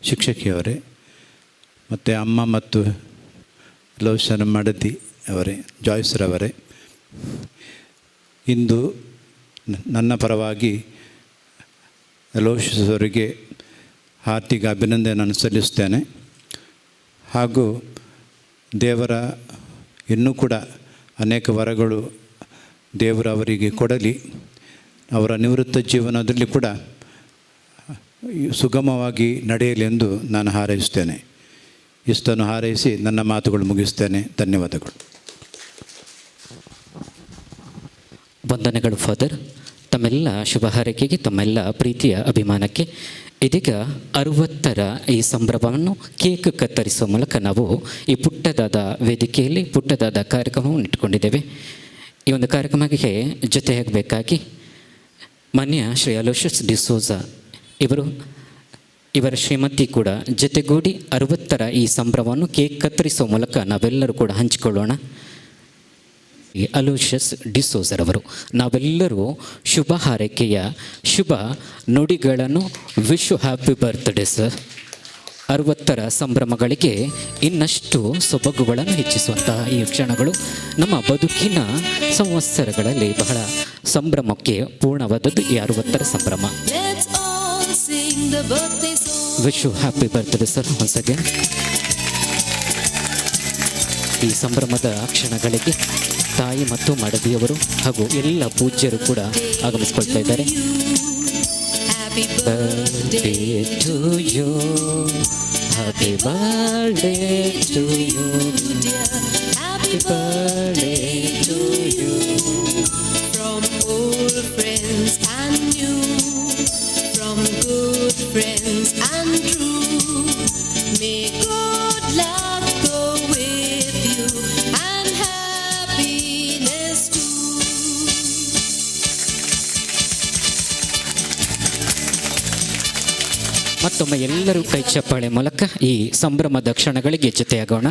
ಶಿಕ್ಷಕಿಯವರೇ, ಮತ್ತು ಅಮ್ಮ ಮತ್ತು ಅಲೋಷನ ಮಡದಿ ಅವರೇ, ಜಾಯ್ಸ್ರವರೇ, ಇಂದು ನನ್ನ ಪರವಾಗಿ ಅಲೋಷಿಯಸ್ ಅವರಿಗೆ ಹಾರ್ದಿಕ ಅಭಿನಂದನೆಯನ್ನು ಸಲ್ಲಿಸ್ತೇನೆ. ಹಾಗೂ ದೇವರ ಇನ್ನೂ ಕೂಡ ಅನೇಕ ವರಗಳು ದೇವರು ಅವರಿಗೆ ಕೊಡಲಿ. ಅವರ ನಿವೃತ್ತ ಜೀವನದಲ್ಲಿ ಕೂಡ ಸುಗಮವಾಗಿ ನಡೆಯಲಿ ಎಂದು ನಾನು ಹಾರೈಸುತ್ತೇನೆ. ಇಷ್ಟನ್ನು ಹಾರೈಸಿ ನನ್ನ ಮಾತುಗಳು ಮುಗಿಸ್ತೇನೆ. ಧನ್ಯವಾದಗಳು. ವಂದನೆಗಳು ಫಾದರ್, ತಮ್ಮೆಲ್ಲ ಶುಭ ಹಾರೈಕೆಗೆ, ತಮ್ಮೆಲ್ಲ ಪ್ರೀತಿಯ ಅಭಿಮಾನಕ್ಕೆ. ಇದೀಗ 60ರ ಈ ಸಂಭ್ರಮವನ್ನು ಕೇಕ್ ಕತ್ತರಿಸುವ ಮೂಲಕ ನಾವು ಈ ಪುಟ್ಟದಾದ ವೇದಿಕೆಯಲ್ಲಿ ಪುಟ್ಟದಾದ ಕಾರ್ಯಕ್ರಮವನ್ನು ಇಟ್ಕೊಂಡಿದ್ದೇವೆ. ಈ ಒಂದು ಕಾರ್ಯಕ್ರಮಕ್ಕೆ ಜೊತೆಯಾಗಬೇಕಾಗಿ ಮಾನ್ಯ ಶ್ರೀ ಅಲೋಷಿಯಸ್ ಡಿಸೋಜಾ ಇವರು, ಇವರ ಶ್ರೀಮತಿ ಕೂಡ ಜೊತೆಗೂಡಿ 60ರ ಈ ಸಂಭ್ರಮವನ್ನು ಕೇಕ್ ಕತ್ತರಿಸುವ ಮೂಲಕ ನಾವೆಲ್ಲರೂ ಕೂಡ ಹಂಚಿಕೊಳ್ಳೋಣ. ಈ ಅಲೋಷಿಯಸ್ ಡಿಸೋಜರವರು ನಾವೆಲ್ಲರೂ ಶುಭ ಹಾರೈಕೆಯ ಶುಭ ನುಡಿಗಳನ್ನು wish you happy birthday sir. 60ರ ಸಂಭ್ರಮಗಳಿಗೆ ಇನ್ನಷ್ಟು ಸೊಬಗುಗಳನ್ನು ಹೆಚ್ಚಿಸುವಂತಹ ಈ ಕ್ಷಣಗಳು ನಮ್ಮ ಬದುಕಿನ ಸಂವತ್ಸರಗಳಲ್ಲಿ ಬಹಳ ಸಂಭ್ರಮಕ್ಕೆ ಪೂರ್ಣವಾದದ್ದು ಈ 60ರ ಸಂಭ್ರಮ. Let's all sing the birthday song. Wish you happy birthday, sir, once again. ಈ ಸಂಭ್ರಮದ ಕ್ಷಣಗಳಿಗೆ ತಾಯಿ ಮತ್ತು ಮಡದಿಯವರು ಹಾಗೂ ಎಲ್ಲ ಪೂಜ್ಯರು ಕೂಡ ಆಗಮಿಸಿಕೊಳ್ತಾ ಇದ್ದಾರೆ. Happy birthday to you, happy birthday to you, happy birthday to you. From old friends and new, from good friends and true. May good luck go with you and happiness too. ಮತ್ತೊಮ್ಮೆ ಎಲ್ಲರೂ ಕೈ ಚಪ್ಪಾಳೆ ಮೂಲಕ ಈ ಸಂಭ್ರಮದ ಕ್ಷಣಗಳಿಗೆ ಜೊತೆಯಾಗೋಣ.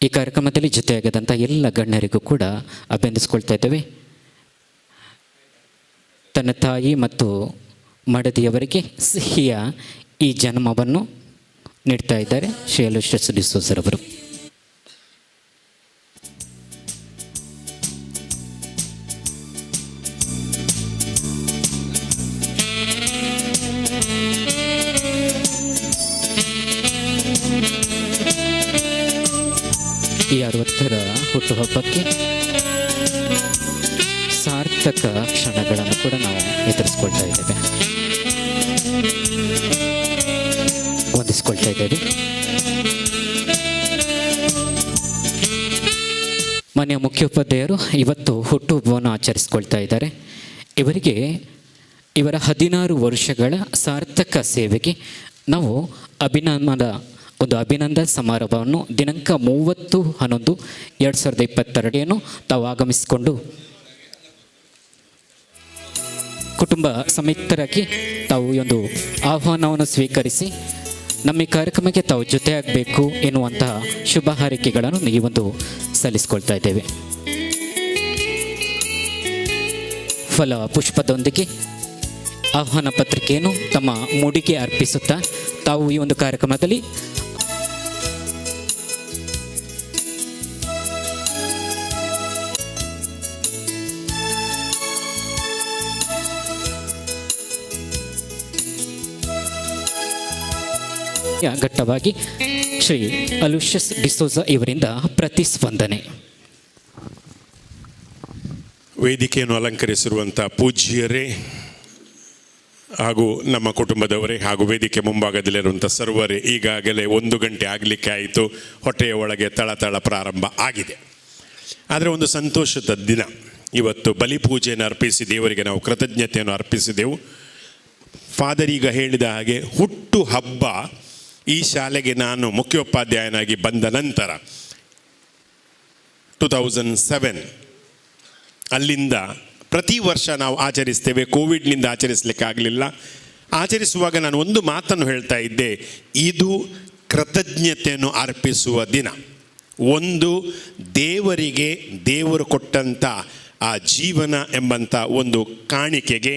ಈ ಕಾರ್ಯಕ್ರಮದಲ್ಲಿ ಜೊತೆಯಾಗದಂಥ ಎಲ್ಲ ಗಣ್ಯರಿಗೂ ಕೂಡ ಅಭಿನಂದಿಸಿಕೊಳ್ತಾ ಇದ್ದೇವೆ. ತನ್ನ ತಾಯಿ ಮತ್ತು ಮಡದಿಯವರಿಗೆ ಸಿಹಿಯ ಈ ಜನ್ಮವನ್ನು ನೀಡ್ತಾ ಇದ್ದಾರೆ ಶ್ರೀ ಅಲೋಶಿಯಸ್ ಡಿಸೋಜರವರು. ಈ 60ರ ಹುಟ್ಟುಹಬ್ಬಕ್ಕೆ ಸಾರ್ಥಕ ಕ್ಷಣಗಳನ್ನು ಕೂಡ ನಾವು ಎದುರಿಸ್ಕೊಳ್ತಾ ಇದ್ದೇವೆ, ವಂದಿಸ್ಕೊಳ್ತಾ ಇದ್ದೇವೆ. ಮಾನ್ಯ ಮುಖ್ಯೋಪಾಧ್ಯಾಯರು ಇವತ್ತು ಹುಟ್ಟುಹಬ್ಬವನ್ನು ಆಚರಿಸ್ಕೊಳ್ತಾ ಇದ್ದಾರೆ. ಇವರಿಗೆ ಇವರ 16 ವರ್ಷಗಳ ಸಾರ್ಥಕ ಸೇವೆಗೆ ನಾವು ಅಭಿನಂದನ ಒಂದು ಅಭಿನಂದನಾ ಸಮಾರಂಭವನ್ನು ದಿನಾಂಕ 30/11/2022 ತಾವು ಆಗಮಿಸಿಕೊಂಡು ಕುಟುಂಬ ಸಮೇತರಾಗಿ ತಾವು ಈ ಒಂದು ಆಹ್ವಾನವನ್ನು ಸ್ವೀಕರಿಸಿ ನಮ್ಮ ಈ ಕಾರ್ಯಕ್ರಮಕ್ಕೆ ತಾವು ಜೊತೆಯಾಗಬೇಕು ಎನ್ನುವಂತಹ ಶುಭ ಹಾರೈಕೆಗಳನ್ನು ಈ ಒಂದು ಸಲ್ಲಿಸಿಕೊಳ್ತಾ ಇದ್ದೇವೆ. ಫಲ ಪುಷ್ಪದೊಂದಿಗೆ ಆಹ್ವಾನ ಪತ್ರಿಕೆಯನ್ನು ತಮ್ಮ ಮುಡಿಗೆ ಅರ್ಪಿಸುತ್ತಾ ತಾವು ಈ ಒಂದು ಕಾರ್ಯಕ್ರಮದಲ್ಲಿ ಘಟ್ಟವಾಗಿ ಶ್ರೀ ಅಲೋಶಿಯಸ್ ಡಿಸೋಜ ಇವರಿಂದ ಪ್ರತಿಸ್ಪಂದನೆ. ವೇದಿಕೆಯನ್ನು ಅಲಂಕರಿಸಿರುವಂಥ ಪೂಜ್ಯರೇ ಹಾಗೂ ನಮ್ಮ ಕುಟುಂಬದವರೇ ಹಾಗೂ ವೇದಿಕೆ ಮುಂಭಾಗದಲ್ಲಿರುವಂಥ ಸರ್ವರೇ, ಈಗಾಗಲೇ 1 ಗಂಟೆ ಆಗಲಿಕ್ಕೆ ಆಯಿತು. ಹೊಟ್ಟೆಯ ಒಳಗೆ ತಳತಳ ಪ್ರಾರಂಭ ಆಗಿದೆ. ಆದರೆ ಒಂದು ಸಂತೋಷದ ದಿನ ಇವತ್ತು. ಬಲಿಪೂಜೆಯನ್ನು ಅರ್ಪಿಸಿ ದೇವರಿಗೆ ನಾವು ಕೃತಜ್ಞತೆಯನ್ನು ಅರ್ಪಿಸಿದೆವು. ಫಾದರ್ ಈಗ ಹೇಳಿದ ಹಾಗೆ ಹುಟ್ಟು ಹಬ್ಬ ಈ ಶಾಲೆಗೆ ನಾನು ಮುಖ್ಯೋಪಾಧ್ಯಾಯನಾಗಿ ಬಂದ ನಂತರ 2007 ಅಲ್ಲಿಂದ ಪ್ರತಿ ವರ್ಷ ನಾವು ಆಚರಿಸ್ತೇವೆ. ಕೋವಿಡ್ನಿಂದ ಆಚರಿಸಲಿಕ್ಕಾಗಲಿಲ್ಲ. ಆಚರಿಸುವಾಗ ನಾನು ಒಂದು ಮಾತನ್ನು ಹೇಳ್ತಾ ಇದ್ದೆ, ಇದು ಕೃತಜ್ಞತೆಯನ್ನು ಅರ್ಪಿಸುವ ದಿನ. ಒಂದು ದೇವರಿಗೆ ದೇವರು ಕೊಟ್ಟಂಥ ಆ ಜೀವನ ಎಂಬಂಥ ಒಂದು ಕಾಣಿಕೆಗೆ.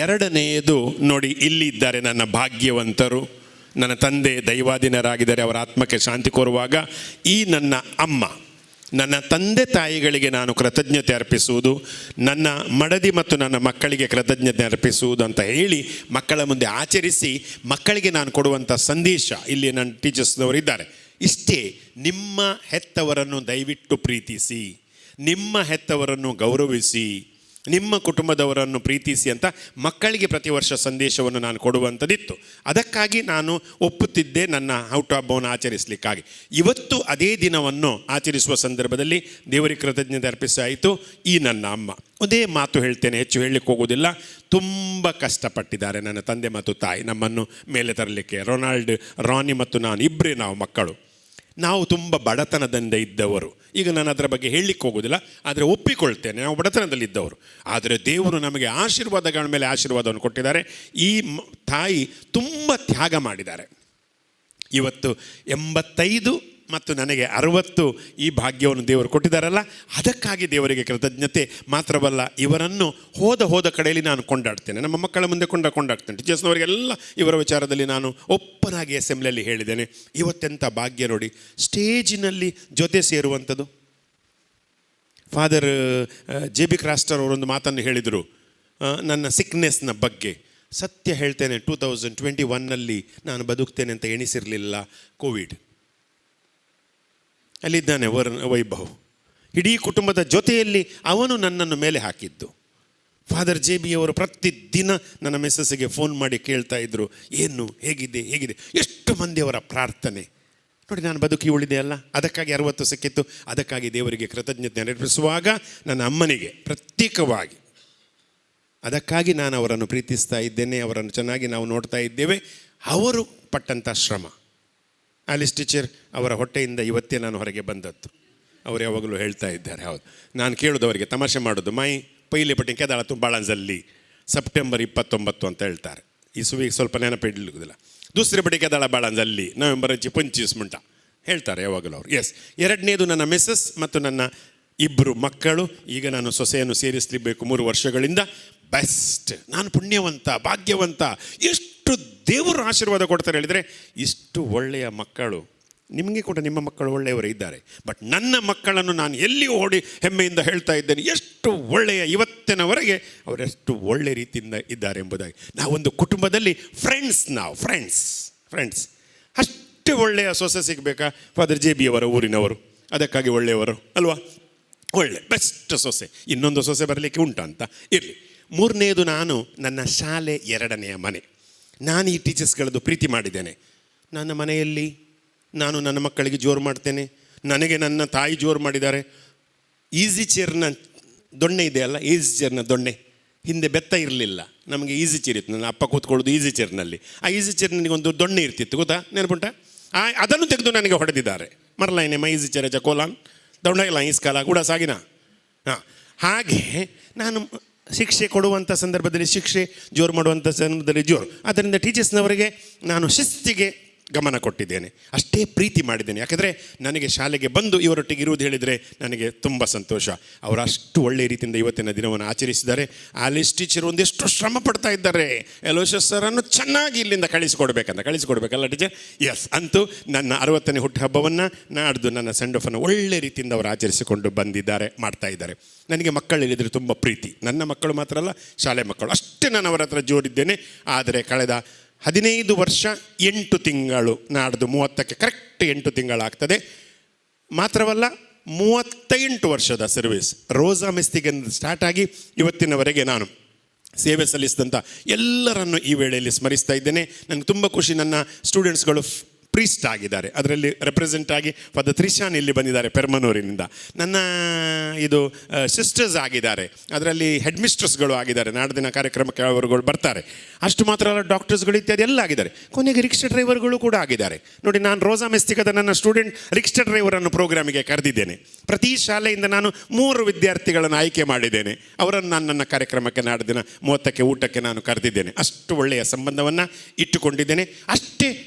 ಎರಡನೆಯದು ನೋಡಿ, ಇಲ್ಲಿ ಇದ್ದಾರೆ ನನ್ನ ಭಾಗ್ಯವಂತರು, ನನ್ನ ತಂದೆ ದೈವಾಧೀನರಾಗಿದ್ದಾರೆ, ಅವರ ಆತ್ಮಕ್ಕೆ ಶಾಂತಿ ಕೋರುವಾಗ ಈ ನನ್ನ ಅಮ್ಮ, ನನ್ನ ತಂದೆ ತಾಯಿಗಳಿಗೆ ನಾನು ಕೃತಜ್ಞತೆ ಅರ್ಪಿಸುವುದು, ನನ್ನ ಮಡದಿ ಮತ್ತು ನನ್ನ ಮಕ್ಕಳಿಗೆ ಕೃತಜ್ಞತೆ ಅರ್ಪಿಸುವುದು ಅಂತ ಹೇಳಿ ಮಕ್ಕಳ ಮುಂದೆ ಆಚರಿಸಿ ಮಕ್ಕಳಿಗೆ ನಾನು ಕೊಡುವಂಥ ಸಂದೇಶ, ಇಲ್ಲಿ ನನ್ನ ಟೀಚರ್ಸ್ನವರು ಇದ್ದಾರೆ, ಇಷ್ಟೇ: ನಿಮ್ಮ ಹೆತ್ತವರನ್ನು ದಯವಿಟ್ಟು ಪ್ರೀತಿಸಿ, ನಿಮ್ಮ ಹೆತ್ತವರನ್ನು ಗೌರವಿಸಿ, ನಿಮ್ಮ ಕುಟುಂಬದವರನ್ನು ಪ್ರೀತಿಸಿ ಅಂತ ಮಕ್ಕಳಿಗೆ ಪ್ರತಿ ವರ್ಷ ಸಂದೇಶವನ್ನು ನಾನು ಕೊಡುವಂಥದ್ದಿತ್ತು. ಅದಕ್ಕಾಗಿ ನಾನು ಒಪ್ಪುತ್ತಿದ್ದೆ ನನ್ನ ಹುಟ್ಟುಹಬ್ಬವನ್ನು ಆಚರಿಸಲಿಕ್ಕಾಗಿ. ಇವತ್ತು ಅದೇ ದಿನವನ್ನು ಆಚರಿಸುವ ಸಂದರ್ಭದಲ್ಲಿ ದೇವರಿಗೆ ಕೃತಜ್ಞತೆ ಅರ್ಪಿಸಾಯಿತು. ಈ ನನ್ನ ಅಮ್ಮ, ಒಂದೇ ಮಾತು ಹೇಳ್ತೇನೆ, ಹೆಚ್ಚು ಹೇಳಲಿಕ್ಕೆ ಹೋಗೋದಿಲ್ಲ, ತುಂಬ ಕಷ್ಟಪಟ್ಟಿದ್ದಾರೆ ನನ್ನ ತಂದೆ ಮತ್ತು ತಾಯಿ ನಮ್ಮನ್ನು ಮೇಲೆ ತರಲಿಕ್ಕೆ. ರೊನಾಲ್ಡ್, ರಾನಿ ಮತ್ತು ನಾನು ಇಬ್ಬರೇ ನಾವು ಮಕ್ಕಳು. ನಾವು ತುಂಬ ಬಡತನದಿಂದ ಇದ್ದವರು. ಈಗ ನಾನು ಅದರ ಬಗ್ಗೆ ಹೇಳಲಿಕ್ಕೆ ಹೋಗೋದಿಲ್ಲ, ಆದರೆ ಒಪ್ಪಿಕೊಳ್ತೇನೆ, ನಾವು ಬಡತನದಲ್ಲಿದ್ದವರು. ಆದರೆ ದೇವರು ನಮಗೆ ಆಶೀರ್ವಾದಗಳ ಮೇಲೆ ಆಶೀರ್ವಾದವನ್ನು ಕೊಟ್ಟಿದ್ದಾರೆ. ಈ ತಾಯಿ ತುಂಬ ತ್ಯಾಗ ಮಾಡಿದ್ದಾರೆ. ಇವತ್ತು 85 ಮತ್ತು ನನಗೆ 60 ಈ ಭಾಗ್ಯವನ್ನು ದೇವರು ಕೊಟ್ಟಿದ್ದಾರಲ್ಲ, ಅದಕ್ಕಾಗಿ ದೇವರಿಗೆ ಕೃತಜ್ಞತೆ. ಮಾತ್ರವಲ್ಲ, ಇವರನ್ನು ಹೋದ ಹೋದ ಕಡೆಯಲ್ಲಿ ನಾನು ಕೊಂಡಾಡ್ತೇನೆ, ನಮ್ಮ ಮಕ್ಕಳ ಮುಂದೆ ಕೊಂಡಾಡ್ತೇನೆ. ಟೀಚರ್ಸ್ನವರಿಗೆಲ್ಲ ಇವರ ವಿಚಾರದಲ್ಲಿ ನಾನು ಓಪನ್ ಆಗಿ ಅಸೆಂಬ್ಲಿಯಲ್ಲಿ ಹೇಳಿದ್ದೇನೆ. ಇವತ್ತೆಂಥ ಭಾಗ್ಯ ನೋಡಿ, ಸ್ಟೇಜಿನಲ್ಲಿ ಜೊತೆ ಸೇರುವಂಥದ್ದು. ಫಾದರ್ ಜೆ ಬಿ ಕ್ರಾಸ್ಟರ್ ಅವರೊಂದು ಮಾತನ್ನು ಹೇಳಿದರು ನನ್ನ ಸಿಕ್ನೆಸ್ನ ಬಗ್ಗೆ. ಸತ್ಯ ಹೇಳ್ತೇನೆ, 2021 ನಾನು ಬದುಕ್ತೇನೆ ಅಂತ ಎಣಿಸಿರಲಿಲ್ಲ. ಕೋವಿಡ್ ಅಲ್ಲಿದ್ದಾನೆ ವೈಭವ್, ಇಡೀ ಕುಟುಂಬದ ಜೊತೆಯಲ್ಲಿ ಅವನು ನನ್ನನ್ನು ಮೇಲೆ ಹಾಕಿದ್ದು. ಫಾದರ್ ಜೆ ಬಿ ಅವರು ಪ್ರತಿದಿನ ನನ್ನ ಮಿಸ್ಸಸ್ಸಿಗೆ ಫೋನ್ ಮಾಡಿ ಕೇಳ್ತಾ ಇದ್ದರು, ಏನು ಹೇಗಿದೆ ಹೇಗಿದೆ. ಎಷ್ಟು ಮಂದಿಯವರ ಪ್ರಾರ್ಥನೆ ನೋಡಿ, ನಾನು ಬದುಕಿ ಉಳಿದೆ ಅಲ್ಲ, ಅದಕ್ಕಾಗಿ 60 ಸಿಕ್ಕಿತ್ತು. ಅದಕ್ಕಾಗಿ ದೇವರಿಗೆ ಕೃತಜ್ಞತೆ ಅರ್ಪಿಸುವಾಗ ನನ್ನ ಅಮ್ಮನಿಗೆ ಪ್ರತ್ಯೇಕವಾಗಿ ಅದಕ್ಕಾಗಿ ನಾನು ಅವರನ್ನು ಪ್ರೀತಿಸ್ತಾ ಇದ್ದೇನೆ, ಅವರನ್ನು ಚೆನ್ನಾಗಿ ನಾವು ನೋಡ್ತಾ ಇದ್ದೇವೆ. ಅವರು ಪಟ್ಟಂಥ ಶ್ರಮ, ಆಲಿಸ್ ಟೀಚರ್ ಅವರ ಹೊಟ್ಟೆಯಿಂದ ಇವತ್ತೇ ನಾನು ಹೊರಗೆ ಬಂದದ್ದು. ಅವರು ಯಾವಾಗಲೂ ಹೇಳ್ತಾ ಇದ್ದಾರೆ. ಹೌದು, ನಾನು ಕೇಳೋದು ಅವರಿಗೆ, ತಮಾಷೆ ಮಾಡೋದು, ಮೈ ಪೈಲೆ ಪಟ್ಟಿ ಕೆದಾಳ ಬಾಳಂಜಲ್ಲಿ ಸೆಪ್ಟೆಂಬರ್ 29 ಅಂತ ಹೇಳ್ತಾರೆ. ಈ ಸುವಿಗೆ ಸ್ವಲ್ಪ ನೆನಪಿಡ್ಲಿಕ್ಕುದಿಲ್ಲ. ದೂಸರಿ ಪಟ್ಟಿ ಕೆದಾಳ ಬಾಳಂಜಲ್ಲಿ ನವೆಂಬರ್ 25 ಮುಂಟ ಹೇಳ್ತಾರೆ ಯಾವಾಗಲೂ ಅವರು. ಎಸ್, ಎರಡನೇದು ನನ್ನ ಮಿಸ್ಸಸ್ ಮತ್ತು ನನ್ನ 2 ಮಕ್ಕಳು. ಈಗ ನಾನು ಸೊಸೆಯನ್ನು ಸೇರಿಸಲಿಬೇಕು 3 ವರ್ಷಗಳಿಂದ. ಬೆಸ್ಟ್, ನಾನು ಪುಣ್ಯವಂತ, ಭಾಗ್ಯವಂತ. ಎಷ್ಟು ದೇವರು ಆಶೀರ್ವಾದ ಕೊಡ್ತಾರೆ ಹೇಳಿದರೆ, ಇಷ್ಟು ಒಳ್ಳೆಯ ಮಕ್ಕಳು. ನಿಮಗೆ ಕೂಡ ನಿಮ್ಮ ಮಕ್ಕಳು ಒಳ್ಳೆಯವರು ಇದ್ದಾರೆ, ಬಟ್ ನನ್ನ ಮಕ್ಕಳನ್ನು ನಾನು ಎಲ್ಲಿ ಓಡಿ ಹೆಮ್ಮೆಯಿಂದ ಹೇಳ್ತಾ ಇದ್ದೇನೆ, ಎಷ್ಟು ಒಳ್ಳೆಯ ಇವತ್ತಿನವರೆಗೆ ಅವರೆಷ್ಟು ಒಳ್ಳೆಯ ರೀತಿಯಿಂದ ಇದ್ದಾರೆ ಎಂಬುದಾಗಿ. ನಾವೊಂದು ಕುಟುಂಬದಲ್ಲಿ ಫ್ರೆಂಡ್ಸ್, ನಾವು ಫ್ರೆಂಡ್ಸ್ ಫ್ರೆಂಡ್ಸ್. ಅಷ್ಟು ಒಳ್ಳೆಯ ಸೊಸೆ ಸಿಗಬೇಕಾ? ಫಾದರ್ ಜೆ ಬಿ ಅವರ ಊರಿನವರು, ಅದಕ್ಕಾಗಿ ಒಳ್ಳೆಯವರು ಅಲ್ವಾ? ಒಳ್ಳೆ ಬೆಸ್ಟ್ ಸೊಸೆ. ಇನ್ನೊಂದು ಸೊಸೆ ಬರಲಿಕ್ಕೆ ಉಂಟಂತ ಇರಲಿ. ಮೂರನೆಯದು, ನಾನು ನನ್ನ ಶಾಲೆ ಎರಡನೆಯ ಮನೆ. ನಾನು ಈ ಟೀಚರ್ಸ್ಗಳದ್ದು ಪ್ರೀತಿ ಮಾಡಿದ್ದೇನೆ. ನನ್ನ ಮನೆಯಲ್ಲಿ ನಾನು ನನ್ನ ಮಕ್ಕಳಿಗೆ ಜೋರು ಮಾಡ್ತೇನೆ. ನನಗೆ ನನ್ನ ತಾಯಿ ಜೋರು ಮಾಡಿದ್ದಾರೆ. ಈಸಿ ಚೇರ್ನ ದೊಣ್ಣೆ ಇದೆಯಲ್ಲ, ಈಸಿ ಚೇರ್ನ ದೊಣ್ಣೆ, ಹಿಂದೆ ಬೆತ್ತ ಇರಲಿಲ್ಲ ನಮಗೆ, ಈಸಿ ಚೇರ್ ಇತ್ತು. ನನ್ನ ಅಪ್ಪ ಕೂತ್ಕೊಳ್ಳೋದು ಈಸಿ ಚೇರ್ನಲ್ಲಿ. ಆ ಈಸಿ ಚೇರ್ ನನಗೊಂದು ದೊಣ್ಣೆ ಇರ್ತಿತ್ತು, ಗೊತ್ತಾ, ನೆನಪುಂಟ? ಅದನ್ನು ತೆಗೆದು ನನಗೆ ಹೊಡೆದಿದ್ದಾರೆ. ಮರಲಾಯಿನೆ ಮೈ ಈಸಿ ಚೇರ್ ಕೋಲಾನ್ ದೊಣ್ಣೆಲ್ಲ ಈಸ್ಕಾಲ ಕೂಡ ಸಾಗಿನ. ಹಾಂ, ಹಾಗೆ ನಾನು ಶಿಕ್ಷೆ ಕೊಡುವಂಥ ಸಂದರ್ಭದಲ್ಲಿ ಶಿಕ್ಷೆ, ಜೋರು ಮಾಡುವಂಥ ಸಂದರ್ಭದಲ್ಲಿ ಜೋರು. ಆದ್ದರಿಂದ ಟೀಚರ್ಸ್ನವರಿಗೆ ನಾನು ಶಿಸ್ತಿಗೆ ಗಮನ ಕೊಟ್ಟಿದ್ದೇನೆ, ಅಷ್ಟೇ ಪ್ರೀತಿ ಮಾಡಿದ್ದೇನೆ. ಯಾಕೆಂದರೆ ನನಗೆ ಶಾಲೆಗೆ ಬಂದು ಇವರೊಟ್ಟಿಗೆ ಇರುವುದು ಹೇಳಿದರೆ ನನಗೆ ತುಂಬ ಸಂತೋಷ. ಅವರು ಅಷ್ಟು ಒಳ್ಳೆಯ ರೀತಿಯಿಂದ ಇವತ್ತಿನ ದಿನವನ್ನು ಆಚರಿಸಿದ್ದಾರೆ. ಆಲಿಸ್ ಟೀಚರ್ ಒಂದಿಷ್ಟು ಶ್ರಮ ಪಡ್ತಾ ಇದ್ದಾರೆ ಅಲೋಷಿಯಸ್ ಸರನ್ನು ಚೆನ್ನಾಗಿ ಇಲ್ಲಿಂದ ಕಳಿಸಿಕೊಡ್ಬೇಕಂತ. ಕಳಿಸಿಕೊಡ್ಬೇಕಲ್ಲ ಟೀಚರ್? ಎಸ್. ಅಂತೂ ನನ್ನ 60ನೇ ಹುಟ್ಟುಹಬ್ಬವನ್ನು ನಾಡ್ದು ನನ್ನ ಸೆಂಡ್ ಆಫನ್ನು ಒಳ್ಳೆಯ ರೀತಿಯಿಂದ ಅವರು ಆಚರಿಸಿಕೊಂಡು ಬಂದಿದ್ದಾರೆ, ಮಾಡ್ತಾ ಇದ್ದಾರೆ. ನನಗೆ ಮಕ್ಕಳಲ್ಲಿದ್ದರೆ ತುಂಬ ಪ್ರೀತಿ. ನನ್ನ ಮಕ್ಕಳು ಮಾತ್ರ ಅಲ್ಲ, ಶಾಲೆ ಮಕ್ಕಳು ಅಷ್ಟೇ ನಾನು ಅವರ ಹತ್ರ ಜೋರಿದ್ದೇನೆ. ಆದರೆ ಕಳೆದ 15 ವರ್ಷ 8 ತಿಂಗಳು, ನಾಡ್ದು 30ಕ್ಕೆ ಕರೆಕ್ಟ್ 8 ತಿಂಗಳಾಗ್ತದೆ. ಮಾತ್ರವಲ್ಲ, 38 ವರ್ಷದ ಸರ್ವಿಸ್ ರೋಸಾ ಮಿಸ್ತಿಗೆ ಸ್ಟಾರ್ಟ್ ಆಗಿ ಇವತ್ತಿನವರೆಗೆ ನಾನು ಸೇವೆ ಸಲ್ಲಿಸಿದಂಥ ಎಲ್ಲರನ್ನು ಈ ವೇಳೆಯಲ್ಲಿ ಸ್ಮರಿಸ್ತಾ ಇದ್ದೇನೆ. ನನಗೆ ತುಂಬ ಖುಷಿ. ನನ್ನ ಸ್ಟೂಡೆಂಟ್ಸ್ಗಳು ಪ್ರೀಸ್ಟ್ ಆಗಿದ್ದಾರೆ, ಅದರಲ್ಲಿ ರೆಪ್ರೆಸೆಂಟ್ ಆಗಿ ಫಾದರ್ ತ್ರಿಶಾನ್ ಇಲ್ಲಿ ಬಂದಿದ್ದಾರೆ ಪೆರ್ಮನೂರಿನಿಂದ. ನನ್ನ ಇದು ಸಿಸ್ಟರ್ಸ್ ಆಗಿದ್ದಾರೆ, ಅದರಲ್ಲಿ ಹೆಡ್ ಮಿಸ್ಟ್ರೆಸ್ಗಳು ಆಗಿದ್ದಾರೆ. ನಾಡ್ದಿನ ಕಾರ್ಯಕ್ರಮಕ್ಕೆ ಅವರುಗಳು ಬರ್ತಾರೆ. ಅಷ್ಟು ಮಾತ್ರ ಅಲ್ಲ, ಡಾಕ್ಟರ್ಸ್ಗಳು ಇತ್ಯಾದಿ ಎಲ್ಲ ಆಗಿದ್ದಾರೆ. ಕೊನೆಗೆ ರಿಕ್ಷಾ ಡ್ರೈವರ್ಗಳು ಕೂಡ ಆಗಿದ್ದಾರೆ. ನೋಡಿ, ನಾನು ರೋಸಾ ಮಿಸ್ತಿಕದ ನನ್ನ ಸ್ಟೂಡೆಂಟ್ ರಿಕ್ಷಾ ಡ್ರೈವರನ್ನು ಪ್ರೋಗ್ರಾಮಿಗೆ ಕರೆದಿದ್ದೇನೆ. ಪ್ರತಿ ಶಾಲೆಯಿಂದ ನಾನು 3 ವಿದ್ಯಾರ್ಥಿಗಳನ್ನು ಆಯ್ಕೆ ಮಾಡಿದ್ದೇನೆ. ಅವರನ್ನು ನಾನು ನನ್ನ ಕಾರ್ಯಕ್ರಮಕ್ಕೆ ನಾಡ್ದಿನ 30ಕ್ಕೆ ಊಟಕ್ಕೆ ನಾನು ಕರೆದಿದ್ದೇನೆ. ಅಷ್ಟು ಒಳ್ಳೆಯ ಸಂಬಂಧವನ್ನು ಇಟ್ಟುಕೊಂಡಿದ್ದೇನೆ.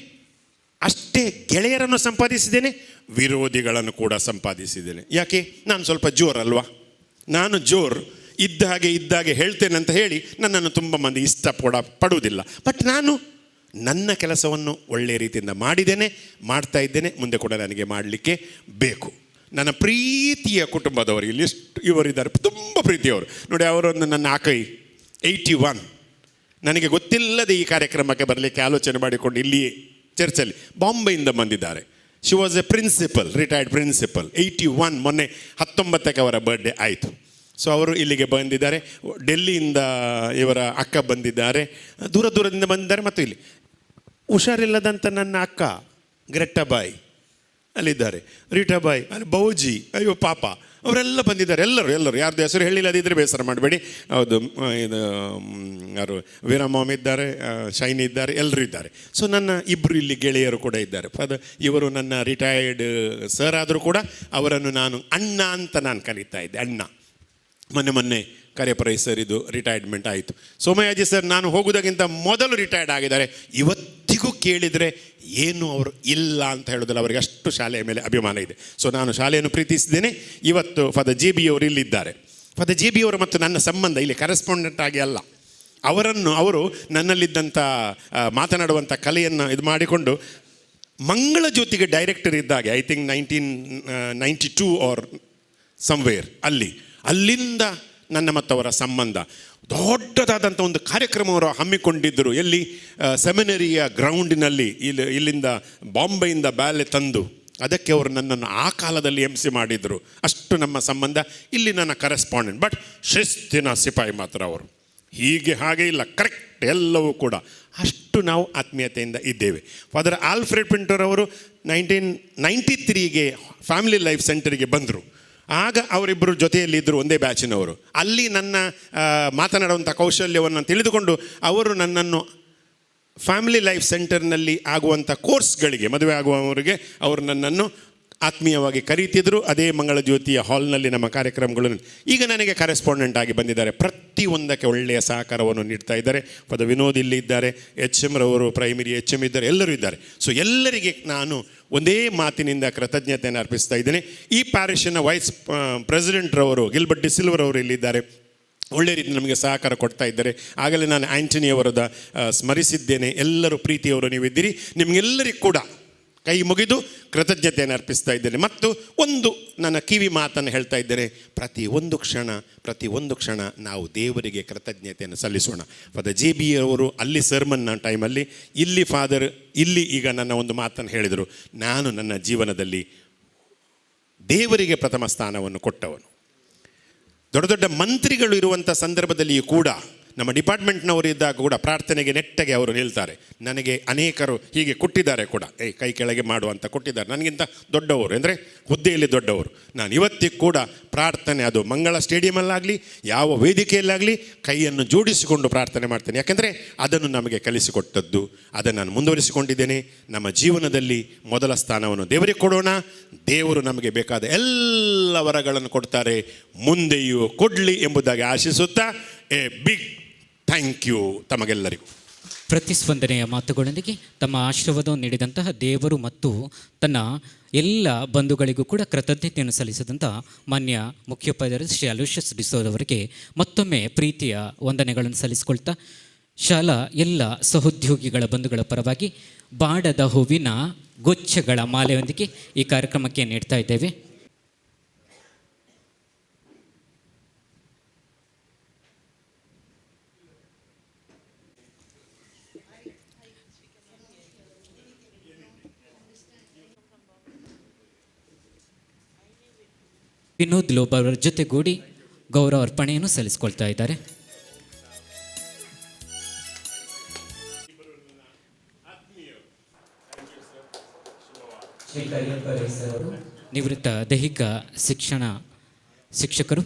ಅಷ್ಟೇ ಗೆಳೆಯರನ್ನು ಸಂಪಾದಿಸಿದ್ದೇನೆ, ವಿರೋಧಿಗಳನ್ನು ಕೂಡ ಸಂಪಾದಿಸಿದ್ದೇನೆ. ಯಾಕೆ? ನಾನು ಸ್ವಲ್ಪ ಜೋರಲ್ವಾ, ನಾನು ಜೋರು ಇದ್ದ ಹಾಗೆ ಇದ್ದಾಗೆ ಹೇಳ್ತೇನೆ ಅಂತ ಹೇಳಿ ನನ್ನನ್ನು ತುಂಬ ಮಂದಿ ಇಷ್ಟಪಡುವುದಿಲ್ಲ. ಬಟ್ ನಾನು ನನ್ನ ಕೆಲಸವನ್ನು ಒಳ್ಳೆಯ ರೀತಿಯಿಂದ ಮಾಡಿದ್ದೇನೆ, ಮಾಡ್ತಾ ಇದ್ದೇನೆ, ಮುಂದೆ ಕೂಡ ನನಗೆ ಮಾಡಲಿಕ್ಕೆ ಬೇಕು. ನನ್ನ ಪ್ರೀತಿಯ ಕುಟುಂಬದವರು ಇಲ್ಲಿ ಎಷ್ಟು ಇವರಿದ್ದಾರೆ, ತುಂಬ ಪ್ರೀತಿಯವರು. ನೋಡಿ, ಅವರೊಂದು ನನ್ನ ಆಕೈ 81, ನನಗೆ ಗೊತ್ತಿಲ್ಲದೆ ಈ ಕಾರ್ಯಕ್ರಮಕ್ಕೆ ಬರಲಿಕ್ಕೆ ಆಲೋಚನೆ ಮಾಡಿಕೊಂಡು ಇಲ್ಲಿಯೇ ಚರ್ಚಲ್ಲಿ ಬಾಂಬೆಯಿಂದ ಬಂದಿದ್ದಾರೆ. She was a principal, retired principal. 81, ಮೊನ್ನೆ 19ಕ್ಕೆ ಅವರ ಬರ್ಡೇ ಆಯಿತು. ಸೊ ಅವರು ಇಲ್ಲಿಗೆ ಬಂದಿದ್ದಾರೆ. ಡೆಲ್ಲಿಯಿಂದ ಇವರ ಅಕ್ಕ ಬಂದಿದ್ದಾರೆ, ದೂರ ದೂರದಿಂದ ಬಂದಿದ್ದಾರೆ. ಮತ್ತು ಇಲ್ಲಿ ಹುಷಾರಿಲ್ಲದಂಥ ನನ್ನ ಅಕ್ಕ ಗ್ರೆಟ್ಟಬಾಯಿ ಅಲ್ಲಿದ್ದಾರೆ, ರೀಟಾಬಾಯಿ ಅಲ್ಲಿ, ಬೌಜಿ, ಅಯ್ಯೋ ಪಾಪ, ಅವರೆಲ್ಲ ಬಂದಿದ್ದಾರೆ. ಎಲ್ಲರೂ ಎಲ್ಲರೂ ಯಾರ್ದು ಹೆಸರು ಹೇಳಿಲ್ಲ ಅದಿದ್ದರೆ ಬೇಸರ ಮಾಡಬೇಡಿ. ಹೌದು, ಇದು ಯಾರು ವೀರಮಾಮ್ ಇದ್ದಾರೆ, ಶೈನಿ ಇದ್ದಾರೆ, ಎಲ್ಲರೂ ಇದ್ದಾರೆ. ಸೊ ನನ್ನ ಇಬ್ಬರು ಇಲ್ಲಿ ಗೆಳೆಯರು ಕೂಡ ಇದ್ದಾರೆ. ಫಾದರ್ ಇವರು ನನ್ನ ರಿಟೈರ್ಡ್ ಸರ್ ಆದರೂ ಕೂಡ ಅವರನ್ನು ನಾನು ಅಣ್ಣ ಅಂತ ನಾನು ಕರೀತಾ ಇದ್ದೆ. ಅಣ್ಣ ಮೊನ್ನೆ ಮೊನ್ನೆ ಕರೆಪರೈ ಸರ್ ಇದು ರಿಟೈರ್ಮೆಂಟ್ ಆಯಿತು. ಸೋಮಯಾಜಿ ಸರ್ ನಾನು ಹೋಗುವುದಕ್ಕಿಂತ ಮೊದಲು ರಿಟೈರ್ಡ್ ಆಗಿದ್ದಾರೆ. ಇವತ್ತಿಗೂ ಕೇಳಿದರೆ ಏನು ಅವರು ಇಲ್ಲ ಅಂತ ಹೇಳೋದಿಲ್ಲ, ಅವರಿಗೆ ಅಷ್ಟು ಶಾಲೆಯ ಮೇಲೆ ಅಭಿಮಾನ ಇದೆ. ಸೊ ನಾನು ಶಾಲೆಯನ್ನು ಪ್ರೀತಿಸಿದ್ದೇನೆ. ಇವತ್ತು ಫಾದರ್ ಜೆ ಬಿ ಅವರು ಇಲ್ಲಿದ್ದಾರೆ. ಫಾದರ್ ಜೆ ಬಿ ಅವರು ಮತ್ತು ನನ್ನ ಸಂಬಂಧ ಇಲ್ಲಿ ಕರೆಸ್ಪಾಂಡೆಂಟ್ ಆಗಿ ಅಲ್ಲ, ಅವರು ನನ್ನಲ್ಲಿದ್ದಂಥ ಮಾತನಾಡುವಂಥ ಕಲೆಯನ್ನು ಇದು ಮಾಡಿಕೊಂಡು ಮಂಗಳ ಜ್ಯೋತಿಗೆ ಡೈರೆಕ್ಟರ್ ಇದ್ದಾಗೆ, I think 1992 R somewhere, ಅಲ್ಲಿಂದ ನನ್ನ ಮತ್ತವರ ಸಂಬಂಧ. ದೊಡ್ಡದಾದಂಥ ಒಂದು ಕಾರ್ಯಕ್ರಮ ಅವರು ಹಮ್ಮಿಕೊಂಡಿದ್ದರು. ಎಲ್ಲಿ? ಸೆಮಿನರಿಯ ಗ್ರೌಂಡಿನಲ್ಲಿ, ಇಲ್ಲಿಂದ ಬಾಂಬೆಯಿಂದ ಬ್ಯಾಲೆ ತಂದು ಅದಕ್ಕೆ ಅವರು ನನ್ನನ್ನು ಆ ಕಾಲದಲ್ಲಿ ಎಮ್ ಸಿ ಮಾಡಿದರು. ಅಷ್ಟು ನಮ್ಮ ಸಂಬಂಧ. ಇಲ್ಲಿ ನನ್ನ ಕರೆಸ್ಪಾಂಡೆಂಟ್, ಬಟ್ ಶಿಸ್ತಿನ ಸಿಪಾಯಿ ಮಾತ್ರ ಅವರು, ಹೀಗೆ ಹಾಗೆ ಇಲ್ಲ, ಕರೆಕ್ಟ್ ಎಲ್ಲವೂ ಕೂಡ. ಅಷ್ಟು ನಾವು ಆತ್ಮೀಯತೆಯಿಂದ ಇದ್ದೇವೆ. ಫಾದರ್ ಆಲ್ಫ್ರೆಡ್ ಪಿಂಟೋರ್ ಅವರು 1993ಗೆ ಫ್ಯಾಮಿಲಿ ಲೈಫ್ ಸೆಂಟರಿಗೆ ಬಂದರು. ಆಗ ಅವರಿಬ್ಬರು ಜೊತೆಯಲ್ಲಿದ್ದರು, ಒಂದೇ ಬ್ಯಾಚಿನವರು. ಅಲ್ಲಿ ನನ್ನ ಮಾತನಾಡುವಂಥ ಕೌಶಲ್ಯವನ್ನು ತಿಳಿದುಕೊಂಡು ಅವರು ನನ್ನನ್ನು ಫ್ಯಾಮಿಲಿ ಲೈಫ್ ಸೆಂಟರ್ನಲ್ಲಿ ಆಗುವಂಥ ಕೋರ್ಸ್ಗಳಿಗೆ, ಮದುವೆ ಆಗುವವರಿಗೆ ಅವರು ನನ್ನನ್ನು ಆತ್ಮೀಯವಾಗಿ ಕರೀತಿದ್ದರು. ಅದೇ ಮಂಗಳ ಜ್ಯೋತಿಯ ಹಾಲ್ನಲ್ಲಿ ನಮ್ಮ ಕಾರ್ಯಕ್ರಮಗಳನ್ನು. ಈಗ ನನಗೆ ಕರೆಸ್ಪಾಂಡೆಂಟ್ ಆಗಿ ಬಂದಿದ್ದಾರೆ. ಪ್ರತಿಯೊಂದಕ್ಕೆ ಒಳ್ಳೆಯ ಸಹಕಾರವನ್ನು ನೀಡ್ತಾ ಇದ್ದಾರೆ. ಫಾದರ್ ವಿನೋದ್ ಇಲ್ಲಿ ಇದ್ದಾರೆ, ಎಚ್ ಎಮ್ ರವರು ಪ್ರೈಮರಿ ಎಚ್ ಎಮ್ ಇದ್ದಾರೆ, ಎಲ್ಲರೂ ಇದ್ದಾರೆ. ಸೊ ಎಲ್ಲರಿಗೆ ನಾನು ಒಂದೇ ಮಾತಿನಿಂದ ಕೃತಜ್ಞತೆಯನ್ನು ಅರ್ಪಿಸ್ತಾ ಇದ್ದೇನೆ. ಈ ಪ್ಯಾರಿಷಿನ ವೈಸ್ ಪ್ರೆಸಿಡೆಂಟ್ರವರು ಗಿಲ್ಬರ್ಟ್ ಡಿಸಿಲ್ವರ್ ಅವರು ಇಲ್ಲಿದ್ದಾರೆ, ಒಳ್ಳೆಯ ರೀತಿ ನಮಗೆ ಸಹಕಾರ ಕೊಡ್ತಾ ಇದ್ದಾರೆ. ಆಗಲೇ ನಾನು ಆಂಟನಿಯವರದ ಸ್ಮರಿಸಿದ್ದೇನೆ. ಎಲ್ಲರೂ ಪ್ರೀತಿಯವರು ನೀವಿದ್ದೀರಿ. ನಿಮಗೆಲ್ಲರಿಗೂ ಕೂಡ ಕೈ ಮುಗಿದು ಕೃತಜ್ಞತೆಯನ್ನು ಅರ್ಪಿಸ್ತಾ ಇದ್ದೇನೆ. ಮತ್ತು ಒಂದು ನನ್ನ ಕಿವಿ ಮಾತನ್ನು ಹೇಳ್ತಾ ಇದ್ದೇನೆ, ಪ್ರತಿ ಒಂದು ಕ್ಷಣ ನಾವು ದೇವರಿಗೆ ಕೃತಜ್ಞತೆಯನ್ನು ಸಲ್ಲಿಸೋಣ. ಫಾದರ್ ಜೆ ಬಿ ಅವರು ಅಲ್ಲಿ ಸರ್ಮನ್ನ ಟೈಮಲ್ಲಿ, ಇಲ್ಲಿ ಫಾದರ್ ಇಲ್ಲಿ ಈಗ ನನ್ನ ಒಂದು ಮಾತನ್ನು ಹೇಳಿದರು. ನಾನು ನನ್ನ ಜೀವನದಲ್ಲಿ ದೇವರಿಗೆ ಪ್ರಥಮ ಸ್ಥಾನವನ್ನು ಕೊಟ್ಟವನು. ದೊಡ್ಡ ದೊಡ್ಡ ಮಂತ್ರಿಗಳು ಇರುವಂಥ ಸಂದರ್ಭದಲ್ಲಿಯೂ ಕೂಡ, ನಮ್ಮ ಡಿಪಾರ್ಟ್ಮೆಂಟ್ನವರು ಇದ್ದಾಗ ಕೂಡ ಪ್ರಾರ್ಥನೆಗೆ ನೆಟ್ಟಗೆ ಅವರು ನಿಲ್ತಾರೆ. ನನಗೆ ಅನೇಕರು ಹೀಗೆ ಕೊಟ್ಟಿದ್ದಾರೆ ಕೂಡ, ಕೈ ಕೆಳಗೆ ಮಾಡುವಂತ ಕೊಟ್ಟಿದ್ದಾರೆ. ನನಗಿಂತ ದೊಡ್ಡವರು, ಅಂದರೆ ಹುದ್ದೆಯಲ್ಲಿ ದೊಡ್ಡವರು. ನಾನು ಇವತ್ತಿಗೆ ಕೂಡ ಪ್ರಾರ್ಥನೆ, ಅದು ಮಂಗಳ ಸ್ಟೇಡಿಯಮಲ್ಲಾಗಲಿ ಯಾವ ವೇದಿಕೆಯಲ್ಲಾಗಲಿ, ಕೈಯನ್ನು ಜೋಡಿಸಿಕೊಂಡು ಪ್ರಾರ್ಥನೆ ಮಾಡ್ತೇನೆ. ಯಾಕೆಂದರೆ ಅದನ್ನು ನಮಗೆ ಕಲಿಸಿಕೊಟ್ಟದ್ದು, ಅದನ್ನು ನಾನು ಮುಂದುವರಿಸಿಕೊಂಡಿದ್ದೇನೆ. ನಮ್ಮ ಜೀವನದಲ್ಲಿ ಮೊದಲ ಸ್ಥಾನವನ್ನು ದೇವರಿಗೆ ಕೊಡೋಣ. ದೇವರು ನಮಗೆ ಬೇಕಾದ ಎಲ್ಲ ವರಗಳನ್ನು ಕೊಡ್ತಾರೆ, ಮುಂದೆಯೂ ಕೊಡಲಿ ಎಂಬುದಾಗಿ ಆಶಿಸುತ್ತಾ ಎ ಬಿಗ್ thank you ತಮಗೆಲ್ಲರಿಗೂ. ಪ್ರತಿಸ್ಪಂದನೆಯ ಮಾತುಗಳೊಂದಿಗೆ ತಮ್ಮ ಆಶೀರ್ವಾದವನ್ನು ನೀಡಿದಂತಹ ದೇವರು ಮತ್ತು ತನ್ನ ಎಲ್ಲ ಬಂಧುಗಳಿಗೂ ಕೂಡ ಕೃತಜ್ಞತೆಯನ್ನು ಸಲ್ಲಿಸಿದಂಥ ಮಾನ್ಯ ಮುಖ್ಯೋಪಾಧ್ಯಾಯರು ಶ್ರೀ ಅಲೋಷಿಯಸ್ ಡಿಸೋಜ್ ಅವರಿಗೆ ಮತ್ತೊಮ್ಮೆ ಪ್ರೀತಿಯ ವಂದನೆಗಳನ್ನು ಸಲ್ಲಿಸಿಕೊಳ್ತಾ, ಶಾಲಾ ಎಲ್ಲ ಸಹೋದ್ಯೋಗಿಗಳ ಬಂಧುಗಳ ಪರವಾಗಿ ಬಾಡದ ಹೂವಿನ ಗುಚ್ಛಗಳ ಮಾಲೆಯೊಂದಿಗೆ ಈ ಕಾರ್ಯಕ್ರಮಕ್ಕೆ ನೀಡ್ತಾ ಇದ್ದೇವೆ. ವಿನೋದ್ ಲೋಬ್ ಅವರ ಜೊತೆಗೂಡಿ ಗೌರವ ಅರ್ಪಣೆಯನ್ನು ಸಲ್ಲಿಸಿಕೊಳ್ತಾ ಇದ್ದಾರೆ. ನಿವೃತ್ತ ದೈಹಿಕ ಶಿಕ್ಷಣ ಶಿಕ್ಷಕರು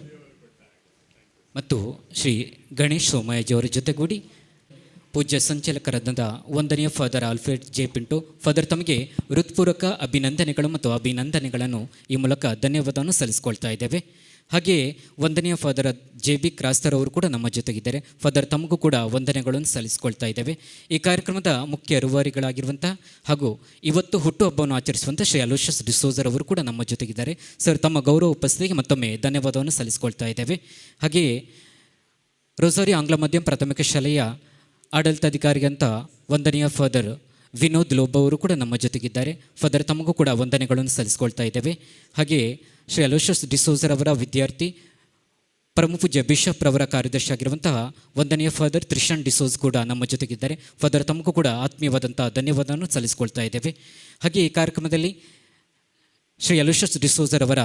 ಮತ್ತು ಶ್ರೀ ಗಣೇಶ್ ಸೋಮಯಾಜಿ ಅವರ ಜೊತೆಗೂಡಿ ಪೂಜ್ಯ ಸಂಚಾಲಕರಾದಂಥ ವಂದನೀಯ father Alfred J Pinto father ತಮಗೆ ಹೃತ್ಪೂರ್ವಕ ಅಭಿನಂದನೆಗಳು ಮತ್ತು ಅಭಿನಂದನೆಗಳನ್ನು ಈ ಮೂಲಕ ಧನ್ಯವಾದವನ್ನು ಸಲ್ಲಿಸಿಕೊಳ್ತಾ ಇದ್ದೇವೆ. ಹಾಗೆಯೇ ವಂದನೀಯ ಫಾದರ್ ಜೆ ಬಿ ಕ್ರಾಸ್ತರ್ ಅವರು ಕೂಡ ನಮ್ಮ ಜೊತೆಗಿದ್ದಾರೆ. ಫಾದರ್ ತಮಗೂ ಕೂಡ ವಂದನೆಗಳನ್ನು ಸಲ್ಲಿಸಿಕೊಳ್ತಾ ಇದ್ದೇವೆ. ಈ ಕಾರ್ಯಕ್ರಮದ ಮುಖ್ಯ ರೂವಾರಿಗಳಾಗಿರುವಂಥ ಹಾಗೂ ಇವತ್ತು ಹುಟ್ಟುಹಬ್ಬವನ್ನು ಆಚರಿಸುವಂಥ ಶ್ರೀ ಅಲೋಷಿಯಸ್ ಡಿಸೋಜರ್ ಅವರು ಕೂಡ ನಮ್ಮ ಜೊತೆಗಿದ್ದಾರೆ. ಸರ್, ತಮ್ಮ ಗೌರವ ಉಪಸ್ಥಿತಿಗೆ ಮತ್ತೊಮ್ಮೆ ಧನ್ಯವಾದವನ್ನು ಸಲ್ಲಿಸಿಕೊಳ್ತಾ ಇದ್ದೇವೆ. ಹಾಗೆಯೇ ರೋಸಾರಿ ಆಂಗ್ಲ ಮಾಧ್ಯಮ ಪ್ರಾಥಮಿಕ ಶಾಲೆಯ ಆಡಳಿತಾಧಿಕಾರಿಗಂತ ವಂದನೀಯ ಫಾದರ್ ವಿನೋದ್ ಲೋಬ್ ಅವರು ಕೂಡ ನಮ್ಮ ಜೊತೆಗಿದ್ದಾರೆ. ಫಾದರ್ ತಮಗೂ ಕೂಡ ವಂದನೆಗಳನ್ನು ಸಲ್ಲಿಸಿಕೊಳ್ತಾ ಇದ್ದೇವೆ. ಹಾಗೆಯೇ ಶ್ರೀ ಅಲೋಷಿಯಸ್ ಡಿಸೋಜರ್ ಅವರ ವಿದ್ಯಾರ್ಥಿ ಪರಮಪೂಜ್ಯ ಬಿಷಪ್ ರವರ ಕಾರ್ಯದರ್ಶಿಯಾಗಿರುವಂತಹ ವಂದನೀಯ ಫಾದರ್ ತ್ರಿಷನ್ ಡಿಸೋಜ್ ಕೂಡ ನಮ್ಮ ಜೊತೆಗಿದ್ದಾರೆ. ಫಾದರ್ ತಮಗೂ ಕೂಡ ಆತ್ಮೀಯವಾದಂಥ ಧನ್ಯವಾದವನ್ನು ಸಲ್ಲಿಸಿಕೊಳ್ತಾ ಇದ್ದೇವೆ. ಹಾಗೆ ಈ ಕಾರ್ಯಕ್ರಮದಲ್ಲಿ ಶ್ರೀ ಅಲೋಷಿಯಸ್ ಡಿಸೋಜರ್ ಅವರ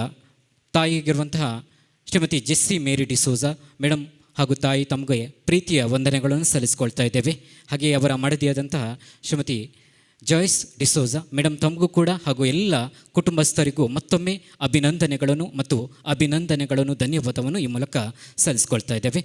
ತಾಯಿಗಿರುವಂತಹ ಶ್ರೀಮತಿ ಜೆಸ್ಸಿ ಮೇರಿ ಡಿಸೋಜಾ ಮೇಡಮ್ ಹಾಗೂ ತಾಯಿ ತಮಗೆ ಪ್ರೀತಿಯ ವಂದನೆಗಳನ್ನು ಸಲ್ಲಿಸಿಕೊಳ್ತಾ ಇದ್ದೇವೆ. ಹಾಗೆಯೇ ಅವರ ಮಡದಿಯಾದಂತಹ ಶ್ರೀಮತಿ ಜಾಯ್ಸ್ ಡಿಸೋಜಾ ಮೇಡಮ್ ತಮಗೂ ಕೂಡ ಹಾಗೂ ಎಲ್ಲ ಕುಟುಂಬಸ್ಥರಿಗೂ ಮತ್ತೊಮ್ಮೆ ಅಭಿನಂದನೆಗಳನ್ನು ಮತ್ತು ಅಭಿನಂದನೆಗಳನ್ನು ಧನ್ಯವಾದವನ್ನು ಈ ಮೂಲಕ ಸಲ್ಲಿಸಿಕೊಳ್ತಾ ಇದ್ದೇವೆ.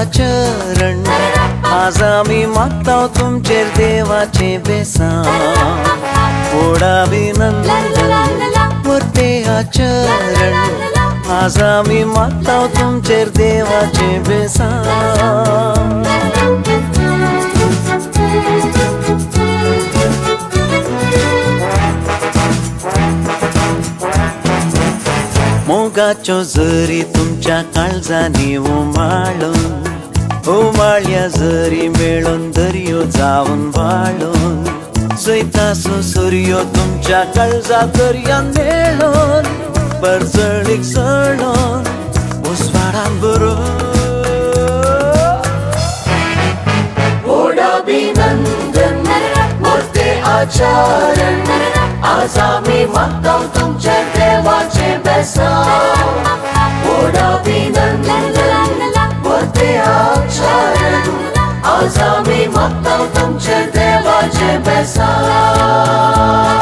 आचरण आज आमी मागता तुमचेर देवाचें बेसांव व्हड अभिनंदन मोर्ते आचरण आज आमी मागता तुमचेर देवाचें बेसांव. मोगाच्यो जरी तुमच्या काळजांनी उमाळून उमाळ्या जरी मेळून दर्यो जावन वाळून जैतासो सुर्यो तुमच्या काळजा दर्यान मेळून परजळीक चडोन उजवाडान भरून व्हड अभिनंदन मोर्ते आचरण आज आमी मागता तुमचेर देवाचें बेसांव व्हड अभिनंदन मोर्ते आचरण आज आमी मागता तुमचेर देवाचें बेसांव.